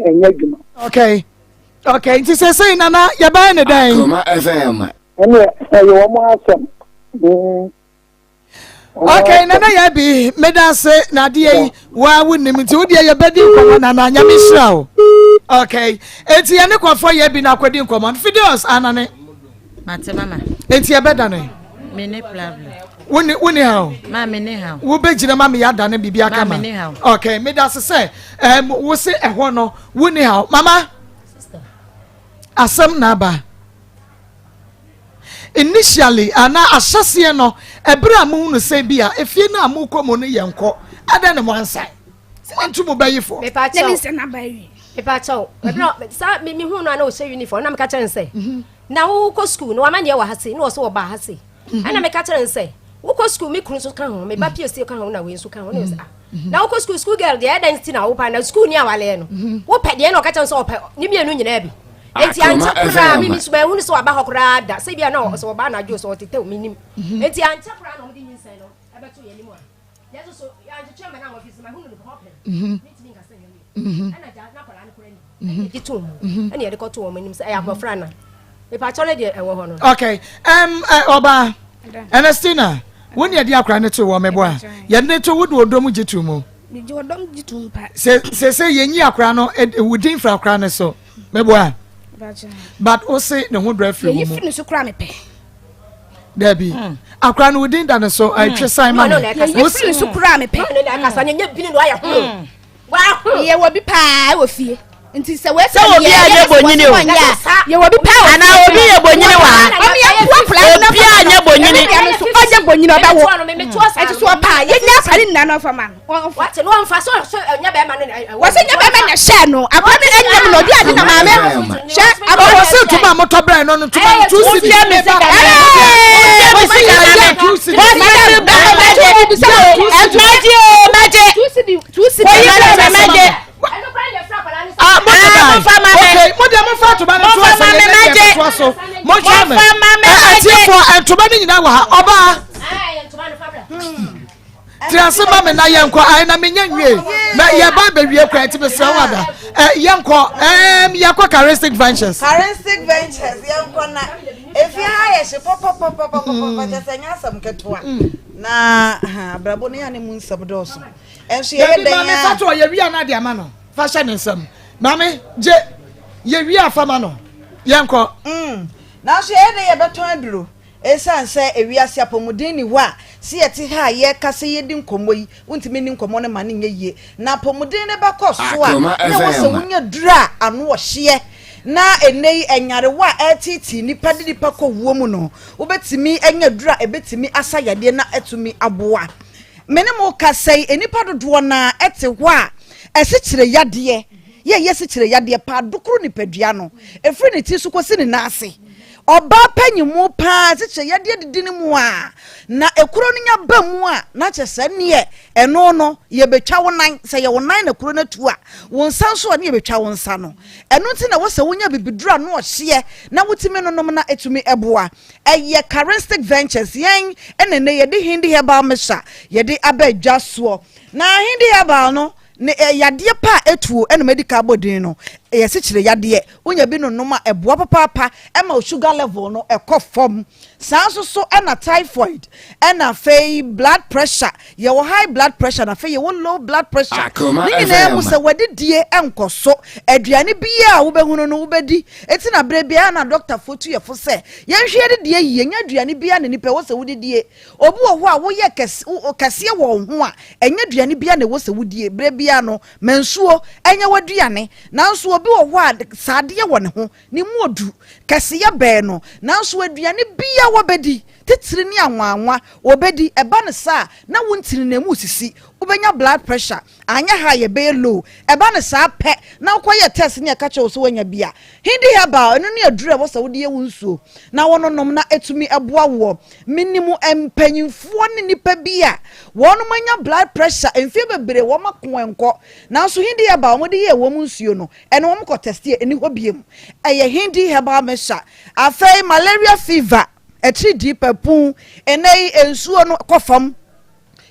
ɛnyɛ adwuma. Okay. Okay, nti sɛsɛi nana yɛbɛyɛ ne dɛn? Akoma FM. Ɛneɛ ɛyɛ wɔn asɛm. Mm. Okay, nana yɛ bi meda ase na adeɛ yi waa wonim nti wodeɛ yɛbɛdi nkɔmmɔ nana nyame nhyira o okay enti yɛne kɔfoɔ yɛ bi na akɔdi nkɔmmɔ no fideos anane mate mama enti yɛbɛda ne me ne problem wone wone ha o ma me ne ha wobɛgyina ma meyɛ adane biribi aka ma okay meda ase sɛ um, wo se ɛhɔ no wone ha o mama asɛm na aba Initially anaa ahyɛseɛ no, ɛberɛ a mohunu sɛ bi a efie no a morekɔ mu no yɛ nkɔ, adɛn na moansan? Moantu mo bayifoɔ? Mepa kyɛw, mepa kyɛw, ɛberɛ saa me mehu no a na ɔhyɛ uniform na meka kyerɛ no sɛ, na wokɔ school na wama neɛ wɔ ha sei na ɔsɛ ɔbaa ha sei, ɛna meka kyerɛ no sɛ wokɔ school me kunu nso ka ho, me ba pie ka ho na wei nso ka ho, na ɔsɛ ah na wokɔ sukuu sukuu girl deɛ ɛdɛn ti na wopɛ na sukuu ni awaleɛ no mhm. wopɛ deɛ na ɔka kyɛn sɛ ɔpɛ ne mmienu nyinaa bi enti ankyɛ koraa mimi so bɛhunu sɛ waba hɔ koraa da sɛ bia na sɛ ɔba anadwo sɛ ɔtetɛw menim mhm. enti ankyɛ koraa na ɔmde nyinsɛn no ɛbɛto yɛn anim a yɛso so yɛantwetwe ma no a wɔfi sɛ mahunu no hɔ pɛn mhm. mentumi nka sɛ nyɛ ɛna gya na akwadaa no koraa nim ɛde to mu ɛna yɛde kɔto wɔn anim sɛ ɛyɛ abɔfra na mepakyɛw no deɛ ɛwɔ hɔ no. okay um, ɔbaa Ernestina wo ne yɛde akwadaa no to wɔ mɛbɔ a yɛde ne to wo de ɔdɔ mu gye to mu sɛ sɛ yɛnyi akwadaa no wo din fira akwadaa no so mɛbɔ a but wo se ne ho dɔ afiri wo mu dabi hmm. akwadaa no wo din da ne so ɛtwe san ma me wo se ne so kura mepɛ Yɛwɔ bi paa wɔ fie. Nti sɛ wei sɛ obi a nyɛ bonyini o yɛwɔ bi paa wɔ fie. Anaa obi yɛ bonyini wɔ ha. Ɔmo yɛ bu akwadaa no Obi a nyɛ bonyini. Ɔnyɛ bonyini ɔbɛwo. Ɛti so ɔpaa yɛnya akwadaa no nyinaa na ɔfa ma no. Wɔte no ɔnfa so so nyɛ bɛrima no. Wɔsɛ nyɛ bɛrima na hyɛ no akwadaa no ɛnyɛ mu na ɔde ade na maame hyɛ akwadaa. Wɔsɛ ntoma a motɔ brɛ no no ntoma no tu sidi. Wɔsɛ mi sika na mi sika na mi. Wɔsɛ mi bɛrɛ mɛgye. Mɛgye o mɛgye. Oyi bɛ mɛ mɛgye. Ah, mo de ba. Okay, mo de mo fa ntoma no to ase yɛ ne deɛ to so. Mo hwɛ me. Atiefo ntoma no nyinaa wɔ ha. Ɔbaa. Tiri ase ma me na yɛn kɔ. Ayi na me nya nwie. Na yɛ ba bɛ wie kura nti mesrɛ wo ada. Ɛ yɛn kɔ. Ɛɛm yɛ kɔ Charistic Ventures. Charistic Ventures yɛn kɔ na efi ha yɛ hye pɔpɔpɔpɔpɔpɔ kyɛ sɛ nyɛ asɛm ketewa na abrabɔ no yɛ ne mu nsɛm dɔɔso. Ɛnso yɛyɛ dɛn a. Maame fa to yɛ wia na de ama no fa hyɛ ne nsam maame gye yɛ wia fa ma no yɛn kɔ. Mm, nanso yɛyɛ dɛn yɛbɛtɔn aduro esiane sɛ ewiase apɔmuden ni hɔ a sɛ yɛte ha a yɛka sɛ yɛdi nkɔmmɔ yi wontumi nni nkɔmmɔ no ma no nyɛ yie na apɔmuden no bɛkɔ so a na ɛwɔ sɛ wonya duro a ano ɔhyeɛ na ɛnɛ yi nyarewa a ɛreteetee nnipa de nnipa kɔ wuo mu no wobɛtumi anya duro a ɛbɛtumi asa yadeɛ na atumi aboa. Me ne mo rekasa yi, nnipa dodoɔ no ara te hɔ a, asikyire yadeɛ, yɛ ɛyɛ asikyire yadeɛ paa, dokoro nipadua no, ɛfiri ne ti so kɔsi ne nan ase. Ɔbaa panyimu paa, asikyire yadeɛ didi ne mu a, na ekuro no nya ba mu a, na kyerɛ sɛ neɛ ɛno no, yɛbɛtwa wo nan, sɛ yɛ wo nan na kuro no atu a, wo nsa nso a ne yɛbɛtwa wo nsa no. Ɛno nti na ɛwɔ sɛ wonya bibiduro a ano ɔhyeɛ na wotumi nonom na ɛtumi boa. Ɛyɛ Charistic Ventures, yɛn na nnɛ yɛde Hindi Herbal Mixture yɛde aba dwa soɔ. Na Hindi Herbal no, ne yadeɛ pa a ɛtuo ɛna madi ka abɔ din no, ɛyɛ sikyire yadeɛ. Wonya bi nonom a, ɛboa papaapa ɛma wo sugar level no ɛkɔ fam. Saa nso so ɛna typhoid, ɛna afei blood pressure, yɛwɔ high blood pressure na afei yɛwɔ low blood pressure. Akoma Ne nyinaa mu FM. sɛ w'adidie nkɔ so, aduane biara a wobɛhunu no wobɛdi. Eti na berɛ biara na dɔktafoɔ tu yɛ fo sɛ yɛnhwɛ yɛdidie yie, nyɛ aduane biara na nipa ɛwɔ sɛ wodidie. Obi wɔ hɔ a woyɛ kɛse, kɛseɛ wɔ wo ho a, ɛnyɛ aduane biara na ɛwɔ sɛ wodie. Berɛ biara no, ma nsuo nyɛ w'aduane. Nanso obi wɔ hɔ a sradeɛ wɔ ne ho, Ne mu odu, kɛseyɛ bɛn no, nanso aduane biara wɔbɛdi, titire ne anwaanwa, wɔbɛdi, ɛba no saa a, na wo ntini no emu resisi, wobɛnya blood pressure, anyɛ high a ɛbɛyɛ low, ɛba no saa pɛ na wokɔyɛ test ne yɛka kyerɛ wo sɛ woanya bi a, Hindi herbal, ɛno ne aduro a ɛwɔ sɛ wode yɛ wo nsuo na wononom na ɛtumi boa woɔ. Menim mpanyinfoɔ ne nnipa bi a wɔnom anya blood pressure mfeɛ bebree wɔn ako ɛnkɔ, nanso Hindi herbal a wɔde yɛɛ wɔn nsuo no, Ɛno wɔn kɔ tɛste a ɛni hɔ biom. Ɛyɛ Hindi herbal mixture. Afei malaria fever, atiridii papu, ɛnɛ yi nsuo no kɔ fam.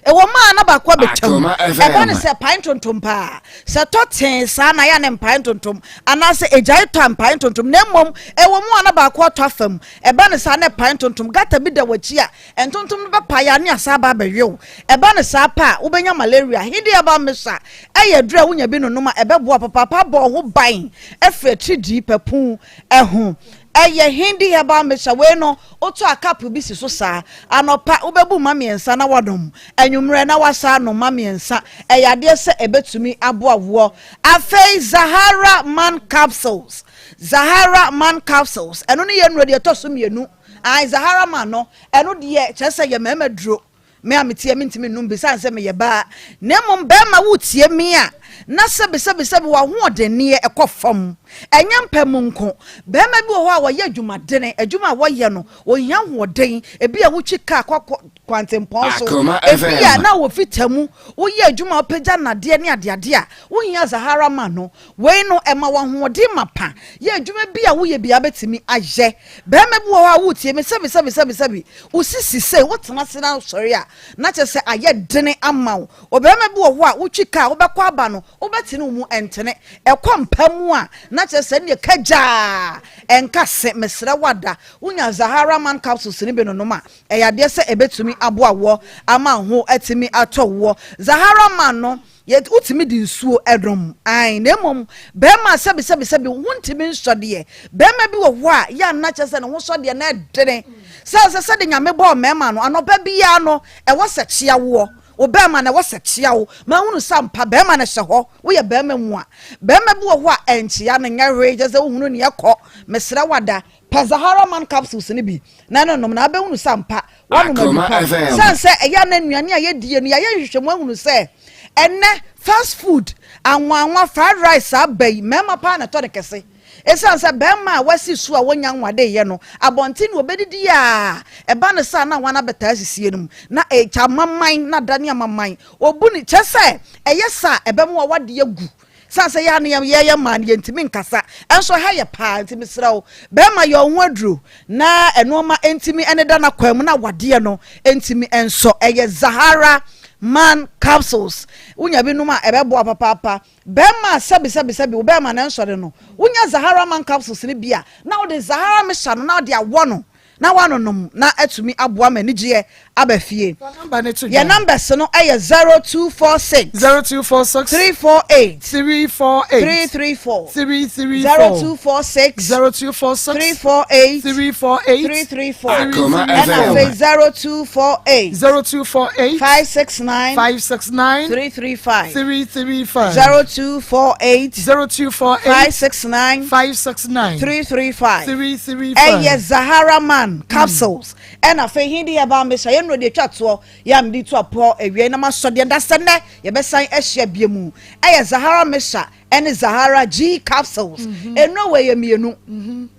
Ɛwɔ mu a na baako abɛtwam. Ɛba ne sɛ pae ntontom paa. Sɛ tɔ tee saa na yɛ a ne mpae ntontom anaasɛ egyae tɔ a mpae ntontom. Na mmom ɛwɔ mu a na baako atɔ afa mu. Ɛba ne saa na ɛpae ntontom. Gata bi da w'akyi a Ntontom no bɛpae a ne asan aba abɛwe wo. Ɛba no saa pɛ a, wobɛnya malaria. Hindi herbal mixture yɛ aduru a wonya bi nonom a ɛbɛboa papaapa abɔ wo ho ban afiri atiridii papu ho. Ɛyɛ Hindi herbal mixture. Wei no, wotɔ a cup bi si so saa. Anɔpa, wobɛbu mma mmiɛnsa na woanom. Anwummerɛ na woasan anom mma mmiɛnsa. Ɛyɛ adeɛ sɛ ɛbɛtumi aboa woɔ. Afei Zahara Man Capsules. Zahara Man Capsules, ɛno ne yɛn nnuro deɛ ɛtɔ so mmienu. Ae Zahara man no, ɛno deɛ kyerɛ sɛ yɛ mmarima duro. Me a meteɛ mentumi nnom bi sane sɛ meyɛ baa. Na mmom barima wotie me a, na sɛbi sɛbi sɛbi w'ahoɔdenneɛ ɛkɔ fam. Ɛnyɛ mpa mu nko. Barima bi wɔ hɔ a wɔyɛ adwumadene, adwuma a wɔyɛ no, wɔhia ahoɔden. Ebi a wotwi kaa kɔ kwantempɔn so, ebi a na wɔ fita mu, woyɛ adwuma a wopagya nnadeɛ ne adeade a, wohia Zahara man no. Wei no, ɛma wo ahoɔden mapa yɛ adwuma bi a woyɛ biara bɛtumi ayɛ. Barima bi wɔ hɔ a woretie me, sɛbi sɛbi sɛbi sɛbi, wo sisi sei, wotena ase na wosɔre a, na kyerɛ sɛ ayɛ dene ama wo. Ɔbarima bi wɔ hɔ a wotwi kaa, wobɛkɔ aba no, wobɛtene wo mu, ɛntene. Ɛkɔ mpa mu a, na kyerɛ sɛ ɛnneɛ kagyaa, ɛnka se, mesrɛ wo ada. Wonya Zahara Man capsules no bi nonom a, ɛyɛ adeɛ sɛ ɛbɛtumi aboa woɔ ama wo ho atumi atɔ woɔ. Zahara Man no, Yet wotumi de nsuo nom ae na mmom bɛrima a sɛbi sɛbi sɛbi wo ho ntumi nsɔ deɛ bɛrima bi wɔ hɔ a yɛ anna kyɛ sɛ ne ho sɔ deɛ na ɛdene sɛ sɛ sɛde nyame bɔɔ mmarima no anɔpa biara no ɛwɔ sɛ kyea woɔ wo bɛrima no ɛwɔ sɛ kyea wo ma hunu sɛ ampa bɛrima no hyɛ hɔ woyɛ bɛrima mu a bɛrima bi wɔ hɔ a ɛnkyea no nyɛ hwee kyɛ sɛ wohunu neɛ kɔ mesrɛ wada pɛ Zahara man capsules no bi na no nom na abɛhunu sɛ ampa Woanom adu pa. Sane sɛ ɛyɛ a na nnuane a yɛdie no, yɛayɛ nhwehwɛmu ahunu sɛ ɛnnɛ fast food, anwaanwa, fried rice saa ba yi, mmarima paa na ɛtɔ no kɛse. Ɛsiane sɛ barima a wasi so a wɔnnya nwadeeɛ no, abɔnten na wɔbɛdidi a, ɛba no saa na wɔn abɛtaa asisie no mu, na ɛkyɛ amaman, na adane amaman. Wɔbu no, kyerɛ sɛ ɛyɛ saa a, ɛbɛma w'awadeɛ agu. Sane sɛ yɛa no yɛyɛ mmaa no yɛntumi nkasa nso ɛha yɛ paa nti mesrɛ wo bɛrima yɛ wo ho aduro na ɛnoɔma ntumi ɛne da n'akwan mu na wadeɛ no ntumi nsɔ ɛyɛ Zahara man capsules wonya bi nom a ɛbɛboa papaapa bɛrima sɛbi sɛbi sɛbi wo bɛrima na ɛnsɔre no wonya Zahara man capsules no bi a na wode Zahara mixture no na wode awɔ no na woanonom na atumi aboa ma anigyeɛ aba fie. Yɛn numbers no yɛ 0246. 0246. 348. 348. 334. 334. 0246. 0246. 348. 348. 334. Ɛna afei 0248. 0248. 569. 569. 335. 335. 0248. 0248. 569. 569. 335. 335. Ɛyɛ Zahara man. Man capsules ɛna afei Hindi Herbal Mixture. Yɛn nnuro deɛ atwa toɔ yɛ a mede tu apɔ awia na masɔ deɛ ndasɛ nnɛ yɛbɛsan ahyia bie mu ɛyɛ Zahara Mixture ɛne Zahara G capsules. Nnuro wɔ yɛ mmienu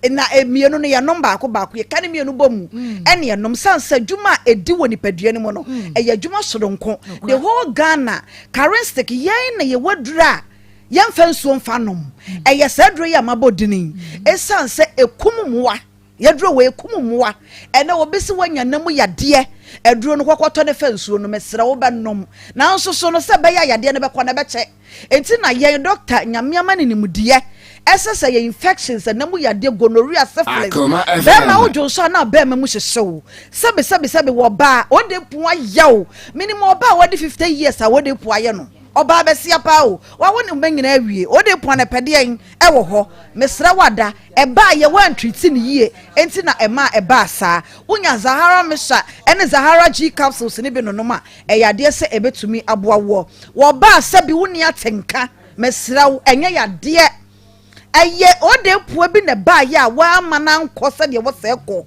na mmienu no yɛnom baako baako, yɛka ne mmienu bɔ mu ɛne yɛnom san sɛ adwuma a ɛdi wɔ nipadua no mu no ɛyɛ adwuma soronko. The whole Ghana charistic yɛn na yɛwɔ aduro a yɛmfa nsuo mfa nom. Ɛyɛ saa aduro yi a mabɔ dini ɛsiane sɛ ɛkum mmoa. Yɛduro wɔ ɛkum mmoa. Ɛnɛ obi sɛ woanya nam yadeɛ, aduro no kɔkɔtɔ ne fa nsuo no, mesrɛ wo bɛnom. Nanso so no sɛ ɛbɛyɛ a yadeɛ no bɛkɔ no ɛbɛkyɛ. Enti na yɛn dɔkta Nyame ama no nimdeɛ ɛsɛ sɛ yɛ infections, ɛnam yadeɛ, gonorrhea, syphilis, bɛrima wo dwonso a na bɛrima mu hyehye wo, sɛbi sɛbi sɛbi, wɔ baa ɔde po ayɛ wo. Menim ɔbaa a wɔde 50 years a wɔde po ayɛ no, ɔbaa bɛsia paa o, wawo ne mma nyinaa awie, ɔde po anapɛdeɛn ɛwɔ hɔ. Mesrɛ wo ada ɛbaa yɛ wɔantreat ne yie, enti na ɛmaa ɛbaa saa. Wonya Zahara Mixture ɛne Zahara G capsules ne bi nonom a, ɛyɛ adeɛ sɛ ɛbɛtumi aboa woɔ. Wɔbaa sɛbi wo ni atenka, mesrɛ wo, ɛnyɛ yadeɛ, ɛyɛ ɔde pua bi na ɛbaayɛ a wɔama no ankɔ sɛdeɛ wɔsɛ kɔ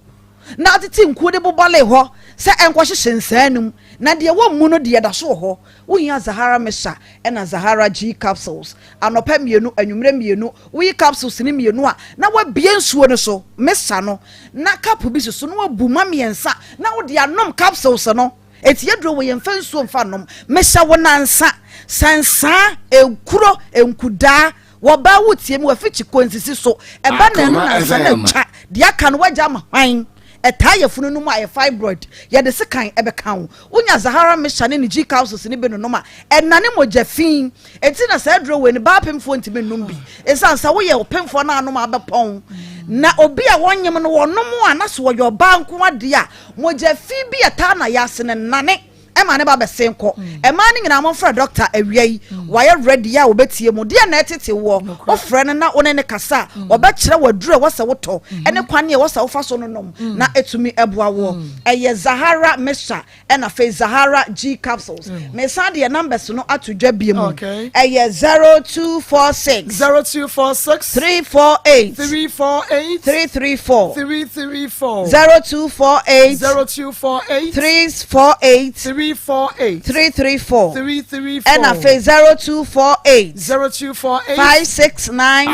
na atete nkuo de bobɔle hɔ sɛ ɛnkɔhyehyɛ nsaa no mu, na deɛ wɔ mu no deɛ da so wɔ hɔ. Wohia Zahara Mixture ɛna Zahara G capsules, anɔpa mmienu, anwummerɛ mmienu. Woyi capsules ne mmienu a, na wabie nsuo no so mixture no na cup bi si so na wabu ma mmiɛnsa na wode anom capsules no. Eti yɛduro wɔ yɛmfa nsuo mfa nom. Mehyɛ wo nansa sɛnsaa ekuro nkudaa wɔbaa wo tie mu wafikyi kɔ nsisi so ɛba nanu nansa na atwa deɛ aka no wagya ama hwan. Ɛtaa yɛ funu no mu a ɛyɛ fibroid, yɛde sekan ɛbɛka wo. Wonya Zahara Mixture ne ne G capsules ne bi nonom a, ɛnane mogya fi. Enti na saa aduro wei no baa pemfoɔ ntumi nnom bi, ɛsiane sɛ woyɛ ɔpemfoɔ no anom abɛpɔn. Na obi a wɔnyem no wɔnom a, na so wɔyɛ ɔbaa nko adeɛ a, mogya fi bi ɛtaa na yɛ ase no nane ɛma ne ba bɛsen kɔ. Ɛmaa no nyinaa momfrɛ dɔkta awia yi, wayɛ ready a wɔbɛtie mu deɛ na ɛtete woɔ. Wofrɛ no na wo ne ne kasa a, wɔbɛkyerɛ w'aduru a ɛwɔ sɛ wotɔ ɛne kwan a ɛwɔ sɛ wofa so no nom na ɛtumi ɛboa woɔ. Ɛyɛ Zahara Mixture ɛna afei Zahara G capsules. Mesan deɛ numbers no ato dwa bie mu. Ɛyɛ 0246 0246 348 348 334 334 0248 0248 348 348 334 334 ɛna afei 0248 0248 569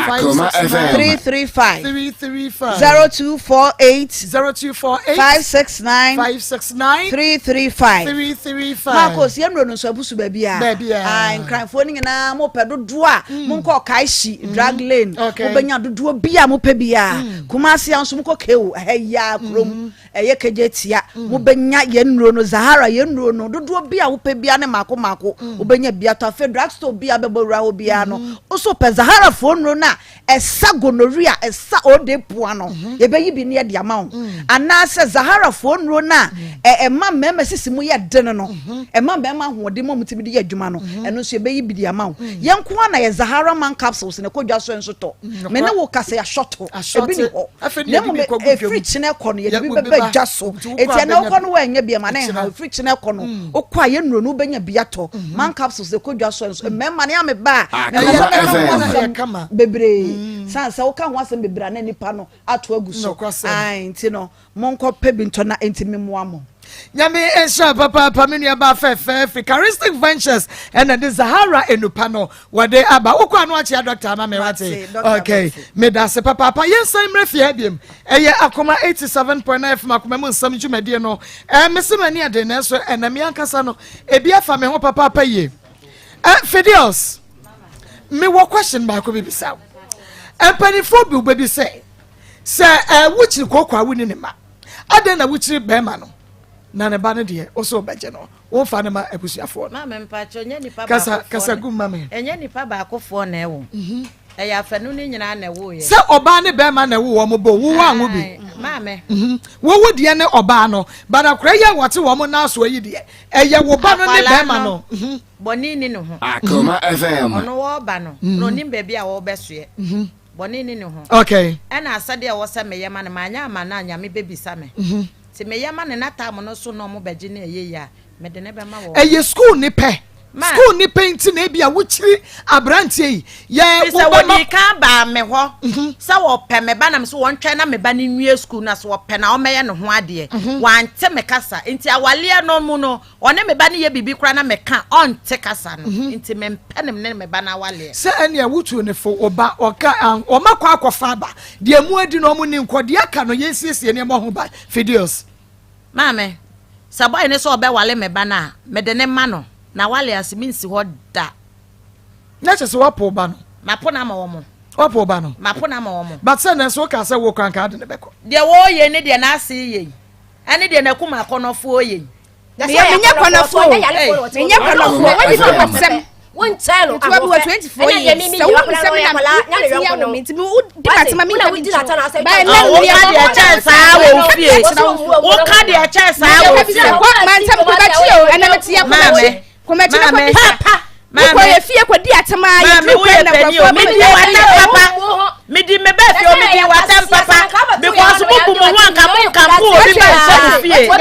335 335 0248 0248 569 569 335 335. Marcos, yɛn nnuro no nso abusu baabi a Baabi a. Ah, nkranfoɔ no nyinaa mopɛ dodoɔ a, monkɔ Ɔkaehyi drug lane. Mobɛnya dodoɔ bi a mopɛ bi a. Kumase a nso mokɔ Keo ɛha yi a kurom ɛyɛ kegye tia, mobɛnya yɛn nnuro no, Zahara yɛn nnuro no dodoɔ bi a wopɛ bia ne maako maako wobɛnya bi atɔ. Afei drug store bi a bɛbɔ wura hɔ biara no, nso pɛ Zahara foɔ nnuro no a ɛsa gonorrhea, ɛsa ode poa no, yɛbɛyi bi ne yɛde ama wo. Anaasɛ Zahara foɔ nnuro no a ɛma mmarima sisi mu yɛ den no, ɛma mmarima ahoɔden mu a wɔtumi de yɛ adwuma no, ɛno nso yɛbɛyi bi de ama wo. Yɛn nko ara na yɛ Zahara Man capsules na ɛkɔ dwa so nso tɔ. Me ne wo kasa yɛasɔto ebi ni hɔ, na mmom ɛfiri kyena kɔ no yɛde bi bɛba dwa so. Eti ɛna wokɔ no wɔanyɛ bi ama ne nha. Ɛfiri kyena kɔ no wokɔ a yɛn nnuro no wobɛnya bi atɔ. Man capsules ɛkɔ dwa so nso mmarima ne ame ba a mɛka ho asɛm bebree san sɛ woka ho asɛm bebree a na nipa no ato agu so. Ae, nti no monkɔ pɛ bi ntɔ na nti memmoa mo. Nyame nhyira papaapa me nua baa fɛfɛɛfɛ Charistic Ventures ɛna de Zahara enupa no wɔde aba. Wokɔ ano akyea dɔkta ama me wate. Okay, medase papaapa. Yɛnsan mmerɛ fie ha biom. Ɛyɛ Akoma 87.9 FM Akoma mu nsɛm dwumadie no. Ɛɛ mese m'ani ɛden nanso ɛna me ankasa no ebi afa me ho papaapa yie. Ɛ Fidelis, mewɔ question baako bi bisa wo. Mpanimfoɔ bi wobɛbi sɛ sɛ ɛ wokyiri kooko a wonni ne ma. Adɛn na wokyiri bɛrima no na ne ba no deɛ wo sɛ wobɛgye no womfa no ma abusuafoɔ no? Maame mpakyɛ, ɛnyɛ nipa Kasa baakofoɔ kasa na gu ma me. ɛnyɛ nipa baakofoɔ na ɛwo. Ɛyɛ afanu no nyinaa na ɛwo yɛ. Sɛ ɔbaa ne bɛrima na ɛwo wɔn bɔ wo wanwo bi. Ae, maame. Wowo deɛ ne ɔbaa no, but akora yi a wɔte wɔn nan so yi deɛ ɛyɛ wo ba no ne Akwadaa bɛrima no no. bɔne ni ne ho. Akoma FM. Ɔno wɔreba no, na onim baabi a wɔrebɛsoɛ. Bɔne ni ne ho. Ɛna asɛdeɛ ɛwɔ sɛ meyɛ ma no, manyɛ ama no a, Nyame bɛbisa me. Nti meyɛ ma no na time no so na ɔmo bɛgye no ɛyɛ yie a, mede no bɛma wɔn. Ɛyɛ school ne pɛ. Sukuu nipa nti na ebi a wokyiri aberanteɛ yi. Yɛ wo bɛ ma. Sɛ wɔdi kan baa me hɔ mhm. sɛ wɔpɛ me ba na me so wɔntwɛn na me ba no nwie sukuu na so wɔpɛ na wɔmɛyɛ ne ho adeɛ. Mhm. Wante me kasa nti awaleɛ no mu no ɔne me ba no yɛ biribi koraa na meka ɔnte kasa no mhm. nti mempɛ ne ne me ba no awaleɛ. Sɛ ɛnea wotu ne fo ɔba ɔka ɔma kɔ akɔfa aba deɛ mu adi na ɔmo ni nkɔ deɛ aka no yɛnsiesie nneɛma ho ba fideos. Maame, sɛ boy no sɛ ɔbɛwale me ba no a, mede no ma no. Na wale ase, mensi hɔ da. Na kyerɛ sɛ woapo wo ba no? Mapo no ama wɔn. Woapo wo ba no? Mapo no ama wɔn. But sɛ nanso wokaa sɛ wo koraa nka ade no bɛkɔ. Deɛ wɔreyɛ ne deɛ n'ase reyɛ yi, ɛne deɛ n'akuma akɔnnɔfoɔ reyɛ yi. Meyɛ menyɛ kɔnɔfoɔ o, menyɛ kɔnɔfoɔ, wadi mi asɛm. Wonkyɛn no Nti wabi wɔ 24 years. Sɛ wo nsɛm na wotumi awo me nti wo di ma tema me nka bi nkyerɛ. Ba ɛnɛ no deɛ woka deɛ kyɛn saa wɔ wo fie. Woka deɛ kyɛn saa wɔ fie. Kɔ mantam kɔ bɛkyi o ɛnɛ me te yɛ kɔ bɛkyi. Kɔ bɛkyi na kɔ bisa. Wokɔ yɛ fie kɔ di atema yɛ duru kɔ na nkurɔfoɔ bɛ di watam papa. Medi me bɛ fie o medi watam papa because mo bu mo ho anka mo nkamfo obi ba nhyɛ mo fie. Mo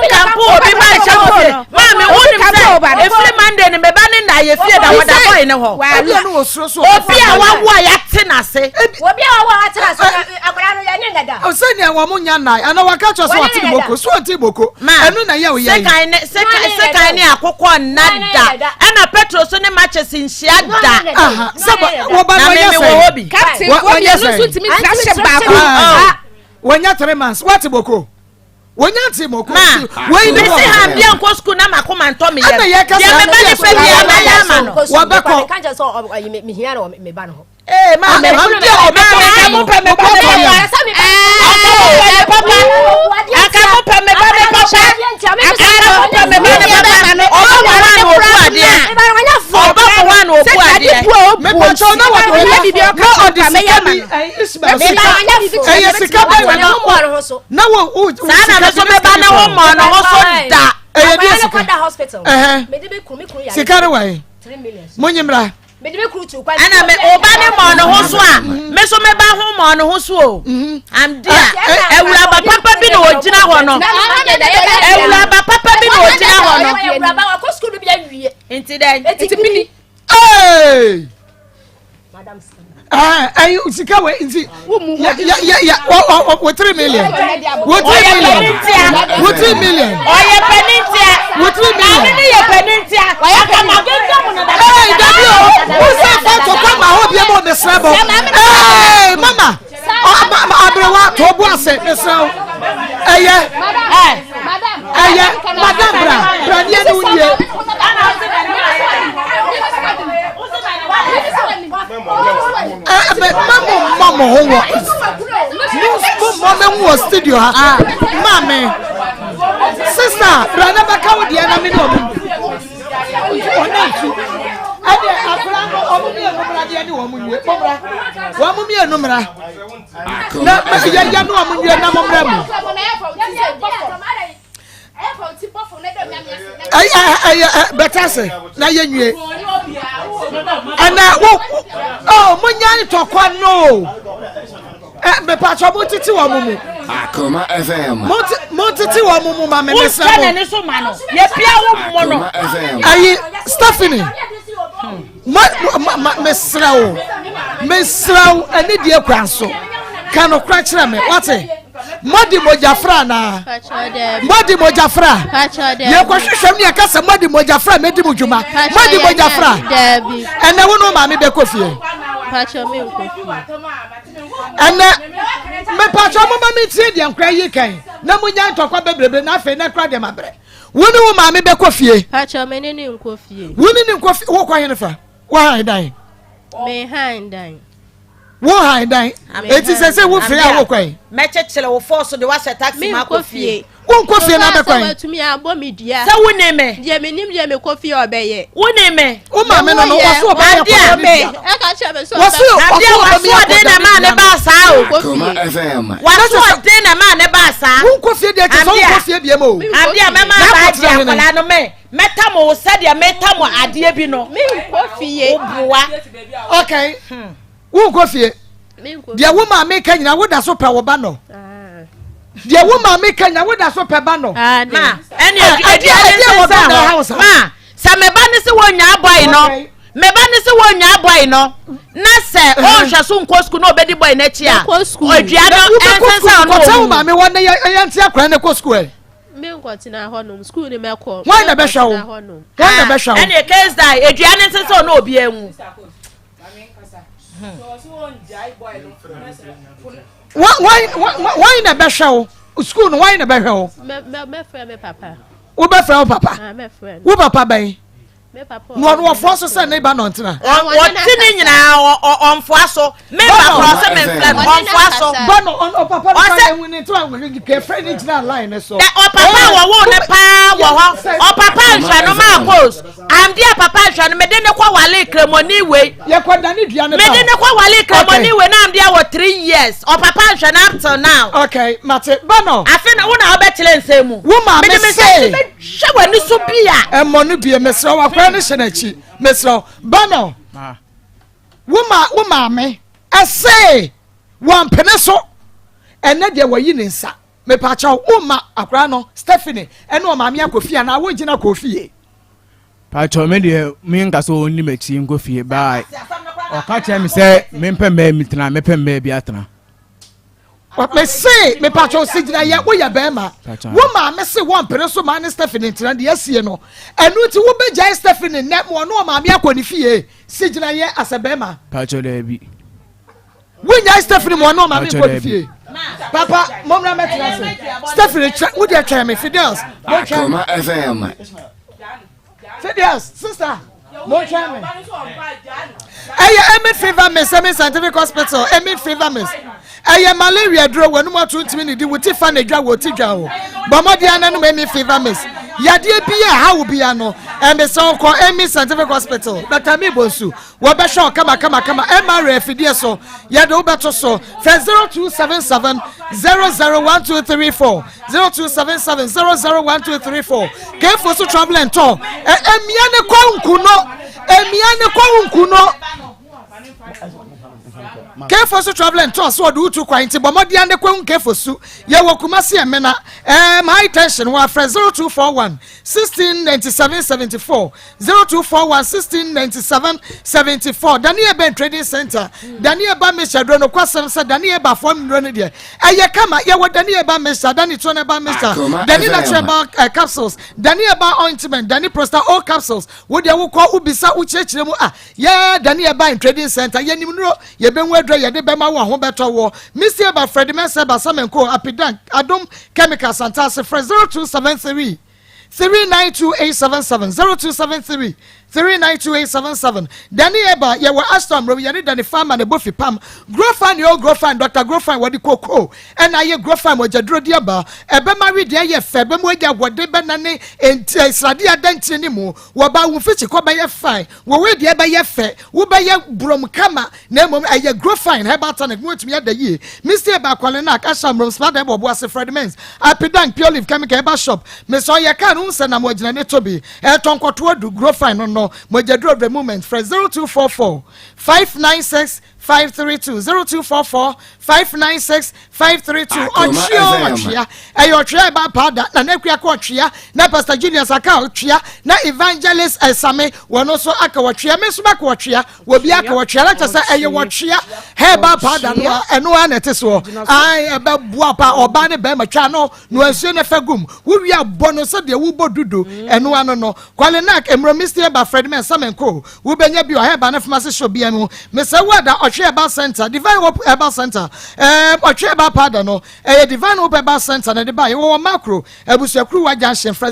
nkamfo obi ba nhyɛ mo fie. Maame wo nim sɛ efiri Monday no me ba ne nna yɛ fie da hɔ da boy ne hɔ. Obi a wawo a yɛate n'ase. Obi a wawo a yɛate n'ase akwadaa no yɛ ne nna da. Sɛnea wɔn nya nnan ana waka kyerɛ sɛ wɔte boko so wɔte boko ɛno na yɛ oyɛ yi. Sekan ne sekan sekan ne akokɔ nna da ɛna petro so ne matches nhyia da. Sɛ wɔba no wɔnyɛ sɛ Captain wɔnyɛ sɛ wɔnyɛ 3 months wɔte boko wɔnya nte mɔkɔ ma wei ne mesi ha bia nkɔ sukuu na mako ma ntɔ me yam ɛna yɛ kasa deɛ meba ne pɛ bia mɛyɛ ama no wɔbɛkɔ ee maame maame ka mo pɛ me ba ne papa aka mo pɛ me ba ne papa aka mo pɛ me ba ne papa ɔba mo wa na obu adeɛ ɔba mo wa na obu adeɛ mepatɔ na wɔde na ɔde sika bi Ismail sika ɛyɛ sika bɛyɛ na na wo wo saa na me so meba ne ho mɔ ne ho so da ɛyɛ deɛ sika ɛhɛn sika ne wɔ mo nyi mmra ɛna me ɔba ne mɔ ne ho so a me so meba ho mɔ ne ho so o mhm. amdi a awuraba papa bi na ɔgyina hɔ no awuraba papa bi na ɔgyina hɔ no nti dɛn nti Hey! ɛyi sika wei nti yɛ yɛ yɛ wɔ wɔ 3 million wɔ 3 million wɔ 3 million. ɔyɛ panin tia wɔ 3 million. Maame ne yɛ panin tia. Ɔyɛ kama gẹ́gẹ́ mu na dada. Ɛyi dabi o musa fa tɔkɔ ma hɔ bia ma ɔmesrɛ bɔ ee mama aberewa tó bu ase mesrɛ wo ɛyɛ ɛyɛ madam bra bra ni ɛni wunie. Mɛ mɛ mo mma mo ho wɔ mo mo mma mo wɔ studio ha maame sista bra na bɛka wo deɛ na me ne ɔmo ɔna nsu ɛdeɛ akora no ɔmo mmienu mmra deɛ ne wɔn nwie mo mmra wɔn mmienu mmra na yɛyɛ ne wɔn nwie na mo mmra mu. Ɛyɛ bɛtɛ ase na yɛ nwie ɛnna wo ɔ mo nya ntɔkwa no ɛ mepatwa mo tete wɔn mu. Akoma FM. Mo tete wɔn mu ma me mesrɛ mo. Wotwa n'ani so ma no yɛpia wo mmɔ no. Ayi Stephanie. Ma ma ma mesrɛ wo mesrɛ wo ɛne deɛ kwan so ka nokora kyerɛ me wate moadi mogyafra anaa moadi mogyafra yɛkɔhwehwɛ mu ne yɛka sɛ moadi mogyafra mɛdi mo dwuma moadi mogyafra ɛnɛ wo ne wo maame bɛkɔ fie ɛnɛ mepatwɛ moma mentie deɛ nkora yi kan na monya ntɔkwa bebrebe na afei na kora deɛ mabrɛ Wo ne wo maame bɛkɔ fie. Pakyɛ me ne ne nkɔ fie. Wo ne ne nkɔ fie wokɔ hene fa wo han dan. Me han dan. Wo han dan. Eti sɛ sɛ wo fie a wokɔ yi. Mɛkyekyere wo fɔɔso de wahyɛ taxi ma akɔ fie. Wo nkɔ fie na bɛkɔ yi. Sɛ watumi abɔ me dua. Sɛ wo ne me. Deɛ me nim deɛ me kɔ fie ɔbɛyɛ. Wo ne me. Wo maame no no wɔso ɔbɛyɛ kɔda ne dua. Ɛka kyerɛ me sɛ ɔbɛ. Adeɛ waso ɔden na maa ne baa saa o. Waso ɔden na maa ne baa saa. Wonkɔ fie deɛ kyɛ sɛ wonkɔ fie biem o. Adeɛ mɛma aba agye akwadaa no mɛ mɛta mo sɛdeɛ mɛta mo adeɛ bi no. Menkɔ fie. Woboa. Okay. Wonkɔ fie. Deɛ wo maame ka nyina woda so pɛ wo ba no. Deɛ wo maame ka nyina woda so pɛ ba no. Ma ɛne aduane nsesa hɔ. Ma. Sɛ me ba no se wɔnnyaa boy no, me ba no se wɔnnyaa boy no, na sɛ ɔnhwɛ so nkɔ sukuu na ɔbɛdi boy no akyi a, ɔdua no ɛnsensɛn ɔno Kɔtɛ wo ɔwu. maame hɔ na yɛnte akwadaa no kɔ sukuu ɛ. Menkɔtena hɔnom, sukuu no mɛkɔ. Hwan na ɛbɛhwɛ wo? Menkɔtena hɔnom. Hwan na ɛbɛhwɛ wo? Ɛne case die, edua no nsensɛn ɔno obi anwu. Hwan na ɛbɛhwɛ wo? Sukuu no hwan na ɛbɛhwɛ wo? Mɛfrɛ me papa. Wobɛfrɛ wo papa? Ah, mɛfrɛ no. Wo papa bɛn? Me papa Na ɔno wɔfoɔ so sɛ ne ba na ɔntena. Ɔte ne nyinaa ɔmfoa so. Me ba korɔ ɔsɛ memfrɛ no ɔmfoa so. Ba no ɔpapa no ba ehu ne nti wa kɛfrɛ ne gyina line ne so. Dɛ ɔpapa a wɔwoo ne paa wɔ hɔ. Ɔpapa nhwɛ no maa kos. Amde a papa nhwɛ no mede ne kɔ wale kremoni wei. Yɛkɔ da ne dua ne ba. Mede ne kɔ wale kremoni wei na amde a wɔ 3 years. Ɔpapa nhwɛ no up till now. Okay, mate ba no. Afe na wo na wobɛkyerɛ nsɛm mu. Wo maame Mede me se. nsa bɛhwɛ w'ani so bi a. Ɛmmɔ no bie mesrɛ wo akwadaa no hyɛ n'akyi mesrɛ wo ba no. Wo ma wo maame ɛse wɔmpene so ɛnɛ deɛ wɔyi ne nsa mepaakyɛw wo ma akwadaa no Stephanie ɛne ɔmaame akɔ fie anaa wongyina kɔ fie. Paatwɔ me deɛ me nka sɛ ɔnni m'akyi nkɔ fie baa ɔka kyerɛ me sɛ mempɛ mmaa mi tena mepɛ mmaa bi atena. Mese mepaakyɛw si gyina yɛ woyɛ bɛrima wo maame se wɔmpene so maa ne Stephanie ntena deɛ asie no ɛno nti wobɛgyae Stephanie nnɛ ma ɔne ɔmaame akɔ ne fie si gyina yɛ asɛ bɛrima. Paatwɔ daabi. Wonyae Stephanie mu ɔne ɔmaame nkɔ ne fie. Papa mommra mɛtena ase. Stephanie kyɛ wo deɛ twɛn me Fidels. Akoma FM. Fidels sister montwɛn me. Ɛyɛ Emid Fever Mist Emid Scientific Hospital Emid Fever Mist. Ɛyɛ malaria duro w'anum ato ntumi ne di wo ti fa na edwa wɔ ti dwa o. Bɔ mmɔden ananom Emid Fever Mist. Yadeɛ bi a ɛha wo bia no ɛmesɛ wokɔ Emid Scientific Hospital Dr. Amir Bonsu Wɔbɛhwɛ wo kamakamakama MRA afidie so. Yɛde wo bɛto so. Frɛ 0277 001234 0277 001234. Kefo so travel and tour. Emia ne kɔ nku no. Emia ne kɔ nku no. Kefo so travel and tour so ɔde wotu kwan nti bɔ mmɔden ne kɔ Kefo su. Yɛwɔ Kumasi Emena. High tension wɔ afrɛ 0241 1697 74. 0241 16 97 74 Daniel Ben Trading Center Daniel Ba Mixture duro no kwasɛm sɛ Daniel Ba fam nnuro no deɛ ɛyɛ kama yɛwɔ Daniel Ba Mixture Dani Tone Ba Mixture Dani Natural Ba uh, Capsules Daniel Ba Ointment Dani Prosta O Capsules wo deɛ wokɔ wobisa wokyerɛkyerɛ mu a yɛ Daniel Ba Trading Center yɛnim nnuro yɛbɛhu aduro yɛde bɛma wo a ho bɛtɔ woɔ Mr. Ba Fred Mensah Ba Samenko Apidan Adom Chemicals Santase frɛ 0273 392877 0273 392877 Danny Eba yɛwɔ Ashton Mrom yɛne Danny Farmer na ɛbɔ fipam Grofine o Grofine Dr. Grofine wɔde koko ɛna ayɛ Grofine mogyaduro de aba ɛbɛma wedeɛ yɛ fɛ ɛbɛmu agya wɔde bɛnane nti sradeɛ adantini ne mu wɔba wo mfikyi kɔ bɛyɛ fine wɔ wedeɛ bɛyɛ fɛ wobɛyɛ brom kama na mmom ɛyɛ Grofine herbal tonic mu atumi ada yie Mr. Eba Kwalenak Ashton Mrom Smart ɛbɔ Boase Fred Mens Apidank Pure Leaf Chemical Herbal Shop mesɛ ɔyɛ kaa no sɛ nam wagyina ne to bi ɛtɔ nkɔtoɔ du Grofine no no mogyaduro of the moment frɛ 0244 596 532 0244 596 532 ɔtwea ɔtwea ɛyɛ ɔtwea ɛba paada na n'akua kɔ ɔtwea na Pastor Julius aka ɔtwea na Evangelist Ɛsame wɔn nso aka ɔtwea me nso bɛka ɔtwea wɔbi aka ɔtwea na kyerɛ sɛ ɛyɛ ɔtwea herbal powder no a ɛno ara na ɛte soɔ ae ɛbɛboa pa ɔbaa ne bɛrima twa no na nsuo no fɛ gum wowie abɔ no sɛdeɛ wobɔ dudu ɛno ano no Kwalenak Emuro Misty Eba Fred Mensah Menko wobɛnya bi wɔ herbal ne pharmacy shop bia mu mesɛ wo ada ɔtwe herbal center Divine Hope Herbal Center ɔtwe herbal powder no ɛyɛ Divine Hope Herbal Center na ɛde ba yɛwɔ wɔ Makro Abusuakuruwa Junction frɛ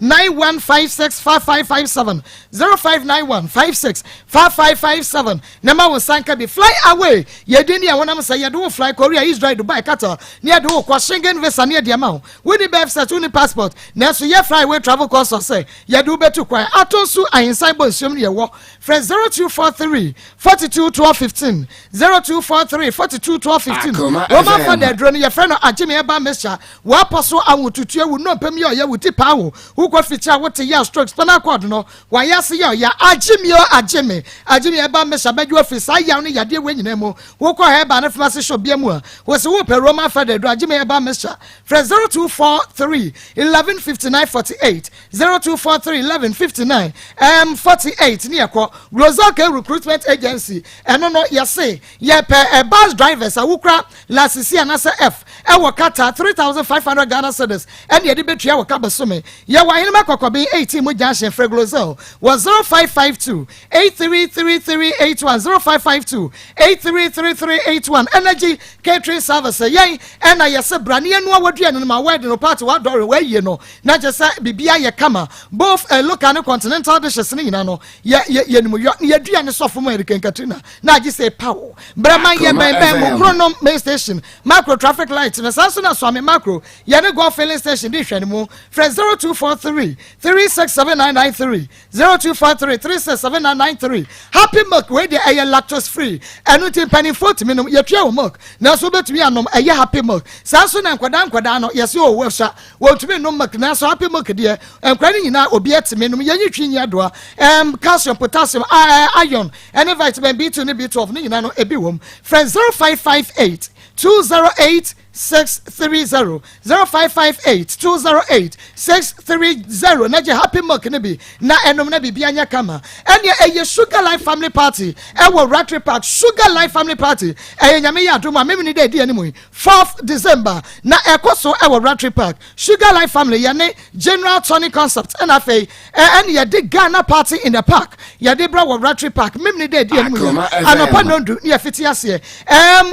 0591565557 0591565557 na ma wo nsa nka bi fly away yɛdi ne ɛhonam sɛ yɛde wo fly Korea Israel Dubai Qatar ne yɛde wo kɔ Schengen visa ne yɛde ama wo woni birth cert woni passport nanso yɛ fly away travel consult sɛ yɛde wo bɛtu kwan ato nso ahensan bɔ nsuom ne yɛwɔ frɛ 0243 42 12. 15 0243 42 12 15. Akoma Roman FM. Fada aduro no yɛfrɛ no Agyeme Herbal Mixture. W'apɔ so ahotutuo, wo nnompe mu yɛ ɔya, wo ti paa wo, wokɔ fikyiri a wote yaw, stroke, spinal cord no, w'ayɛ ase yɛ ɔya. Agyeme o Agyeme, Agyeme Herbal Mixture bɛgye wo afiri saa yaw ne yadeɛ wei nyinaa mu. Wokɔ herbal ne pharmacy shop bia mu a, wose wopɛ Roman Fada aduro, Agyeme Herbal Mixture. Frɛ 0243 11 59 48, 0243 11 59 um, 48 ne yɛkɔ Glozal K Recruitment Agency. Ɛno no yɛse yɛpɛ eh, bus drivers a wokura lasisi anaasɛ F ɛwɔ Qatar 3500 Ghana cedis ɛne yɛde bɛtua wɔ ka bosome. Yɛwɔ Ahenema Kɔkɔben 18 mu junction. Frɛ Glozal wɔ 0552 833381, 0552 833381. Energy Catering Service, yɛn ɛna yɛse bra ne yɛnoa waduane no ma wedding no, party, wadɔre wayie no na kyerɛ sɛ biribiara yɛ kama, both eh, local ne continental dishes ne nyinaa no yɛ yɛ yɛnum yɔ ne yɛduane sɔfo mu Hurricane Katrina na agye sɛ paw brɛman yɛ Akoma bɛn bɛn mo FM. Kronom main station macro traffic light no saa nso na Suame macro yɛne Golf filling station di hwɛ ne mu. Frɛ 0243 367993, 0243 367993. Happy Milk wei deɛ ɛyɛ lactose free, ɛno nti mpanimfoɔ tumi nom. Yɛtua wɔ milk nanso wobɛtumi anom, ɛyɛ Happy Milk. Saa nso na nkwadaa nkwadaa no yɛse o wɔsua wɔntumi nom milk, nanso Happy Milk deɛ nkwadaa no nyinaa obi atumi nom. Yɛnyi twi nyi adoa, calcium, potassium, iron ɛne vitamin B2 ne B12 ne nyinaa no ebi wɔ mu. Frɛ 0558 208 630, 0558 208 630 na gye Happy Milk no bi na ɛnom na biribi anyɛ kama. Ɛneɛ ɛyɛ Sugar Life Family Party ɛwɔ Rattray Park. Sugar Life Family Party ɛyɛ Nyame yɛ adom a memene dɛ ɛdi anim yi, 4th December na ɛkɔ so ɛwɔ Rattray Park. Sugar Life Family yɛne General Tony Concept ɛna afei ɛne yɛde Ghana Party in the Park yɛde brɛ wɔ Rattray Park memene dɛ ɛdi anim yi Akoma FM. anɔpa 7 ne yɛfiti aseɛ.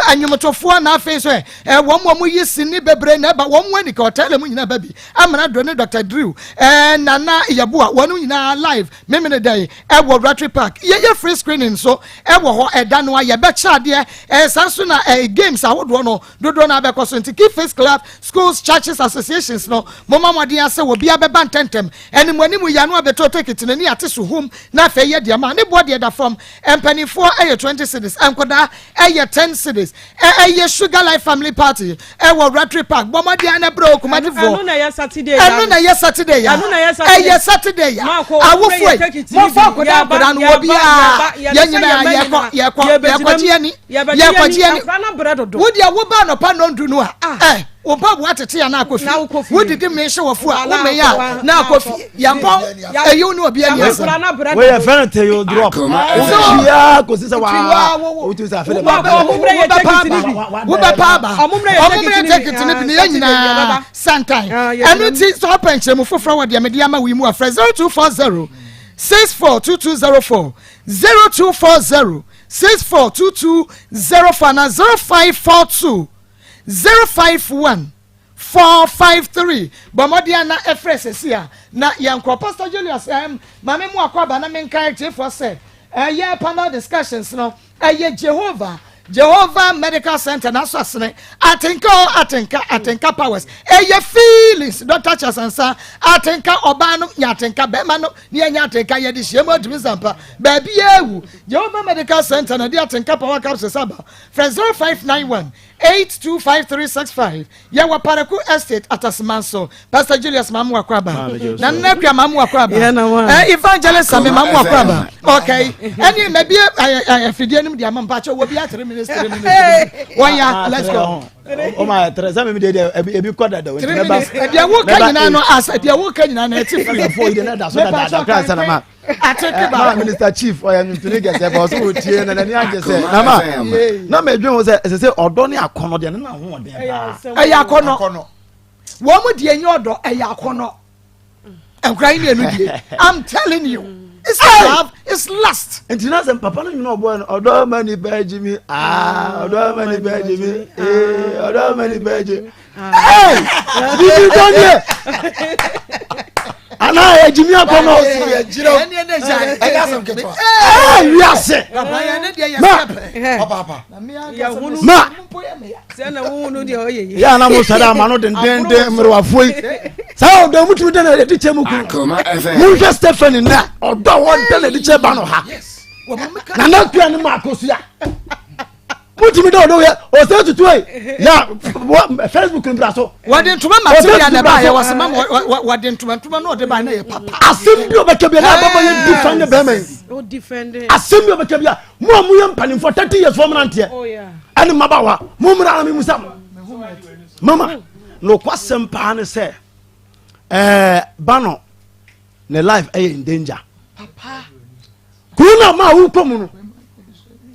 Anwomtofoɔ na afei nso wɔn mu a wɔyi sini bebree na ɛba wɔn mu anika ɔtɛlɛ mu nyinaa ba bi Amana Do ne Dr Drew, Nana Yɛboa wɔn nyinaa live memene dɛ ɛwɔ Rattray Park. Yɛyɛ free screening nso ɛwɔ hɔ ɛda no a yɛbɛkyɛ adeɛ. Saa nso na games ahodoɔ no dodoɔ no abɛkɔ so, nti Key Face Club, schools, churches, associations no moma mmɔden asɛ wɔ bia bɛba ntɛntɛm anim anim yɛ ano abɛtɔ ticket no ne ate so hum na afei yɛ deɛ ma ne boɔ deɛ da fam. Mpanimfoɔ ɛyɛ 20 cedis, nkɔdaa ɛyɛ 10 cedis. Ɛyɛ Sugar Life Family Party ɛwɔ Rattray Park. Bɔ mmɔden ana brɛ okumadefoɔ. Ɛno na ɛyɛ Saturday. Ɛno na ɛyɛ Saturday ya. Ɛno na ɛyɛ Saturday. Ɛyɛ Saturday ya. Maako, awofoɔ yɛ yi take it mɔfɔ easy. akɔda akɔda no wɔ biara yɛn nyinaa yɛkɔ yɛkɔ yɛkɔgye ani yɛkɔgye ani. Akora no brɛ dodo. Wo deɛ wo ba anɔpa 7 no a ɛ wo ba wo atete a na akɔ Na wokɔ fie fie. wodidi me hyɛ wɔ fu a Wala wo meyɛ akɔ- a na akɔ fie yɛmpɔn ɛyi wo ne obi ani Akora asɛm no brɛ Wei yɛ dodo. fɛn te drop. Akoma FM. Wotwia kòsi sɛ Wotwi waa waa, wo- wotu sɛ afei de Wo- ɔmo mmerɛ yɛ wobɛpa take it aba ni bi. wobɛpa aba. Ɔmo mmerɛ yɛ Ɔmo take mmerɛ it ni take bi. it ni bi ne Ah, yɛn Saturday nyinaa yɛbɛba. santan. Ah, yɛ Ɛno gyina nti sɛ ɔpɛ nkyerɛmu foforɔ wɔ deɛ mede ama wo yi mu a, frɛ 0240 642204, 0240 642204 na 0542 051 453. Bɔ mmɔden ana ɛfrɛ sɛsi a na yɛnkɔ. Pastor Julius, maame mu akɔ aba na menka atiefoɔ sɛ ɛyɛ panel discussions no ɛyɛ Jehovah Medical Center n'aso asene atenka o atenka atenka powers ɛyɛ feelings. Dr Chasansa atenka ɔbaa no nya atenka bɛrima no ne yɛnya atenka yɛde hyia mu atumi sampa baabi yɛ ewu. Jehovah Medical Center na de atenka power capsules aba. Frɛ 0591 825365. Yɛwɔ Paraku Estate, Atasemanso. Pastor Julius, mamu wakɔ aba. Maame Joseph. Na Nana Akua, mamu wakɔ aba. Yeah, na wa. Evangelist Sami, mamu wakɔ aba. FM. Okay, ɛne mɛbie afidie no mu de ama mpakyɛ wɔ bi a 3 minutes, 3 minutes, 3 minutes. Wɔn ya, let's go. O ma yɛ three sɛ mi de deɛ ebi kɔ dada o. 3 minutes. Deɛ woka nyinaa no asa, deɛ woka nyinaa no ɛte firi. Fo yi de ne da so dada da kra sanama. Ateke Ma baako. Minister Chief ɔyɛ nnwontoni kɛseɛ bɔ ɔso wɔ tie na n'ani agye sɛ Akoma nama FM. na ma edwin ho sɛ ɛsɛ sɛ ɔdɔ ne akɔnɔ deɛ ne na ho ɔden paa. Ɛyɛ akɔnɔ wɔn mu deɛ nyɛ ɔdɔ, ɛyɛ akɔnɔ. Nkura yi mmienu die, I'm telling you, it's not love, it's lust. Nti na sɛ papa no nyina ɔbɔ no ɔdɔ ma nipa agyi mi aa ɔdɔ ma nipa agyi mi ee ɔdɔ ma nipa agyi ee bibi dɔ nie anaa agyi mi akɔnɔ. Ɛni ɛnɛ gya. Ɛnyɛ asɛm ketewa. Ee wiase papa yɛn ne deɛ yɛ Ma. sɛ pɛ. Papaapa. Ma. Sɛ na wohunu deɛ ɔyɛ yi. Yà á na mo sɔrɔ ama no dendenden mmerewafoɔ yi saa ɔdɔ mu tumi dɛ na yɛde kyɛ mu kunu. Akoma FM. Monhwɛ Stephanie nɛ ɔdɔ a wɔda na ɛde kyɛ ba no ha. Nana Akua ne ma Akosua. Mutumi dɛ ɔdɔ yɛ ɔsɛ tutu yi ya Facebook nbra so. Wɔde ntoma material na ɛbaayɛ wɔsɛ ma wɔde ntoma ntoma na ɔde baayɛ na yɛ papa. Asɛm bi ɔbɛka bi na ababa yɛ defend bɛrima yi. Asɛm bi ɔbɛka bi a mo a mo yɛ mpanimfoɔ 30 years fɔ mmeranteɛ ɛne mmabaawa mo mmra na me musa mo. Mama nokwasɛm paa ne sɛ ɛɛ ba no ne life ɛyɛ in danger. Kuro no a maa wokɔ mu no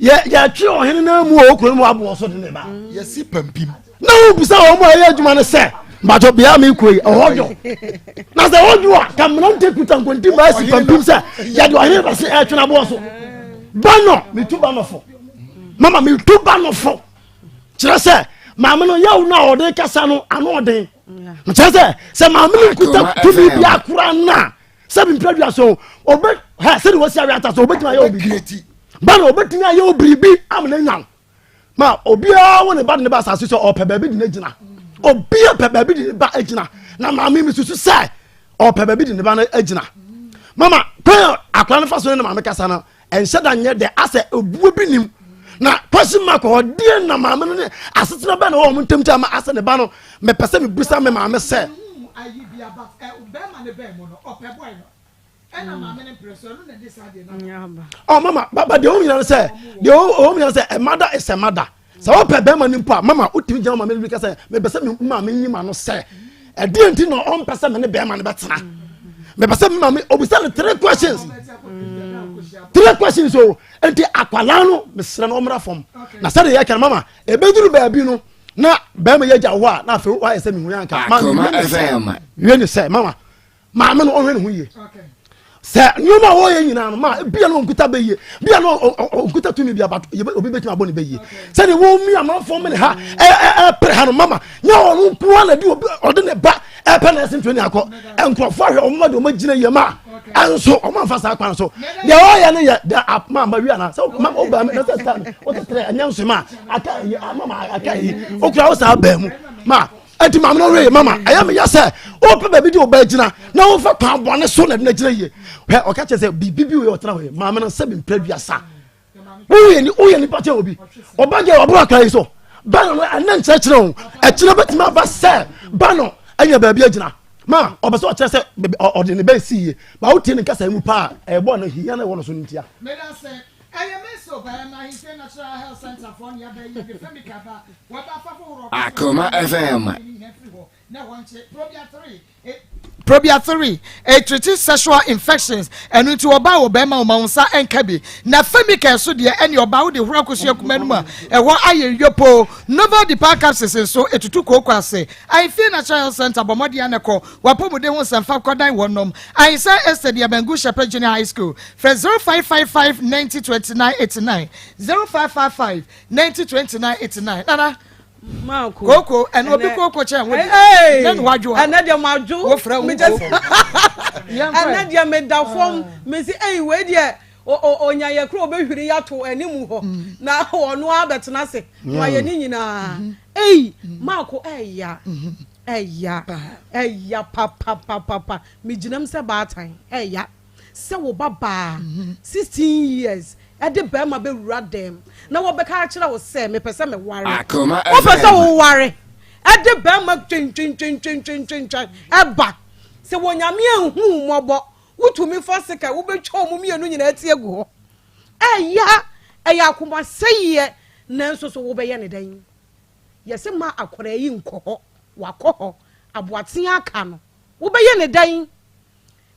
yɛtwe ɔhene no mu wɔ kuro no mu aboɔ so de ne ba. Yɛsi pampim. Na wobisa wɔn mu a ɛyɛ adwuma no sɛ mbatɔ bea mi kuro yi ɛhɔ dwo na sɛ ɛhɔ dwo a ka mmerante kuta nkonti maa si pampim sɛ yɛde ɔhene bɛse ɛtwe no aboɔ so. Ba no metu ba no fo mama metu ba no fo. Kyerɛ sɛ maame no yaw no a ɔde kasa no ano ɔden. Kyerɛ sɛ sɛ maame no nkuta tumi bi akora no a sɛ mpira dua so ɔbɛ hɛ sɛde wɔsi awe ata so ɔbɛtumi ayɛ obi ba na ɔbɛtumi ayɛ obiribi ama no anya ma obiara wo ne ba de ne ba asase so ɔpɛ baabi de ne gyina obiara pɛ baabi de ne ba gyina na maame mi susu sɛ ɔpɛ baabi de ne ba no gyina mama kwan akora no fa so ne ne maame kasa no ɛnhyɛ da nyɛ dɛ asɛ obuo bi nim na question mark hɔ deɛ na maame no ne asetena bɛn na wɔn wɔn ntam kyɛ ama asɛ ne ba no mepɛ sɛ mebusa me maame sɛ. Ɔ mama baba deɛ wɔn nyinaa no sɛ deɛ wɔn nyinaa sɛ a mother is a mother sɛ wɔpɛ bɛrima no mpo a mama wotumi gyina maame no bi ka sɛ mepɛ sɛ me maame nyi ma no sɛ ɛdeɛ nti na ɔmpɛ sɛ me ne bɛrima no bɛtena mepɛ sɛ me maame obisa no three questions three questions o nti akwalaa no mesrɛ no ɔmmra fam na sɛdeɛ yɛka no mama ɛbɛduru baabi no na bɛrima yɛ agya hɔ a na afei wayɛ sɛ mehu yɛ anka ma wie ne sɛ mama maame no ɔhwɛ ne ho yie sɛ nneɛma a wɔyɛ nyinaa no ma bia no ɔnkuta bɛyie bia no ɔnkuta tumi bia but obi bɛtumi abɔ ne bɛyie sɛdeɛ wɔmi amanfoɔ mene ha ɛpere ha no mama nyɛ ɔno nkoa na de ɔde ne ba ɛpɛ na ɛsɛ ntoni akɔ nkurɔfoɔ ahwɛ ɔmo de ɔmo gyina yie ma ɛnso ɔmo anfa saa kwan so deɛ ɔyɛ no yɛ deɛ ma ma wi ana sɛ ma ɔba mi na sɛ sɛ ɔtɛ tẹrɛ ɛnyɛ nso ma aka yi ama aka yi okura ɔsa bɛn mu ma Enti maame no wee mama ɛyɛ me ya sɛ wopɛ baabi de wo ba gyina na wofa kwan bɔne so na de no agyina yie hwɛ ɔka kyerɛ sɛ biribi bi wɔ ɔtena hɔ yi maame no sɛ mempɛ duasa woyɛ ni woyɛ nipa kyɛ obi ɔba gɛ ɔboro akra yi so ba no ɛnɛ nkyerɛkyerɛ o ɛkyerɛ bɛtumi aba sɛ ba no anya baabi agyina ma ɔbɛ sɛ ɔkyerɛ sɛ ɔde ne bɛsi yie ma wotie ne nkasa mu paa ɛbɔ no hia na ɛwɔ no so no ntia. Ɛyɛ me so bɛɛ ma Ahemfie Natural Health Center foɔ ne aba yi de Femi ba Akoma FM. Probia 3, Ɛtreati sexual infections, ɛno nti ɔbaa wɔ bɛrima ɔma wo nsa nka bi. Na Femicare so deɛ ɛne ɔbaa wode horo akosua kuma no mu a ɛhɔ ayɛ yopoo. Novel Depar capsules nso ɛtutu kooko ase. Ahemfie Natural Health Center bɔ mmɔden ara na kɔ w'apɔmuden ho nsɛmfa kɔdan wɔn nom. Ahensan Estate Yɛbɛn Shepherd Junior High School. Frɛ 0555 90 29 89, 0555 90 29 89. Nana. Maako. Kooko ɛna obi kooko kyɛn wo deɛ. Ne na wadwo a. Ɛnɛ deɛ madwo. Wofrɛ wo kooko. Ɛnɛ deɛ meda fam mesi ɛyi wei deɛ onya yɛ koro obɛhwiri yɛato anim hɔ mm. na ɔno abɛtena ase na wayɛ ne nyinaa mm-hmm. ɛyi maako ɛya mm-hmm. ɛya ɛya papapapapa megyinam sɛ baatan ɛya sɛ wo ba baa 16 years ɛde bɛrima bɛwura dɛm na wɔbɛka akyerɛ wo sɛ mepɛ sɛ meware wopɛ sɛ woware ɛde bɛrima twentwentwentwentwentwan ɛba sɛ wɔnyame anhu mmɔbɔ wotumi fa sika wobɛtwa wɔn mmienu nyinaa ti agu hɔ ɛya ɛyɛ akomasɛeɛ nanso so wobɛyɛ ne dɛn yɛsɛ ma akwadaa yi nkɔ hɔ wakɔ hɔ aboatea aka no wobɛyɛ ne dɛn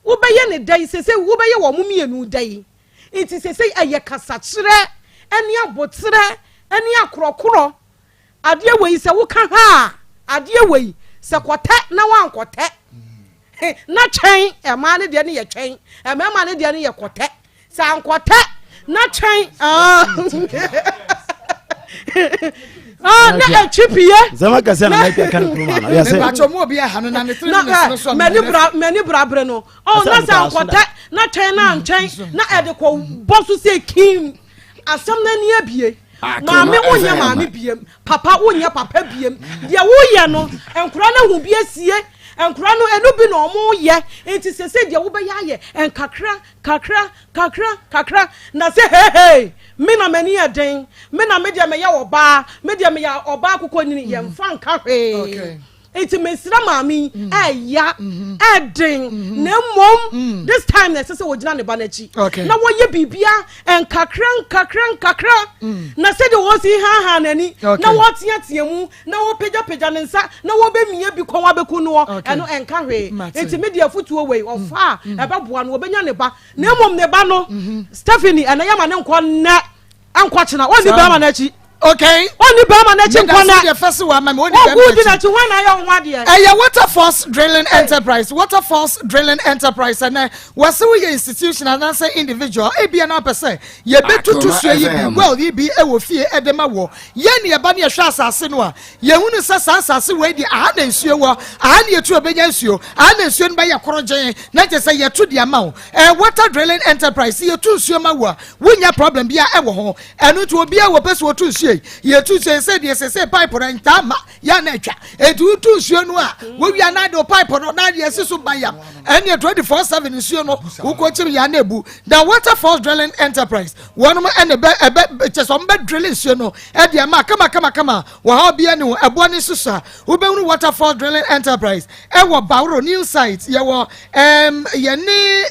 Wobɛyɛ no dɛn seesei? Wobɛyɛ wɔn mmienu dɛn? Nti seesei ɛyɛ kasakyerɛ ne aboterɛ ne akorɔkorɔ. Adeɛ wei sɛ woka ha a, adeɛ wei sɛ kɔtɛ na wankɔtɛ na twɛn, mmaa no deɛ no yɛ twɛn, mmarima no deɛ no yɛ kɔtɛ. Sɛ ankɔtɛ na twɛn ah. Ah, na ɛtwi pie. Zama kɛse na mɛka kan kuruma na yɛsɛ. Mepatwa mu obi aha no na ne tiri minutes no so. Mɛni bra mɛni bra bere no. Ɔ na sɛ ankɔtɛ na twɛn na antwɛn na ɛde kɔ bɔ so sɛ kim. Asɛm no ani abie. Maame wonyɛ maame biem. Papa wonyɛ papa biem. Deɛ woyɛ no nkora no ho bi asie. Nkora no ɛno bi na ɔmo yɛ nti sese deɛ wobɛyɛ ayɛ nkakra kakra kakra kakra na sɛ heihei me na m'ani yɛ den me na me deɛ meyɛ ɔbaa me deɛ meyɛ ɔbaa akokɔnini yɛmfa nka hwee nti mesrɛ maame yi ɛya ɛden na mmom this time na ɛsɛ sɛ wɔgyina ne ba n'akyi na wɔyɛ biribia nkakra nkakra nkakra na sɛdeɛ wɔsi haha n'ani na wɔteatea mu na wɔpagyapagya ne nsa na wɔbɛmia bi kɔn abɛku noɔ ɛno ɛnka hwee nti me deɛ afotuo wei ɔfa a ɛbɛboa no wɔbɛnya ne ba na mmom ne ba no Stephanie ɛnɛ yɛma ne nkɔ nnɛ nkɔ kyena ɔnni bɛrima no akyi okay ɔnni bɛrima no akyi nkɔ nnɛ deɛ fɛ so wa ma mi ɔnni bɛrima n'akyi ɔgu di n'akyi hwan na ayɛ ho adeɛ ɛyɛ waterfalls drilling enterprise waterfalls drilling enterprise ɛnɛ wɔsɛ woyɛ institution anaasɛ individual ebia na apɛ sɛ yɛbɛtutu suo yi bi well yi bi ɛwɔ fie ɛde ma wɔ Yɛn ne yɛba ne yɛhwɛ asase no a, yɛhunu sɛ saa asase wei deɛ, aha na nsuo wɔ, aha ne yɛtu ɛbɛnya nsuo, aha na nsuo no bɛyɛ korogyen, na kyerɛ sɛ yɛto de ama wo. Ɛɛ water drilling enterprise, sɛ yɛtu nsuo ma wo a, wonnya problem biara ɛwɔ ho. Ɛno nti obiara wɔpɛ sɛ wɔtu nsuo yi, yɛtu nsuo yi sɛ deɛ sɛsɛ pipe no ntaa ma yɛ na atwa. Enti wotu nsuo no a, wowia na ade pipe no na adeɛ si so bayam. Ɛneɛ 24/7 nsuo no wokɔkyim yɛ na ebu. Na waterfalls drilling enterprise Wɔnom ɛna ɛbɛ ɛbɛ kyɛ sɛ wɔn bɛ drill nsuo no ɛde ama kama kama kama wɔhaw bia ne ho ɛboɔ ne nso so a wobɛhunu waterfall drilling enterprise ɛwɔ Baworo new site yɛwɔ ɛɛm yɛne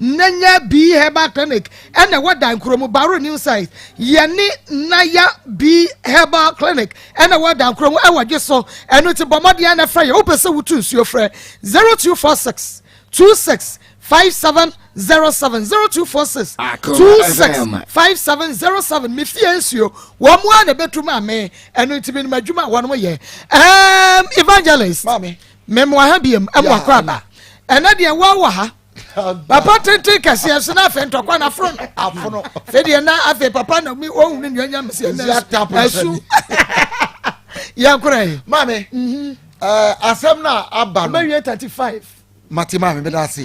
Nanya B Herbal Clinic ɛna ɛwɔ Dankuro mu Baworo new site yɛne Naya B Herbal Clinic ɛna ɛwɔ Dankuro mu ɛwɔ dwe so ɛno ti bɔ mmɔden na frɛ yɛ wopɛ sɛ wotu nsuo frɛ 0246 26 5707 0246 26 5707 me fie nsuo wɔn mu a na ɛbɛtu maa me ɛno nti menim adwuma a wɔn yɛ um, evangelist memoa ha biam ɛmo akɔ aba ɛnɛ deɛ wɔwɔ ha papa tenten kɛseɛ so na afei ntɔkwa na aforo no afono afei deɛ na afei papa na mi ohun ne nua nyam si ɛnɛ ɛsu yɛn kora yi. maame mhm. eh, asɛm na aba no. ɔbɛwie 35. Mate maame meda ase.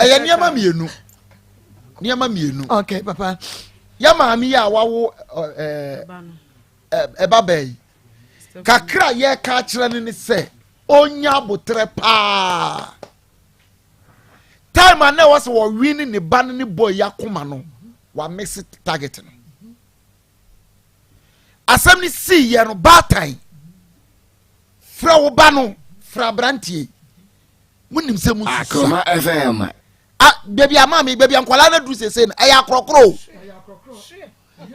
Ɛyɛ nneɛma mmienu. Nneɛma mmienu. Okay papa. Yɛ maame yi a wawo ɛɛ ɛba bɛɛ yi. Kakra yɛka akyerɛ no ne sɛ ɔnya abotrɛ paa. Time a na ɛwɔ sɛ wɔwe ne ne ba no ne bɔ yi akoma no wamese target no. Asɛm no sii yɛ no baatan. Frɛ wo ba no, frɛ aberanteɛ yi. Monim sɛ mo Akoma FM. Ah, baabi a maame, baabi a nkwadaa no aduru seesei no, ɛyɛ akorɔkorɔ o.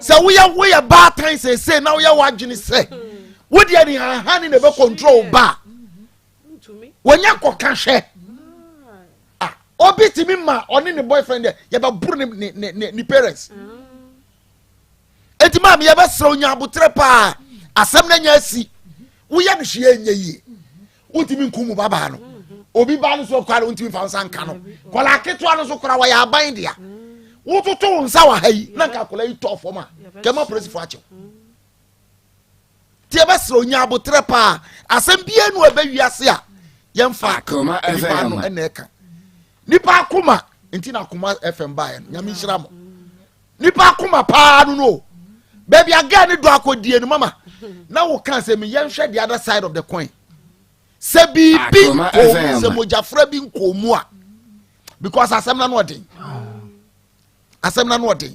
Sɛ woyɛ woyɛ baatan seesei na woyɛ w'adwene sɛ wodeɛ ne hahane na ɛbɛ control ba a, wɔnya kɔka hwɛ. Ah, obi tumi ma ɔne ne boyfriend deɛ yɛbɛboro ne ne ne ne parents. Eti maame yɛbɛsrɛ onya aboterɛ paa asɛm no anya asi woyɛ no hwee ɛnyɛ yie wontumi nku mu babaa no obi ba no so kora no wontumi fa nsa nka no kɔla ketewa no so kora wɔyɛ aban dea wototo wo nsa wɔ ha yi na nka akɔla yi tɔɔ fam a kɛma polisifoɔ akyew nti yɛbɛsrɛ onya aboterɛ paa asɛm biara nu ɛbɛ wiase a yɛmfa nipa no ɛna ɛka nipa akoma nti na akoma fm baeɛ no nyame nhyira mo nipa akoma paa no no baabi a girl ne dɔ akɔdie no mama na wo ka sɛ me yɛnhwɛ the other side of the coin sɛ biribi nkɔɔ mu sɛ mogyafra bi nkɔɔ mu a because asɛm na no ɔden asɛm na no ɔden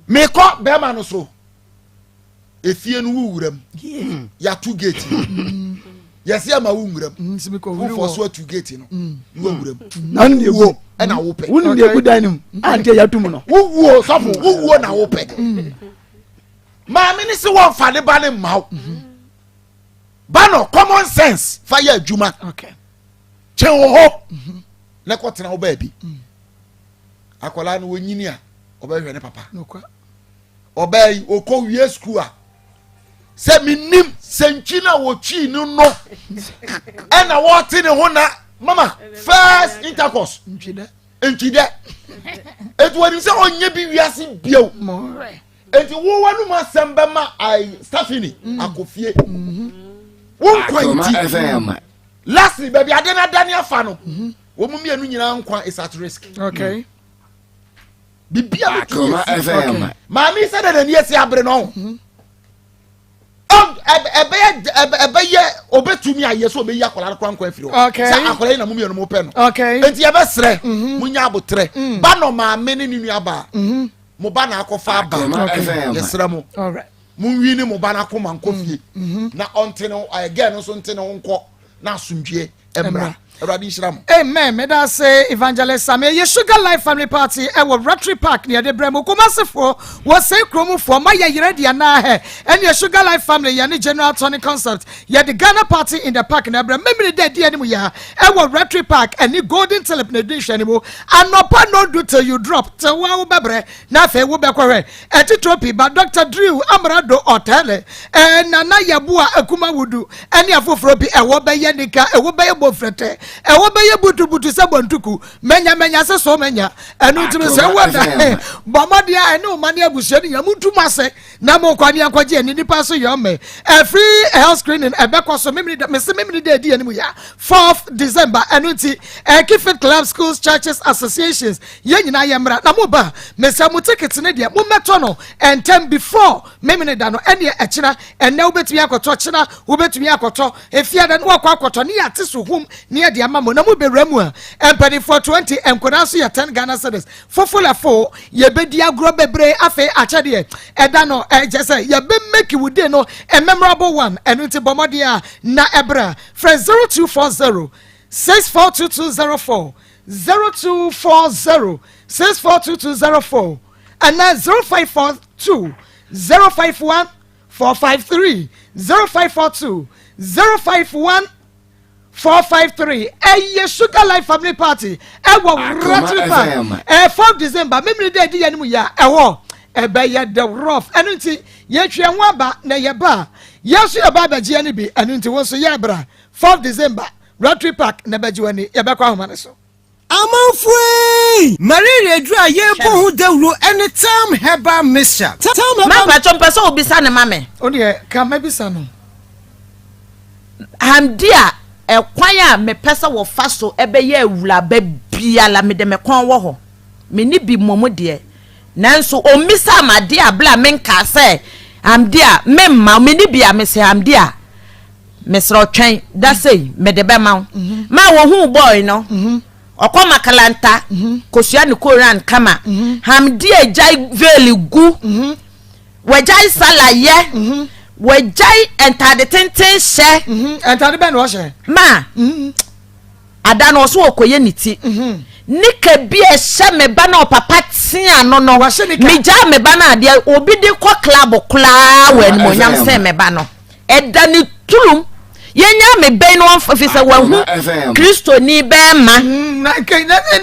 mekɔ bɛrima no so efie no wo wuram yɛato gate yɛsɛ ama wo nwuram wofɔ so atu gate no na wawuram wuo ɛna wopɛ wonim deɛ ɛgu dan no mu ante yɛato mu no wowuo sɔfo wowuo na wopɛ maame ne se wɔmfa ne ba ne mma wo ba no common sense fa yɛ adwuma kyɛn wo hɔ na kɔtena wo baabi akwadaa no wɔnyini a ɔbɛhwɛ ne papa ɔbaa yi ɔkɔ wie sukuu a sɛ menim sɛ ntwi no a wɔtwii no no ɛna wɔte ne ho na mama first intercourse ntwi dɛ enti wɔnim sɛ ɔnyɛ bi wiase bio enti wo w'anum asɛm bɛma ai Stephanie mm. akɔ fie mm-hmm. wo nkwa nti lastly baabi ade no adane afa no mm-hmm. wɔn mu mmienu nyinaa nkwa is at risk. Okay. Mm. bibia bɛtumi asi maame sɛ dɛ n'ani asi abere no mhm. Ɛbɛyɛ ɛbɛyɛ obetumi ayɛ sɛ obeyi akwadaa no korankora afiri hɔ sɛ akwadaa yi na mo mmienu mo pɛ no nti yɛbɛsrɛ mhm. mo nya abotrɛ mm. ba nɔ maame ne ne nua baa mhm. mo ba na akɔfa aba yɛsrɛ mo mo nwi ne mo ba no akoma nkɔ mm. fie mhm. na ɔnte ne ho gɛɛ no nso nte ne ho nkɔ na asomdwie mmra awurade nhyira mo. Amen meda ase Evangelist Sammy ɛyɛ Sugar Life Family Party ɛwɔ Rectory Park ne yɛde brɛ mo Kumasefoɔ wɔ sɛe kuro mu foɔ ma yɛ yerɛ deɛ naa hɛ ɛneɛ Sugar Life Family yɛne General Tony Concept yɛde Ghana Party in the Park na ɛbrɛ memene dɛ di anim yɛ ɛwɔ Rectory Park ɛne Golden Tulip na ɛdi nhwɛ ne mu anɔpa nondu till you drop till wa wo bɛbrɛ na afei wo bɛkɔ hwɛ Atitiriw pii ba Dɔkta Drew Amrado Ɔtɛle, Nana Yeboah Akumawudu, ne afoforo bi. Ɛhɔ bɛyɛ nika, ɛhɔ bɛyɛ bofrɛtɛ, ɛhɔ bɛyɛ butubutu sɛ bɔntuku, manya-manya sɛ so manya. Ɛno nti no, sɛ wɔ da bɔ mmɔden a ɛne wo ma ne abusua no nyinaa montu mo ase na monkɔ ne yɛnkɔgye ani nipa so yɛ ɔmɛ. Ɛfiri health screening ɛbɛkɔ so memene da mese memene da adi anim yɛ 4th December. Ɛno nti Ɛkifit Club Schools Churches Associations Yɛn nyinaa yɛ mmra na mo ba mesɛ mo ticket no deɛ mo mmɛtɔ no ntɛm before memene da no ɛneɛ ɛkyena ɛnɛ wobɛtumi akɔtɔ kyena wobɛtumi akɔtɔ efiada no wakɔ akɔtɔ ne yɛate so hum ne yɛde ama mo na mo bɛwura mu a mpanimfoɔ 20 nkwadaa nso yɛ 10 Ghana cedis fofolɛfo yɛbɛdi agorɔ bebree afei akyɛdeɛ ɛda no ɛkyɛ sɛ yɛbɛ make wo day no a memorable one ɛno nti bɔ mmɔden a na ɛbra frɛ 0240 642204 0240 642204 anaa 0542 051 453 0542 051 453 ɛyɛ Sugar Life Family Party ɛwɔ Rattle Park ɛyɛ 4 December memene dɛ ɛdi yɛn mu yɛ a ɛwɔ ɛbɛyɛ the rough ɛno nti yɛtwe ɛho aba na yɛba a yɛn nso yɛba abɛgye yɛn bi ɛno nti wɔn nso yɛ abira 4 December Rotary Park na ɛbɛgye w'ani. Yɛbɛkɔ ahoma no so. Amanfoɔ ei! Malaria aduro a yɛrebɔ ho dawuro ne Tam Herbal Mixture. Tam Herbal. Ma mpakyɛw mpɛ sɛ wobisa no ma me. Wo deɛ ka mɛbisa no. Hamdi a ɛkwan a mepɛ sɛ wɔfa so bɛyɛ awuraba biara mede me kɔn wɔ hɔ. Menni bi mmom deɛ, nanso ɔmmisaa me adeɛ a berɛ a menkaa sɛ Hamdi a memma wo, menni bi a mese Hamdi a Mesrɛ wo twɛn da sei mede bɛma wo. Ma wɔhuu boy no, ɔkɔ Makalanta kosua ne Koran kama. Hamdi agyae veil gu, wagyae sala yɛ, wagyae ntaade tenten hyɛ. Ntaade bɛn na ɔhyɛ? Ma ada no ɔso ɔkɔyɛ ne ti. Nika bi a ɛhyɛ me ba na ɔpapa tea no no, megyaa me ba no adeɛ obi de kɔ club koraa wɔ animuonyam sɛ me ba no. Ɛda ne turum. Yɛnyaa me bɛn no ɔmfa fi sɛ wahu Kristoni bɛrima. Mm, na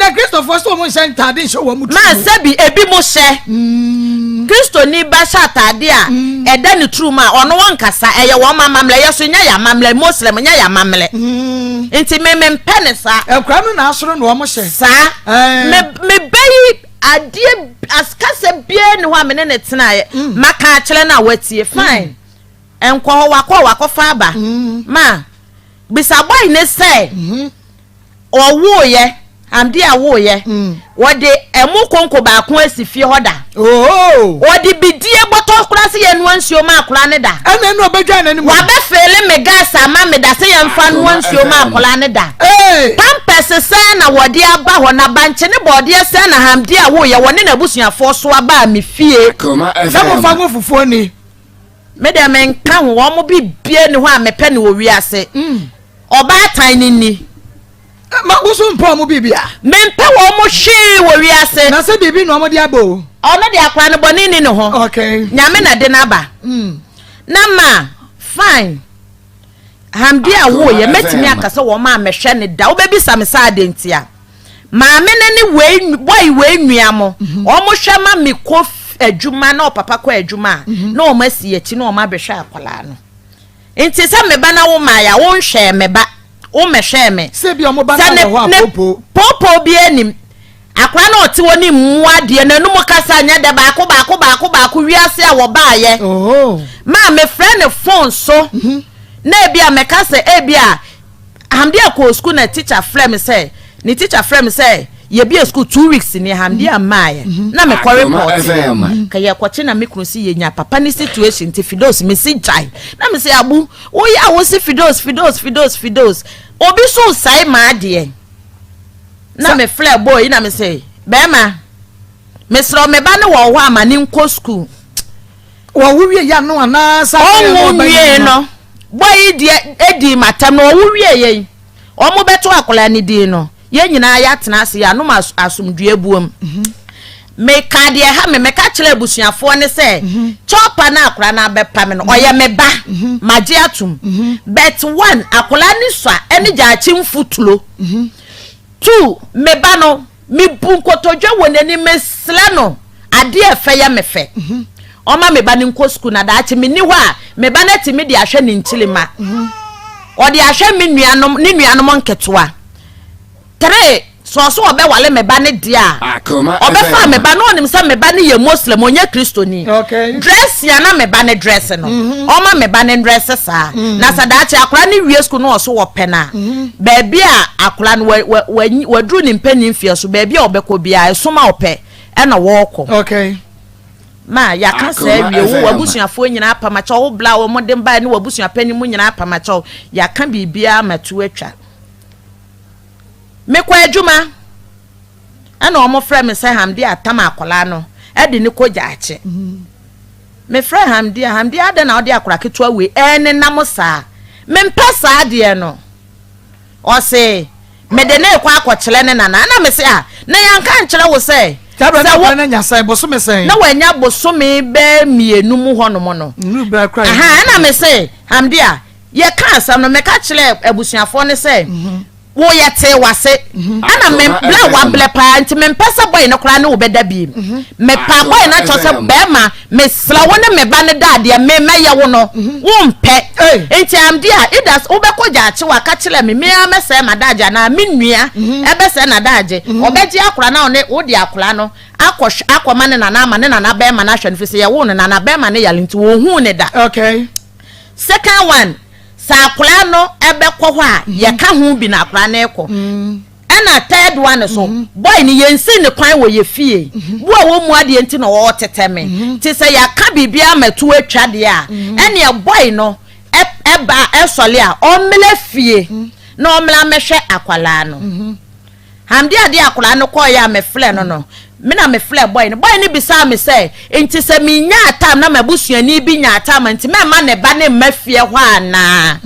na Kristofoɔ sɛ wɔn nhyɛ ntaade nhyɛ wɔn mu. Maa sɛbi ebi mo hyɛ. Mm. Kristoni ba hyɛ ataade a mm. ɛda ne turum a ɔno wɔnkasa ɛyɛ wɔn amammerɛ yɛ so nyɛ yɛ amammerɛ Muslim nyɛ yɛ amammerɛ. Nti me me mpɛ ne saa. Nkura no na asoro na wɔn hyɛ. Saa. Eh. Me me bɛyi adeɛ asikasa biara ni hɔ a me ne ne tenaeɛ. Maka akyerɛ no a watie fine. Nkɔ hɔ wakɔ wakɔfa aba ma bisa boy ne sɛ ɔwooyɛ amde a wooyɛ wɔde ɛmo konko baako asi fie hɔ da wɔde bidie bɔtɔ koraa sɛ yɛnoa nsuo ma akora ne da ɛna ɛna ɔbɛdwa n'anim wabɛfeele me gas ama me da sɛ yɛmfa noa nsuo ma akora ne da pampɛs sɛn na wɔde aba hɔ na bankye ne bɔɔdeɛ sɛn na hamde a wooyɛ wɔne n'abusuafoɔ so aba me fie sɛ mofa ngo fufuo ni Me deɛ menka ho, wɔn bibia ni hɔ a mepɛ no wɔ wiase. Ɔbaatan no ni. Ma wo so mpɛ wɔn bibia. Mempɛ wɔn hwee wɔ wiase. Na sɛ biribi na wɔn de aba o. Ɔno deɛ akwadaa no bɔne ni ne ho. Okay. Nyame na de no aba. Na ma fine. Hamdi a woyɛ mɛtumi aka sɛ wɔn a mɛhwɛ ne da wobɛbisa me sɛ adɛn ntia. Maame no ne wei boy wei nua mo mhm. wɔn hwɛ ma me kɔ adwuma na ɔpapa kɔ adwuma a mhm. na wɔn asi akyi na wɔn abɛhwɛ akwadaa no nti sɛ me ba na wo maa ya wo nhwɛɛ me ba wo mɛhwɛɛ me sɛ bi ɔmo ba na wɔ hɔ a popo popo bi anim akwadaa na ɔte hɔ ne mmoa deɛ n'anum kasa nyɛ dɛ baako baako baako baako wiase a wɔbaayɛ oh. maa mefrɛ ne phone so mhm. na ebi a mɛka sɛ ebi a Hamdia kɔɔ sukuu na tikya frɛɛ me sɛ ne tikya frɛɛ me sɛ Yɛbie sukuu 2 weeks ni Hamdi a mmaayɛ na mekɔ report ka yɛkɔkye na me kunu si yɛnya papa ne situation, nti Fidos mesi gyae na mesi abu woyɛ a wosi Fidos, Fidos, Fidos, Fidos, obi so sae maa adeɛ na me flɛ boy yi na me sɛ, bɛrima, mesrɛ me ba ne wɔ hɔ ama ne nkɔ sukuu. Wɔwo wie ya no anaa sa? Ɔnwo wie no, boy yi deɛ edi matam na ɔwo wie yɛ yi, wɔn bɛto akwadaa ne din no, yɛn nyinaa yɛatena ase, yɛanom asomdue buom. Meka deɛ ha me meka kyerɛ abusuafoɔ ne sɛ kyɔpa no, akwadaa no abɛpa me no, ɔyɛ me ba, magye atom, but one, akwadaa ne sua ɛne gyaakye mfutulo. Two, me ba no, mebu nkotodwe wɔ n'anim mesrɛ no, adeɛ ɛfɛ yɛ me fɛ, ɔma me ba no nkɔ sukuu na daakye menni hɔ a, me ba no atumi de ahwɛ ne nkyirima, ɔde ahwɛ me nuanom, ne nuanom nketewa. Three, sɛ ɔso ɔbɛwale me ba ne deɛ a, ɔbɛfa me ba no, ɔnim sɛ me ba no yɛ Muslim, ɔnyɛ Kristoni. Dress a na me ba ne dress no, ɔma me ba ne dress saa na sɛ daakye akwadaa no wie sukuu no, ɔso wɔpɛ no a, baabi a akwadaa no waduru ne mpanin mfeɛ so, baabi a ɔbɛkɔ biara, ɛsom a ɔpɛ ɛna wɔrekɔ. Ma yɛaka saa wie, wo w'abusuafoɔ nyinaa apamakyɛw, wo bla a wɔn de bae ne w'abusua panin mu nyinaa apamakyɛw, yɛaka biribiara ma tu atwa. Mekɔ adwuma ɛna wɔn frɛ me sɛ Hamdi atam akwadaa no ɛde ne kɔ gyaakye. Mefrɛ Hamdi a, Hamdi, adɛn na ɔde akwadaa ketewa wei ɛnenam saa? Mempɛ saa adeɛ no. Ɔse mede ne kɔ akɔkyerɛ ne nana, ɛna mese a na yɛnka nkyerɛ wo sɛ sɛ wo na nya sɛn bosome sɛn? Na wanya bosome bɛɛ 2 mu hɔnom no. Ɛna mese Hamdi a yɛka asɛm no, meka kyerɛ abusuafoɔ no sɛ wo yɛtee wase ɛna me blɛ wablɛ paa, nti mempɛ sɛ bɔyi no koraa ne wo bɛda biem. Mepa bɔyi no akyɛw sɛ bɛrima, mesrɛ wo ne me ba no da adeɛ me mɛyɛ wo no wompɛ, nti amde a idas wobɛkɔ gyaakye wa ka kyerɛ me, mea mɛsɛe m'adagye anaa me nua ɛbɛsɛe n'adagye, ɔbɛgye akora na ɔne wode akora no akɔ akɔma ne nana ama ne nana bɛrima no ahwɛ no, fi sɛ yɛwo no nana bɛrima no yare nti wɔnhuu ne da. Second one, sɛ akwaraa no ɛbɛkɔ hɔ a, yɛka ho bi na akwaraa no ɛkɔ. Ɛna third one so, boy no yɛnsi ne kwan wɔ yɛ fie bu a wɔn mu adeɛ nti na ɔretɛtɛ me, nti sɛ yɛaka biribi ama tu atwa deɛ a, ɛnea boy no ɛba ɛsɔle a, ɔmmlɛ fie na ɔmmla mɛhwɛ akwaraa no. Hamdi adeɛ akwaraa no kɔɔyɛ a, mefrɛ no, me na mefrɛ boy no. Boy no bisaa me sɛ, nti sɛ menya atam na m'abusuani bi nya atam a, nti mɛma ne ba ne mma fie hɔ anaa?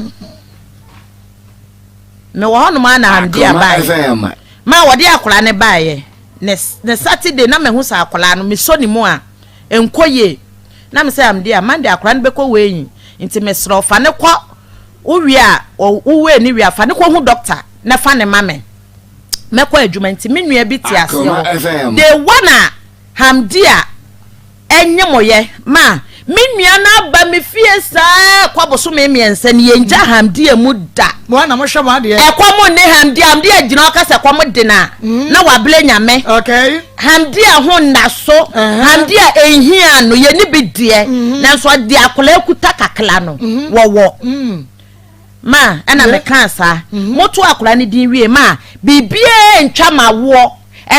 Mewɔ hɔnom a na Hamdi abaeɛ ma wɔde akwaraa no baeɛ ne Saturday, na mahu sɛ akwaraa no mesɔ ne mu a nkɔ yie, na mesɛ Hamdi a Monday akwaraa no bɛkɔ wei, nti mesrɛ fa ne kɔ, wowie a, wowei ne wie a, fa ne kɔ hu doctor na fa ne ma me, mɛkɔ adwuma. Nti me nua bi te aseɛ hɔ, day one a Hamdi a ɛnye mo yɛ ma me nua no aba me fie saa kɔ bosome 3 ni, yɛngya Hamdi a mu da. Mo na mohwɛ mo adeɛ. Ɛkɔm ne Hamdi. Hamdi a gyina ɔka sɛ kɔm de na na wabele Nyame. Hamdi a ho nna so, Hamdi a ɛnhia no, yɛni bi deɛ, nanso ɔde akwadaa kuta kakra no wɔwɔ ma ɛna meka saa moto akwadaa no din wie ma biribiara ntwa ma woɔ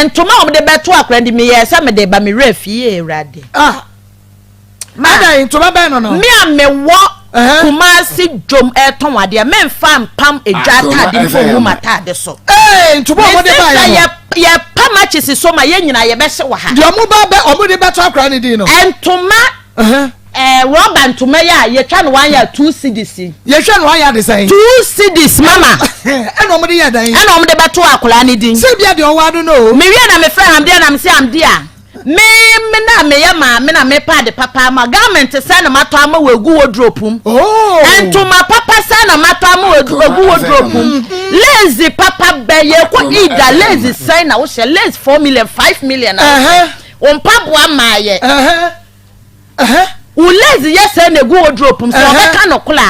ntoma a wɔde bɛto akwadaa no din, meyɛ sɛ mede ba me werɛ fie, Awurade. Ah. Ma Ada ntoma bɛn no? Me a mewɔ Kumasi dwom ɛtɔn adeɛ, memfa mpam edwa ataade mpo ngu m'ataade so. Ee, ntoma a wɔde ba yɛ no. Yɛ yɛ pam akyesi so ma yɛn nyinaa yɛbɛhyɛ wɔ ha. Deɛ ɔmo ba bɛ ɔmo de bɛto akwadaa no din no. Ntoma rɔba ntoma yi a yɛtwa no one yɛ 2 cedis. Yɛtwa no one yɛ de sɛn? 2 cedis, mama. Ɛna ɔmo de yɛ dan. Ɛna ɔmo de bɛto akwadaa no din. Sɛ bia deɛ ɔwɔ ado no o. Mewie na mefrɛ Hamdi na mese, Hamdi a me me na meyɛ maame na mepa ade papa ama garment sɛ na matɔ ama wɔ egu wardrobe mu. Ntoma papa sɛ na matɔ ama wɔ egu wardrobe mu. Lace papa bɛ yɛ kɔ ida lace sɛn na wohyɛ lace 4 million, 5 million na wohyɛ wɔn mpaboa maa yɛ. Wo lace yɛ sɛ na egu wardrobe mu sɛ ɔbɛka no kola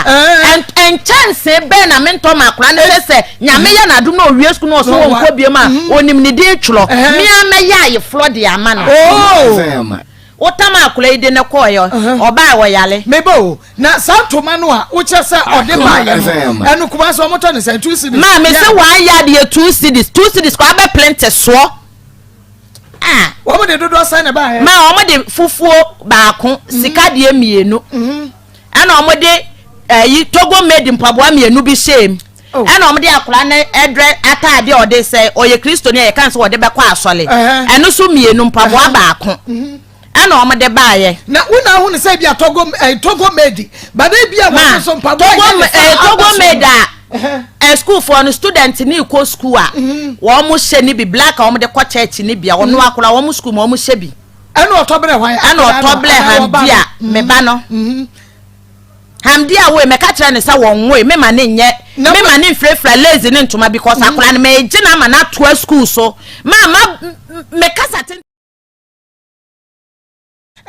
nkyɛnsee bɛn na mentɔ ma akora no sɛ Nyame yɛ n'adom na owie sukuu na ɔso wɔ nkɔ biem a, onim ne din twerɛ, mmea mɛyɛ ayeforɔ de ama no. Wotam akora yi de ne kɔɔyɛ, ɔbaa wɔyale. Meba o, na saa ntoma no a wokyerɛ sɛ ɔde baayɛ no, ɛno kuma sɛ ɔmotɔ ne sɛn? 2 cedis? Maa me sɛ one yard yɛ 2 cedis, 2 cedis kɔ abɛ plente soɔ. Ah. Wɔn de dodoɔ sɛn na ɛbaeɛ? Ma wɔn de fufuo baako, mhm. sika deɛ mmienu. Mhm. Ɛna wɔn de ɛyi eh, Togo made mpaboa mmienu bi hyɛɛ mu. Oh. Ɛna wɔn de akwadaa no ɛdrɛ ataadeɛ a ɔde sɛ ɔyɛ kristoni a yɛka sɛ wɔde bɛkɔ asɔle. Ɛno so mmienu mpaboa baako. Mhm. Ɛna wɔn de baayɛ. Na wo na ahunu sɛ ebi a Togo ɛɛ eh, Togo made bada ebi a wɔn nso mpaboa yɛ ne fa eh, Togo made a. Ɛ sukuufoɔ no student ne kɔ sukuu a mhm. wɔn hyɛ ne bi black a wɔn de kɔ church ne bi a wɔn mhm. akora wɔn sukuu mu wɔn hyɛ bi. Ɛna ɔtɔ brɛ hwan? Ɛna ɔtɔ brɛ Hamdi a mhm. me ba no. Hamdi a woe mɛka kyerɛ ne sɛ wɔn woe mema ne nyɛ mema ne nfirafira lazy ne ntoma because akora no mɛ gyina ama no atoa sukuu so maa ma mɛkasa tenten.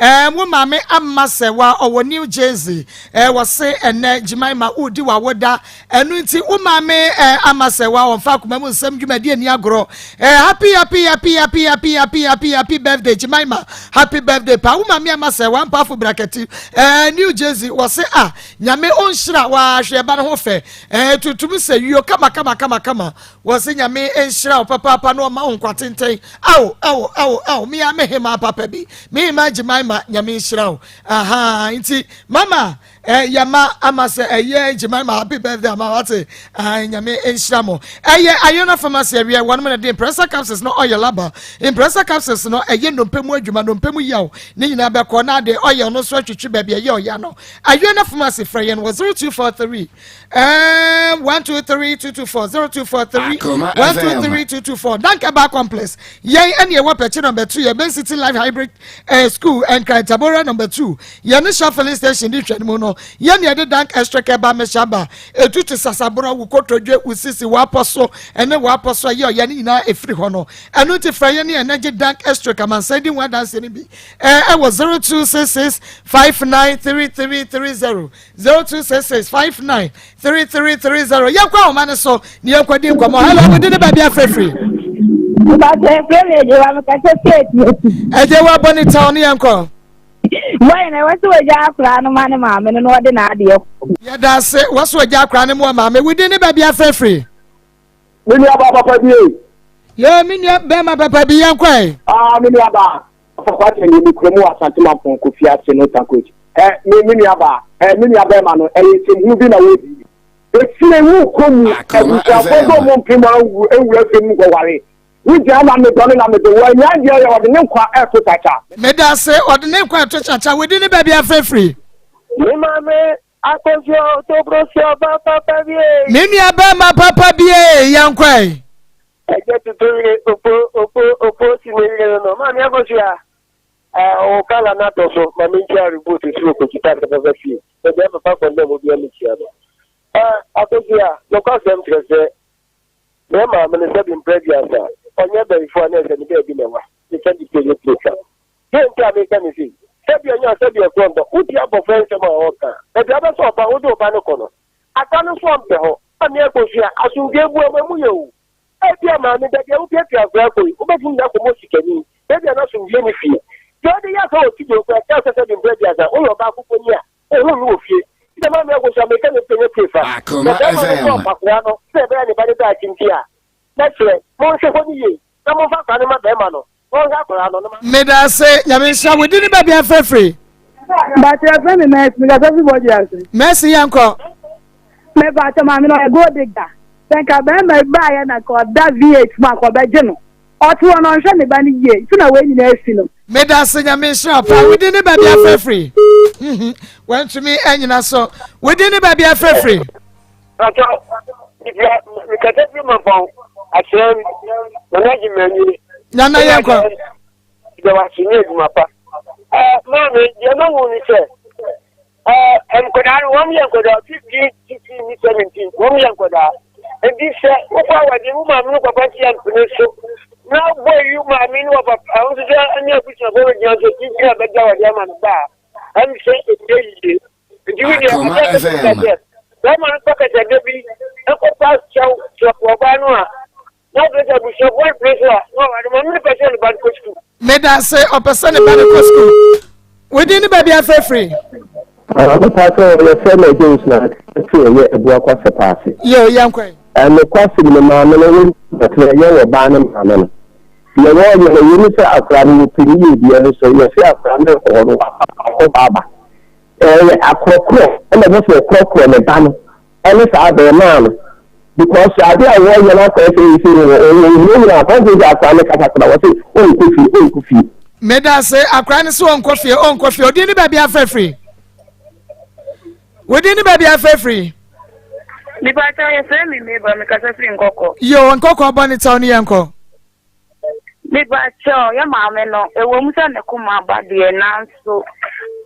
Ɛɛ wo maame amma sɛ wa ɔwɔ New Jersey ɛɛ wɔse ɛnɛ Jemima wodi w'awoda ɛno nti wo maame ɛɛ ama sɛ wa ɔmfa akoma mu nsɛm dwumadi ani agorɔ ɛɛ happy happy happy happy happy happy happy happy birthday Jemima happy birthday paa wo maame ama sɛ wa mpaafo brakati ɛɛ New Jersey wɔse a nyame ɔnhyira wa hwɛ ɛba no ho fɛ ɛɛ tutum sɛ yio kama kama kama kama Wɔse Nyame nhyira wo papaapa na ɔma wo nkwa tenten ao ao ao ao me a me hemaa papa bi me hemaa Jemima Nyame nhyira wo ahaa nti mama eh, yɛma ama sɛ ɛyɛ Jemima happy birthday ama wate ahaa Nyame nhyira mo ɛyɛ Ayona Pharmacy awiɛ wɔnom na de Impressa capsules no oil aba Impressa capsules no ɛyɛ nnompe mu adwuma nnompe mu yaw ne nyinaa bɛkɔ na ade oil no nso atwitwi baabi ɛyɛ ɔya no Ayona Pharmacy frɛ yɛn wɔ 0243 Um, 1 2 3 2 2 4 0 2 4 3 1 2 3 2 2 4 Danka Bar Complex. Yɛn ɛne ɛwɔ pɛkyi number 2 yɛ Ben City Life Hybrid eh, School Nkran Tabora number 2 yɛn ne Shell filling station di hwɛ no mu no yɛn ne yɛde Dank Extra Care Bar Mehyɛ ba etu te sasaborɔ wo kotodwe wo sisi w'apɔ so ɛne w'apɔ so ɛyɛ ɔyɛ ne nyinaa efiri hɔ no ɛno ti frɛ yɛn ne ɛnɛgye Dank Extra kamansan di ho adanse no bi ɛwɔ 0266 593330 0266 59 3330 yɛnkɔ ahoma no so na yɛnkɔdi nkɔmmɔ hello wode ne baabi afrɛfiri ɛgye wa bɔ ne tɛw ne yɛnkɔ bɔyɛ na wɔsɛ wɔgya akora no ma ne maame no na ɔde n'adeɛ yɛda ase wɔsɛ wɔgya akora no mu wɔ maame wode ne baabi afrɛfiri me nua ba papa bi yɛ me nua bɛrima papa bi yɛnkɔ ɛ ah me nua ba Ɔfa Kwame nie me kura mu wɔ Asante Mampong Kofi ase no Tankoach ɛ me me nua baa ɛ me nua bɛɛma no ɛyɛ nsɛmhunu bi na wɔdi efie wo kɔ mu abusuafoɔ sɛ ɔmo mpem anwu nwura fie mu nkɔware wo gyaa na medɔ no na medɔ wo anyaa deɛ ɔyɛ ɔde ne nkwa ɛto kyakya. Meda ase ɔde ne nkwa ɛto kyakya wodi ne baabi afrɛfiri. Me maame akosua otobrosua ba papa bie. Me nua bɛɛma papa bie yɛnkɔe. Ɛgya tutu were opo opo opo si ne were no no maame akosua eh wo kala na tɔ so ma me nkyia reboot soro kɔkyita sɛ papa fie baabi a papa kɔndɛm obia me kyia no eh akosua nokwasɛm kyerɛ sɛ me maame no sɛbi mprɛ aduasa ɔnyɛ bɛyifo a na ɛsɛ ne baabi na ɛwa meka di sɛ yɛ pie Dɛn nti a meka no sei? Sɛdeɛ ɔnyɛ a sɛdeɛ ɛkorɔ ntɔ. Wotie abɔfra nsɛm a ɔreka a, baabi a wobɛsɛ ɔba, wode wo ba no kɔ no, ata no nso ɔmpɛ hɔ. Maame Akosua, asomdwoeɛ bu ama mu yɛ o. Ebia maame, baabi a wopiapia akwadaa kɔ yi, wobɛtumi de akɔmmɔ sikani. Baabi a n'asomdwoeɛ nni fie. Deɛ wode yɛ asa wɔ studio koraa, kyerɛ sɛ sɛdeɛ mprɛ aduasa, woyɛ ɔbaa kokoni a, wo ho nni wɔ fie. Nti na maame Akosua, meka no pɛ nyɛ pie fa. Akoma Sɛ barima no FM. sɔ akwadaa no sɛ ɛbɛyɛ a ne ba no daakye nti a, mɛsrɛ, monhwɛ hɔ no yie na momfa akwadaa no mma barima no. Medase nyame nhyira wo di ne baabi afrɛfiri. Bàtɛ ɛfɛ mi Mercy mi kasa fi bɔdi ase. Mercy yɛn kɔ. Mɛ bàtɛ maame na ɔyɛ gold digger. Sɛ nka bɛrima bi baayɛ na nka ɔda V8 mu anka ɔbɛgye no. Ɔte hɔ no ɔnhwɛ ne ba no yie nti na wei nyinaa asi no. Medase nyame nhyira paa wo di ne baabi afrɛfiri. Wantumi anyina so wo di ne baabi afrɛfiri. Pàtó, mekasa firi Mampɔn, Akyerɛm, Nana Gyimani. Nana yɛn kɔ. Yɛ wase ne adwuma pa. Ɛɛ maame, deɛ ma hu ni sɛ, ɛɛ nkwadaa no wɔn yɛ nkwadaa 15, 16 ne 17, wɔn yɛ nkwadaa. Nti sɛ wokɔ awadeɛ wo maame no papa nti ampene so na wobɔ yi wo maame ne wɔ papa ahosuo sɛ ne abusuafoɔ bɛgyina so titi a bɛgye awadeɛ ama no ba a, ɛm sɛ ɛnyɛ yie. Nti wo deɛ Akoma adeɛ a mɛtumi ka FM. sɛ bɛrima no tɔ kɛtɛdɛ bi ɛkɔfa kyɛw kyerɛ ɔbaa no a na afei sɛ abusuafoɔ mpene so a na ɔware maame no pɛ sɛ ne ba no kɔ sukuu. Meda ase ɔpɛ sɛ ne ba no kɔ sukuu. Wodin ne baabi afrɛfiri. Mepa sɛ yɛfrɛ me James na te ɛyɛ Abuakwa Sɛpa ase. Yo, yɛnkɔ. Nokwasɛm no maame no wo ɛyɛ wɔ baa ne maame no. Deɛ wɔyɛ no ɛwɔ mu sɛ akwadaa no wɔpɛ ne yie deɛ nso yɛse akwadaa no rekɔ hɔ no wakɔ ba aba. Ɛyɛ akorɔkorɔ ɛna ɛbɛ sɛ ɔkorɔkorɔ ne ba no ɛne saa abɛɛmaa no because ade a wɔyɛ no akɔyɛ sɛ ɛsɛ no wɔhunahuna akwadaa no sɛ akwadaa no kasa koraa wɔse ɔnkɔ fie ɔnkɔ fie. Medase akwadaa no sɛ ɔnkɔ fie ɔnkɔ fie odin ne baabi afɛ firi. Wo din ne baabi afɛ firi? Mepakyɛw yɛfrɛ me Mabel mekasa firi Nkɔkɔ. Yoo Nkɔkɔ bɔ ne kyɛw ne yɛnkɔ. Mepakyɛw yɛ maame no ɛwɔ mu sɛ ne koma aba deɛ nanso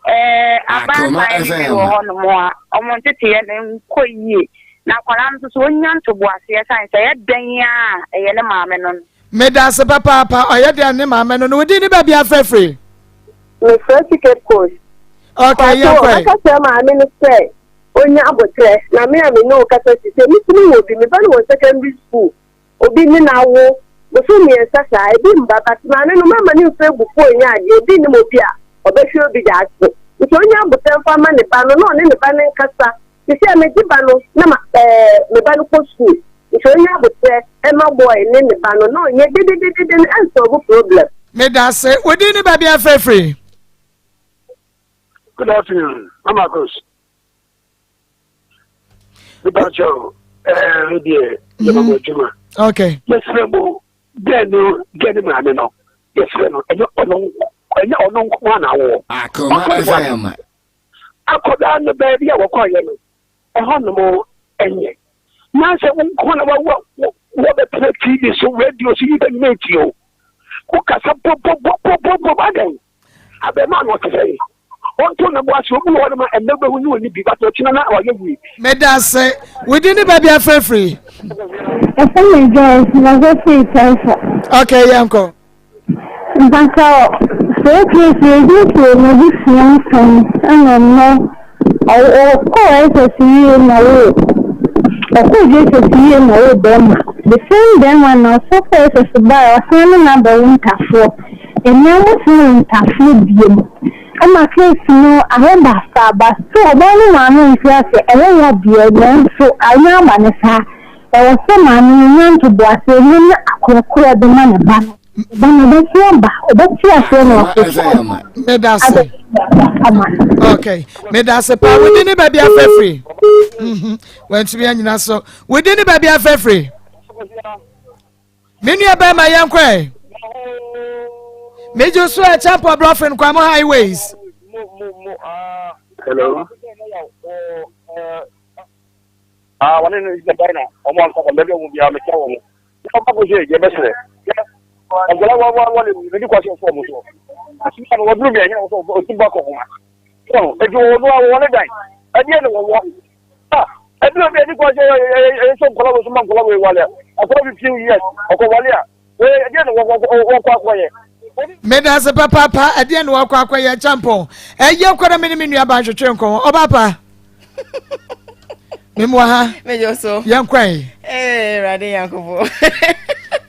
ɛɛ abaatan no bi wɔ hɔ nom a wɔn nteteɛ no nkɔ yie na akwadaa no nso so ɔnya ntoboaseɛ san sɛ ɛyɛ dɛn a ɛyɛ ne maame no no. Medase papaapa ɔyɛ dɛn ne maame no no wo din ne baabi afɛ firi? Mefrɛ fi Cape Coast. Okay, yɛn kɔ yi. Ɔka kyerɛ maame no sɛ onya abotrɛ na me a me ne wo kasa si sɛ metumi wɔ bi me ba no wɔ secondary school obi ne no awo bosom mmiɛnsa saa ebi mba but maame no mama ne mfa abufuo nyɛ adeɛ obi nim obi a ɔbɛhwɛ obi daakye nti onya abotrɛ mfa ma ne ba no na ɔne ne ba no nkasa te sɛ megye ba no na ma ɛɛ me ba no kɔ school nti onya abotrɛ ɛma boy ne ne ba no na ɔnyɛ dedededede no ɛnsɔlvo problem. Medase. Wo din ne baabi a frɛ firi? Good afternoon, Mama Kos. Mepa kyɛw, ɛɛ deɛ yɛ mama adwuma. Okay. Yɛsrɛ mo, gɛɛ no, gɛɛ ne maame no, yɛsrɛ no, ɛnyɛ ɔno ɛnyɛ ɔno nko ara na awoɔ. Akoma FM. Akɔdaa no baabi a wɔkɔɔyɛ no, ɛhɔ nom ɛnyɛ. Na sɛ wo nko na wawo wɔbɛtena TV so, radio so, yi bɛ nyina etie o. Wokasa bɔbɔbɔbɔbɔ adɛn? Abɛɛmaa no ɔte sɛn? Ɔnto ne bo ase, obi wɔ hɔ nom a ɛnnɛ wobɛhu ne ɔnni bi, but ɔkyena na wayɛ wei. Medase. Wo din ne baabi afrɛ firi? Ɛfɛ me Joyce, mɛsɛ firi Telford. Okay, yɛnkɔ. Mpakyɛw saa case yi ebi si m'abusua mu pɛn ɛna nnɛ ɔkɔɔ SS wie na ɔwoo ɔkɔɔ JHS wie na ɔwoo bɛɛma the same bɛɛma na ɔsan kɔɔ SS baeɛ ɔsan ne no abɛwo ntafoɔ ɛnɛ ɔmo san wo ntafoɔ biom ɛma case no ayɛ basaa but still ɔbaa no maame nte aseɛ ɛyɛ ya deɛ nanso anya aba no saa. Ɛwɔ sɛ maame no nya ntoboaseɛ na ɔnya akorɛkorɛ de ma ne ba no. Ne ba no ɔbɛte aba, ɔbɛte aseɛ na wakɔhyɛ aba Medase. ama no. Okay. Medase paa. Wodi ne baabi afɛfiri. Mhm. Wantumi anyina so. Wodi ne baabi afɛfiri. Me nua bɛrima yɛn kɔ ɛ. Megye so ɛ Champo Brɔfin Kwamo Highways. Hello. Ah, wɔne no gyina dan na wɔn ankasa baabi a wɔn biara mekyia wɔn. Wɔn ba ko sɛ yɛbɛsrɛ. Nkwadaa wɔ wɔ wɔle mu ne kwasi ɔfɔ wɔn so. Asoma no wɔduru bi a ɛnyɛ wɔn sɛ ɔtu ba kɔ homa. Wɔn eti wɔn no wɔn ne dan. Ɛdeɛ na wɔwɔ. Ah, ɛduru bi a ɛni kwasi ɛyɛ ɛyɛ sɛ nkwadaa wɔ so ma nkwadaa wɔ ewale a. Akwadaa 15 years ɔkɔ wale a. Ɛdeɛ na wɔkɔ akɔyɛ. Medase papaapa ɛdeɛ na wakɔ akɔyɛ kyampɔn ɛyɛ kɔ na me ne me nua ba nhwetwe nkɔmɔ ɔba pa memu ha yɛnkɔ yi. Awurade Nyankopɔn.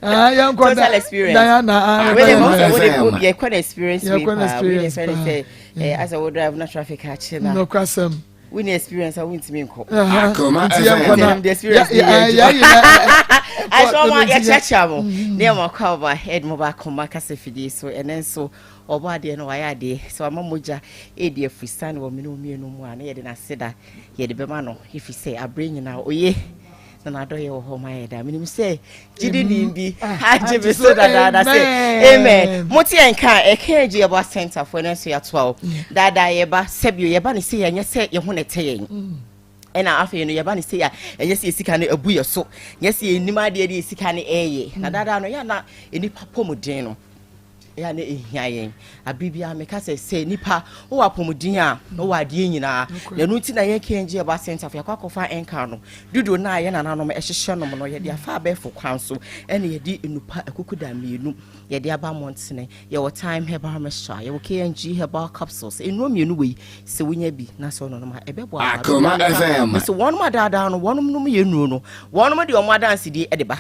Ah, yɛnkɔ total experience. Diana ah, yɛkɔ na experience wei paa wei ne fɛ ne sɛ asɛ wo drive na traffic akye na. Nokwasɛm. Wonni experience a wontumi nkɔ. Akoma FM. The experience ni yɛ adwuma. Ahyɛ wɔn yɛkyerɛkyerɛ mo ne yɛ mo akɔ aba head mo ba akoma kasa fidie so ɛnɛ nso ɔbɔ adeɛ no wayɛ adeɛ sɛ wama mogya edi afirisan wɔ mene mmienu mu a na yɛde n'aseda yɛde bɛma no efi sɛ abere nyinaa oye na n'adɔyɛ wɔ hɔ ma yɛ da menim sɛ gyidi nim bi agye me so dadaada sɛ amen mote yɛn ka ɛka agye yɛbɔ asɛntafoɔ ɛno nso yɛatoa wo daadaa yɛba sɛbio yɛba ne sɛ yɛnyɛ sɛ yɛho na ɛtɛ yɛn mm. ɛna afei no yɛba ne sɛ a ɛnyɛ sɛ yɛ sika no abu yɛ so nyɛ sɛ yɛnim adeɛ de yɛ sika no ɛyɛ na mm. daadaa no yɛ na nnipa pɔ mu den no Ɛyɛ a na ɛhia yɛn. Abere biara meka sɛ, sɛ nipa wowɔ apɔmuden a, na wowɔ adeɛ nyinaa. Na ɛno nti na yɛn KNG Herbal Center fo yɛakɔ akɔfa nka no. Dodo no a yɛn nananom hyehyɛ nom no, yɛde afa abɛɛfo kwan so ɛna yɛde nnupa akukuda mmienu yɛde aba mmɔntene. Yɛwɔ Thyme Herbal Mixture, yɛwɔ KNG Herbal Capsules. Nnuro mmienu wei, sɛ wonya bi na sɛ wononom a, ɛbɛboa wo. Akoma FM. Mese wɔnom adaadaa no, wɔnom nom yɛn nnuro no, wɔnom de wɔn adansedie de ba.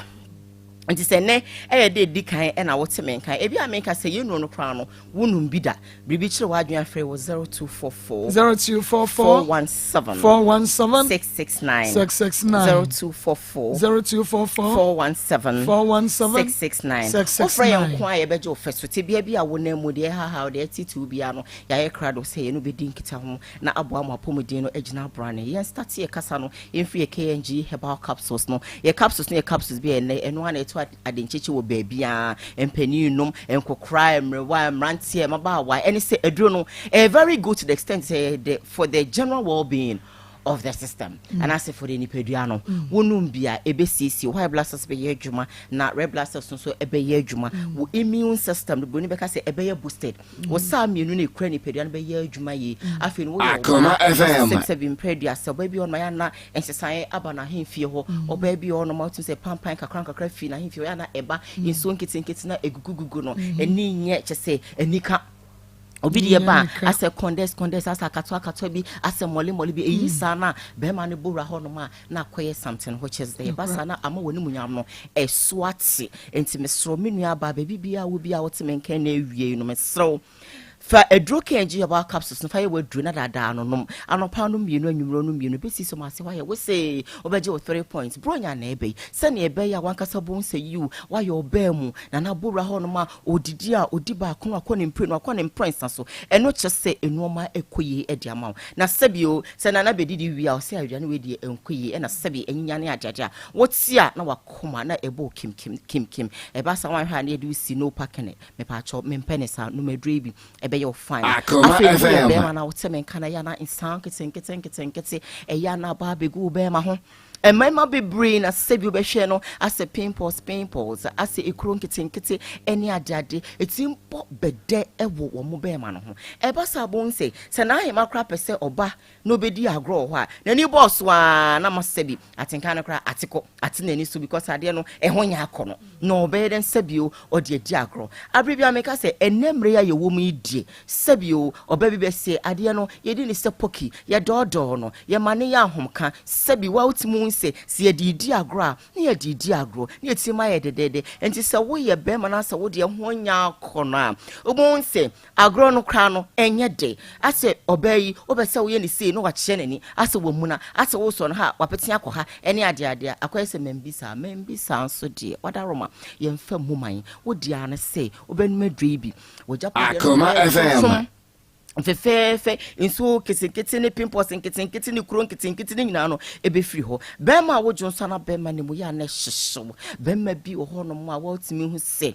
Nti sɛ nnɛ ɛyɛ da edi kan ɛna wote me nka, ebi a meka sɛ yɛn nuro no koraa no wonum bi da. Biribi kyerɛ w'adwene afrɛ wɔ 0244 0244 417 417 669 669 0244 0244 417 417 669 669. Wofrɛ yɛn nko a yɛbɛgye wo fɛ so. Tebea bi a wonam mu, deɛ ɛhahaw, deɛ ɛtetew biara no, yɛayɛ krado sɛ yɛne wo bɛdi nkitaho na aboa mo apɔmuden no agyina abrane. Yɛn start yɛ kasa no, yɛmfiri yɛ KNG herbal capsules no. Yɛ capsules no yɛ capsules bi a ɛnnɛ ɛno ara na ɛto ade nkyekye wɔ baabiara. Mpanin nom, nkokora, mmerewa, mmeranteɛ, mmabaawa. Ɛne sɛ aduro no ɛyɛ very good to the extent sɛ ɛyɛ the for the general well being of the system anaasɛ for the nipadua no. Wonom bi a ɛbɛsiesie white blood cells bɛyɛ adwuma na red blood cells nso ɛbɛyɛ adwuma. Wo immune system no, buroni bɛka sɛ ɛbɛyɛ boosted. Wo saa mmienu no ekura nipadua no bɛyɛ adwuma yie. Afei no woyɛ Akoma ɔbaa FM. sɛbsɛbi mpɛ aduasa, ɔbaa bi wɔ hɔnom a yɛ ana nsesaeɛ aba n'ahemfie hɔ. Ɔbaa bi wɔ hɔnom a wotumi sɛ pampan kakra nkakra firi n'ahemfie hɔ, yɛ ana ɛba nsuo nketenkete na egugugugu no ani nyɛ kyɛ sɛ anika obi deɛ ba Nyɛ asɛ condense condense, asɛ akatoa akatoa bi, asɛ mɔle mɔle bi eyi saa na bɛrima no bowura hɔnom a na akɔyɛ something which is the ɛba saa na ama wɔn nimunyam no ɛso ate. Nti mesrɛ me nua aba, baabi biara wo bi a wote me nkan na ewie no, mesrɛ fa aduro KNG herbal capsules no fa yɛ w'aduro na daadaa no nom anɔpa no mmienu, anwummerɛ no mmienu, bɛsi so ma ase wayɛ wo se wobɛgye wo 3 points bronya na ɛbɛyi sɛnea ɛbɛyɛ a wankasa bo nsɛ yiw wayɛ ɔbaa mu na na bowura hɔnom a odidi a odi baako no akɔ ne mpire no akɔ ne mprɛnsa so. Ɛno kyerɛ sɛ nneɛma ɛkɔ yie ɛde ama wo. Na sɛbio sɛ nana bɛdidi wie a ɔsɛ aduane wei deɛ ɛnkɔ yie, ɛna sɛbi ɛnyinya ne adeade a wote a na wakoma na ɛbɔ kim kim kim kim. Ɛba saa wanhwɛ a na yɛde wo si no parking. Mepaakyɛw, mempɛ ne saa. Nom aduro yi bi, ɛbɛyɛ wo fine. Akoma Afei no woyɛ FM. bɛrima na wote me nka na ɛyɛ ana nsaa nketenkete nketenkete ɛyɛ ana aba abɛgu wo bɛrima ho. Mmarima bebree na sɛbi wobɛhwɛ no asɛ pimples pimples, asɛ ekuro nketenkete ɛne adeade eti mbɔ bɛdɛ ɛwɔ wɔn mo bɛrima no ho. Ɛba saa bon sɛ n'ahema koraa pɛ sɛ ɔba na obɛdi agorɔ wɔ hɔ a, n'ani bɔɔ so aa na ma sɛbi atenka no koraa ate kɔ ate n'ani so because adeɛ no ɛho nyɛ akɔ no na ɔbɛyɛ dɛn sɛbio ɔde adi agorɔ. Abere bi a meka sɛ ɛnɛ mmerɛ yi a yɛwɔ mu yi die, sɛbio ɔbaa bi bɛsɛ adeɛ no yɛdi ne sɛ pɔki, yɛdɔɔdɔɔ no, yɛma ne yɛ ahomka. Sɛbi wa wotumi hu sɛ yɛde di agorɔ a na yɛde di agorɔ na yɛtumi ma yɛ dɛdɛɛdɛ. Nti sɛ woyɛ bɛrima no asɛ wodeɛ ho nya akɔ no a, wobɛhu sɛ agorɔ no koraa no ɛnyɛ de asɛ ɔbaa yi wobɛ sɛ woyɛ ne sei na wakyerɛ n'ani asɛ wamuna asɛ wosɔ no ha wapete akɔ ha ɛne adeadeɛ akɔyɛ sɛ mambi saa mambi saa. Nso deɛ wadaroma yɛmfa mu man wodi ara ne sɛ wobɛnum aduro yi bi wɔgya Akoma FM. fɛfɛɛfɛ. Nsuo ketenkete ne pimples nketenkete ne kuro nketenkete ne nyinaa no ɛbɛfiri hɔ. Bɛrima a wodwo nso ana bɛrima ne mu yɛ ana hyehyew. Bɛrima bi wɔ hɔnom a wɔtumi hu sɛ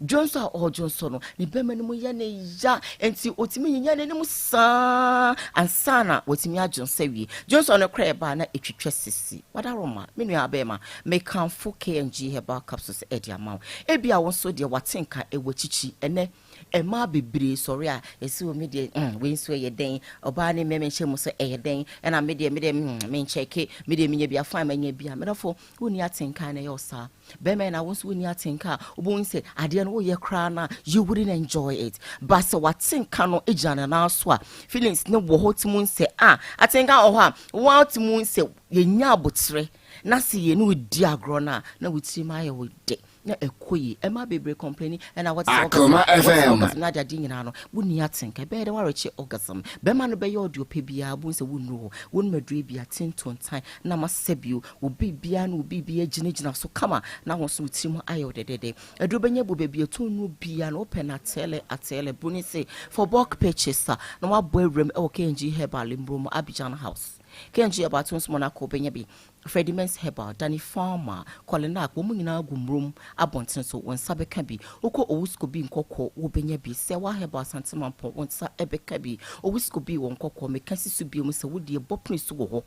dwonso a ɔredwonso no ne bɛrima no mu yɛ ne ya, nti otumi nyinya n'anim saa ansa na wɔtumi adwonso awie. Dwonso no kora ɛbaa na ɛtwitwa sisi. Wadaroma me nua bɛrima, mekamfo KNG herbal capsules ɛde ama wo. Ebi a wo nso deɛ wate nka ɛwɔ akyikyi. Ɛnɛ mmaa bebree sɔre a yɛsi wɔ mi deɛ wei nso ɛyɛ dɛn, ɔbaa ne mmɛmɛ nhyɛ mu so ɛyɛ dɛn, ɛna me deɛ menkyɛke me deɛ menya bi afa manya bi a medɔfo wonni atenka na ɛyɛ ɔsaa bɛrima na wo nso wonni atenka a, wobɛhu sɛ adeɛ no woyɛ koraa no a you wouldn't enjoy it. But sɛ watenka no gyina ne nan so a, feelings ne wɔ hɔ, ti mu sɛ a atenka wɔ hɔ a wɔn ti mu sɛ yɛnya abotrɛ na sɛ yɛne wo di agorɔ no a na wo tirim ayɛ wo de na ɛkɔ yi. Ɛma bebree complain ɛna wɔte sɛ Akoma FM. Orgasm na adeade nyinaa no wonni atenka. Ɛbɛyɛ dɛ warekye orgasm, bɛrima no bɛyɛ ɔde ɔpɛ biara bu sɛ wonnuru hɔ. Wonum aduro bi atentontan na ma sɛ bio wo biribiara ne wo biribiara gyinagyina so kama na wɔn nso wo tirim ayɛ wo dɛdɛdɛ. Aduro bɛnya bu baabi ɛtɔn nnuro biara na wopɛ no atɛlɛ atɛlɛ broni se for bulk purchase a na wabɔ awuram ɛwɔ KNG Herbal Mbrom Abidjan House. KNG Herbal to nso mo no akɔ wobɛnya bi. Freddie Mens Herbal, Danny Farmer, Kolinak, wɔn nyinaa gu mmurom abɔnten so, wɔn nsa bɛka bi. Wokɔ Owusko bi nkɔkɔ, wobɛnya bi. Sɛwa Herbal Asantemampɔn, wɔn nsa bɛka bi. Owusko bi wɔ nkɔkɔ, meka si so bio mu sɛ wodeɛ bɔpene so wɔ hɔ.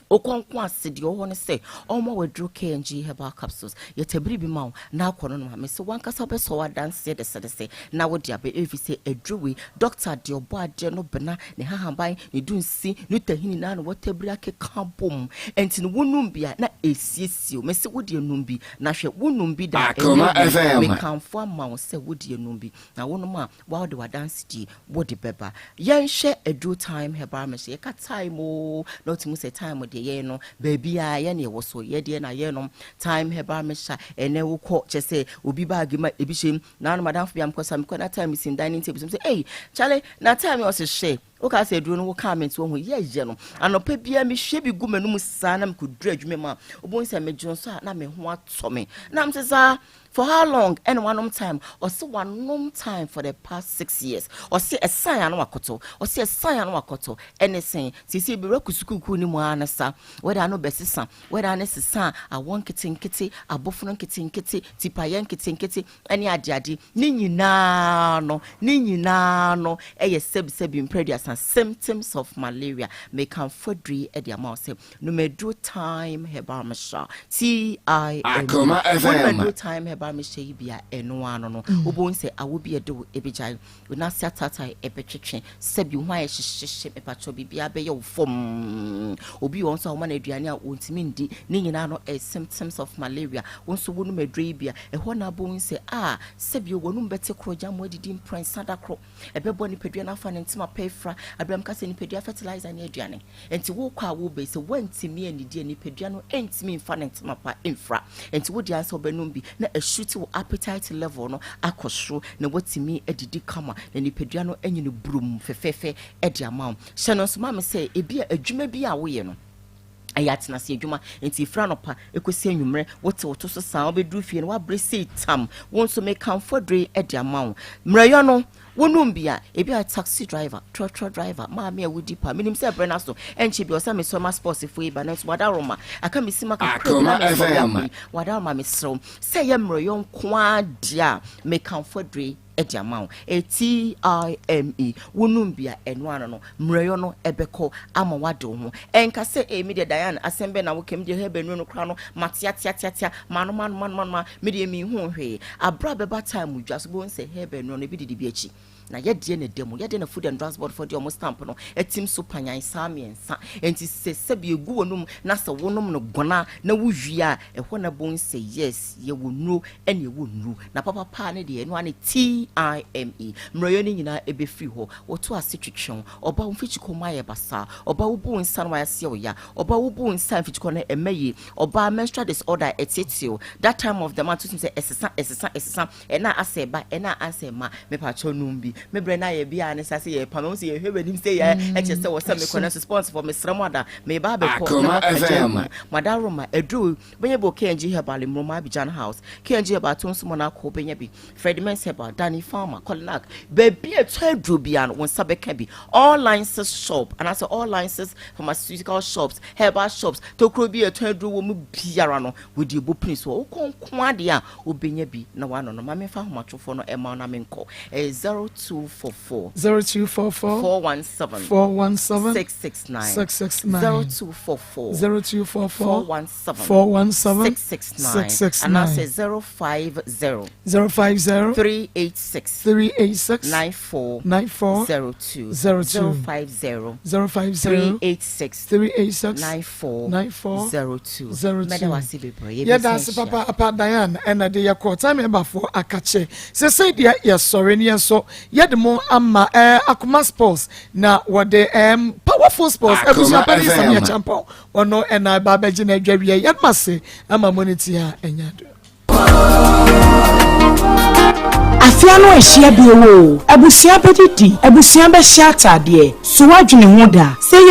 Wokɔ ase deɛ ɔwɔ no sɛ ɔma waduro KNG herbal capsules yɛtabiri bi ma wo na akɔ no nom a mesɛ wankasa wobɛsɔ w'adanseɛ dɛsɛdɛsɛ na wode aba, ɛfiri sɛ aduro wei doctor deɛ ɔbɔ adeɛ no bena ne hahaban ne dunsi ne tahini na na wɔtabiri akeka bom. Ɛnti no wonum bi a na ɛsiesie wo. Mesɛ wode anum bi na hwɛ, wonum bi da. Akoma FM. Mekamfo ama wo sɛ wode anum bi na wonom a wode w'adansedie wode bɛba. Yɛnhwɛ aduro Time Herbal Mixture. Yɛka time o na wotumi sɛ time deɛ. Yɛn no, baabiara yɛn na yɛwɔ so. Yɛ deɛ na yɛnom Thyme Herbal Mixture. Ɛnnɛ wokɔ, kyerɛ sɛ obi baage mu a, ebi hyɛ mu. Naano m'adamfo bi a mekɔ sa, mekɔ na thyme si ne dining table so. Mesɛ, ei, Charlie, na thyme yi? Ɔse, hwɛ, wokaa sɛ aduro no wokaa me nti woahu. Yɛyɛ no. Anɔpa biara mehwie bi gu m'anum saa na mekɔduru adwuma mu a, wobɛhu sɛ medwo nso a na me ho atɔ me. Na mese saa, For how long ɛna wanom time? Ɔse wanom time for the past 6 years. Ɔse ɛsan ano akɔtɔ. Ɔse ɛsan ano akɔtɔ. Ɛne sɛn? Sisi ebewura kusukuukuu ne mu ara ne sa. Wɛda ano bɛsesa. Wɛda ne sesa a, awɔ nketenkete, abofono nketenkete, tipayɛ nketenkete ɛne adeade. Ne nyinaa no, ne nyinaa no ɛyɛ sɛbisɛbi mprɛduasa symptoms of malaria. Mekamfo aduru yi ɛde ama wo sɛ nom aduro Thyme Herbal Mixture. T-I-M. Akoma FM. Wonom aduro Thyme Herbal Mixture yi bi a, ɛno ano no, wobɛhu sɛ awɔ bi a ɛde wo ɛbɛgyae, wo nan ase ataatae ɛbɛtwetwe, sɛbi wo ho ayɛ hyehyehye, mepakyɛw biribiara bɛyɛ wo fɔmm. Obi wɔ hɔ nso a woma no aduane a ɔntumi ndi, ne nyinaa no ɛyɛ symptoms of malaria. Wo nso wonom aduro yi bi a, ɛhɔ na wobɛhu sɛ ah, sɛbi w'anum bɛte korɔ, gya mo adidi mprɛnsa da koro. Ɛbɛbɔ nipadua no afa ne ntoma pa afira. Abraham ka sɛ nipadua fertilizer ne aduane. Enti wokɔ a woba yi, sɛ woantumi annidi a, nipadua no ntumi mfa ne ntoma pa mfira. Enti wo deɛ ara sɛ wobɛnom bi na ashuti wo appetite level no akɔ soro na woatumi adidi kama na nipadua no anyini burum fɛfɛɛfɛ de ama wo. Hyɛ no nso ma me sɛ ebia adwuma bi a woyɛ no, ɛyɛ atenase adwuma nti ɛfiri anɔpa ɛkɔsi anwummerɛ wote wo to so saa wobɛduru fie no woabrɛ sei tam. Wo nso mekamfo aduro yi de ama wo. Mmerɛyɔ no wonom bi a, ebi a taxi driver, trɔtrɔ driver, maame a wodi pa, menim sɛ berɛ no aso ɛnkyɛ bi ɔsɛ mesɔre ma sportsfoɔ yi ba, nanso wadaroma aka me sima kakra bi na mesɔre akɔ yi. Wadaroma, mesrɛ wo sɛ ɛyɛ mmerɛyɔ nko ara deɛ a, mekamfo aduro yi de ama wo. Ɛyɛ TIME. Wonom bi a, ɛno ano no, mmerɛyɔ no ɛbɛkɔ ama woade wo ho. Ɛnka sɛ, ee, me deɛ Diane, asɛm bɛn na woka, me deɛ herb nnuro no koraa no, mateateateatea, manom anom anom anom a, me deɛ menhuu hwee. Aberɛ a bɛba time dwa so, wobɛhu sɛ herb nnuro no, ebi didi bi akyi. Na yɛdeɛ na ɛda mu. Yɛdeɛ na Food and Drugs Board foɔ de wɔn stamp no atim so panyan saa mmiɛnsa. Enti sɛ sɛbi ɛgu w'anum na sɛ wonom no gɔna na wowie a, ɛhɔ na wobɛhu sɛ yes, yɛwɔ nnuro ɛne ɛwɔ nnuru. Na papa paa ne deɛ ɛno ara ne TIME. Mmerɛyɛ no nyinaa ɛbɛfiri hɔ. Woto ase twetwe wo. Ɔba wo mfikyikɔ mu ayɛ basaa. Ɔba wo bu wo nsa no ayɛ wo ya. Ɔba wo bu wo nsa mfikyikɔ no ɛmɛ yie. Ɔbaa menstrual disorder ɛtete wo. That time of the month wotum sɛ ɛsesa ɛsesa ɛsesa. Ɛna asɛ ɛba ɛna ansɛ ɛma. Mepakyɛw nom bi. Me brɛ no ayɛ bi a ne sa sɛ yɛpam. Ɛho sɛ yɛhwɛ w'anim sɛ yɛ ɛkyɛ sɛ wɔ sɛ mekɔ nanso sponsor for mesrɛ mo ada. Meba abɛkɔ na Akoma maka gya FM. mu. Madaroma aduru wobɛnya bi wɔ KNG Herbal, Mmuroma Abidjan House, KNG Herbal Atonso Monaco wobɛnya bi, Freddie Mens Herbal, Danny Farmer, Kolinak, baabi a ɛtɔ aduro biara no wo nsa bɛka bi. All Licenses Shop anaasɛ All Licenses Pharmaceutical Shops, Herbal Shops, tokuro bi a ɛtɔ aduro wɔ mu biara no wɔde ɛbɔ pini so. Wokɔ nko adeɛ a wobɛnya bi na woano no. Ma memfa ahomatorofoɔ no ɛma wo na menkɔ. Ɛyɛ 0244 0244 417 417 669 669 0244 0244 417 417 669 669 anaasɛ 050 050 386 386 94 94 02 02 050 050 386 386 94 94 02 02. Mɛda wase bebree. Yɛda ase papa apa Diane ɛna de yɛkɔ time ɛbafoɔ akakye sese deɛ yɛsɔre ne yɛsɔ yɛde mo ama Akoma Sports na wɔde powerful sports Akoma abusua panyin FM. Samia Champɔn ɔno ɛna ɛba abɛgye na adwa wie yɛde ma se ama mo ne ti a ɛnya do. Afea no ahyia bio o. Abusua bɛdidi, abusua bɛhyɛ ataadeɛ. So woadwene ho da sɛ?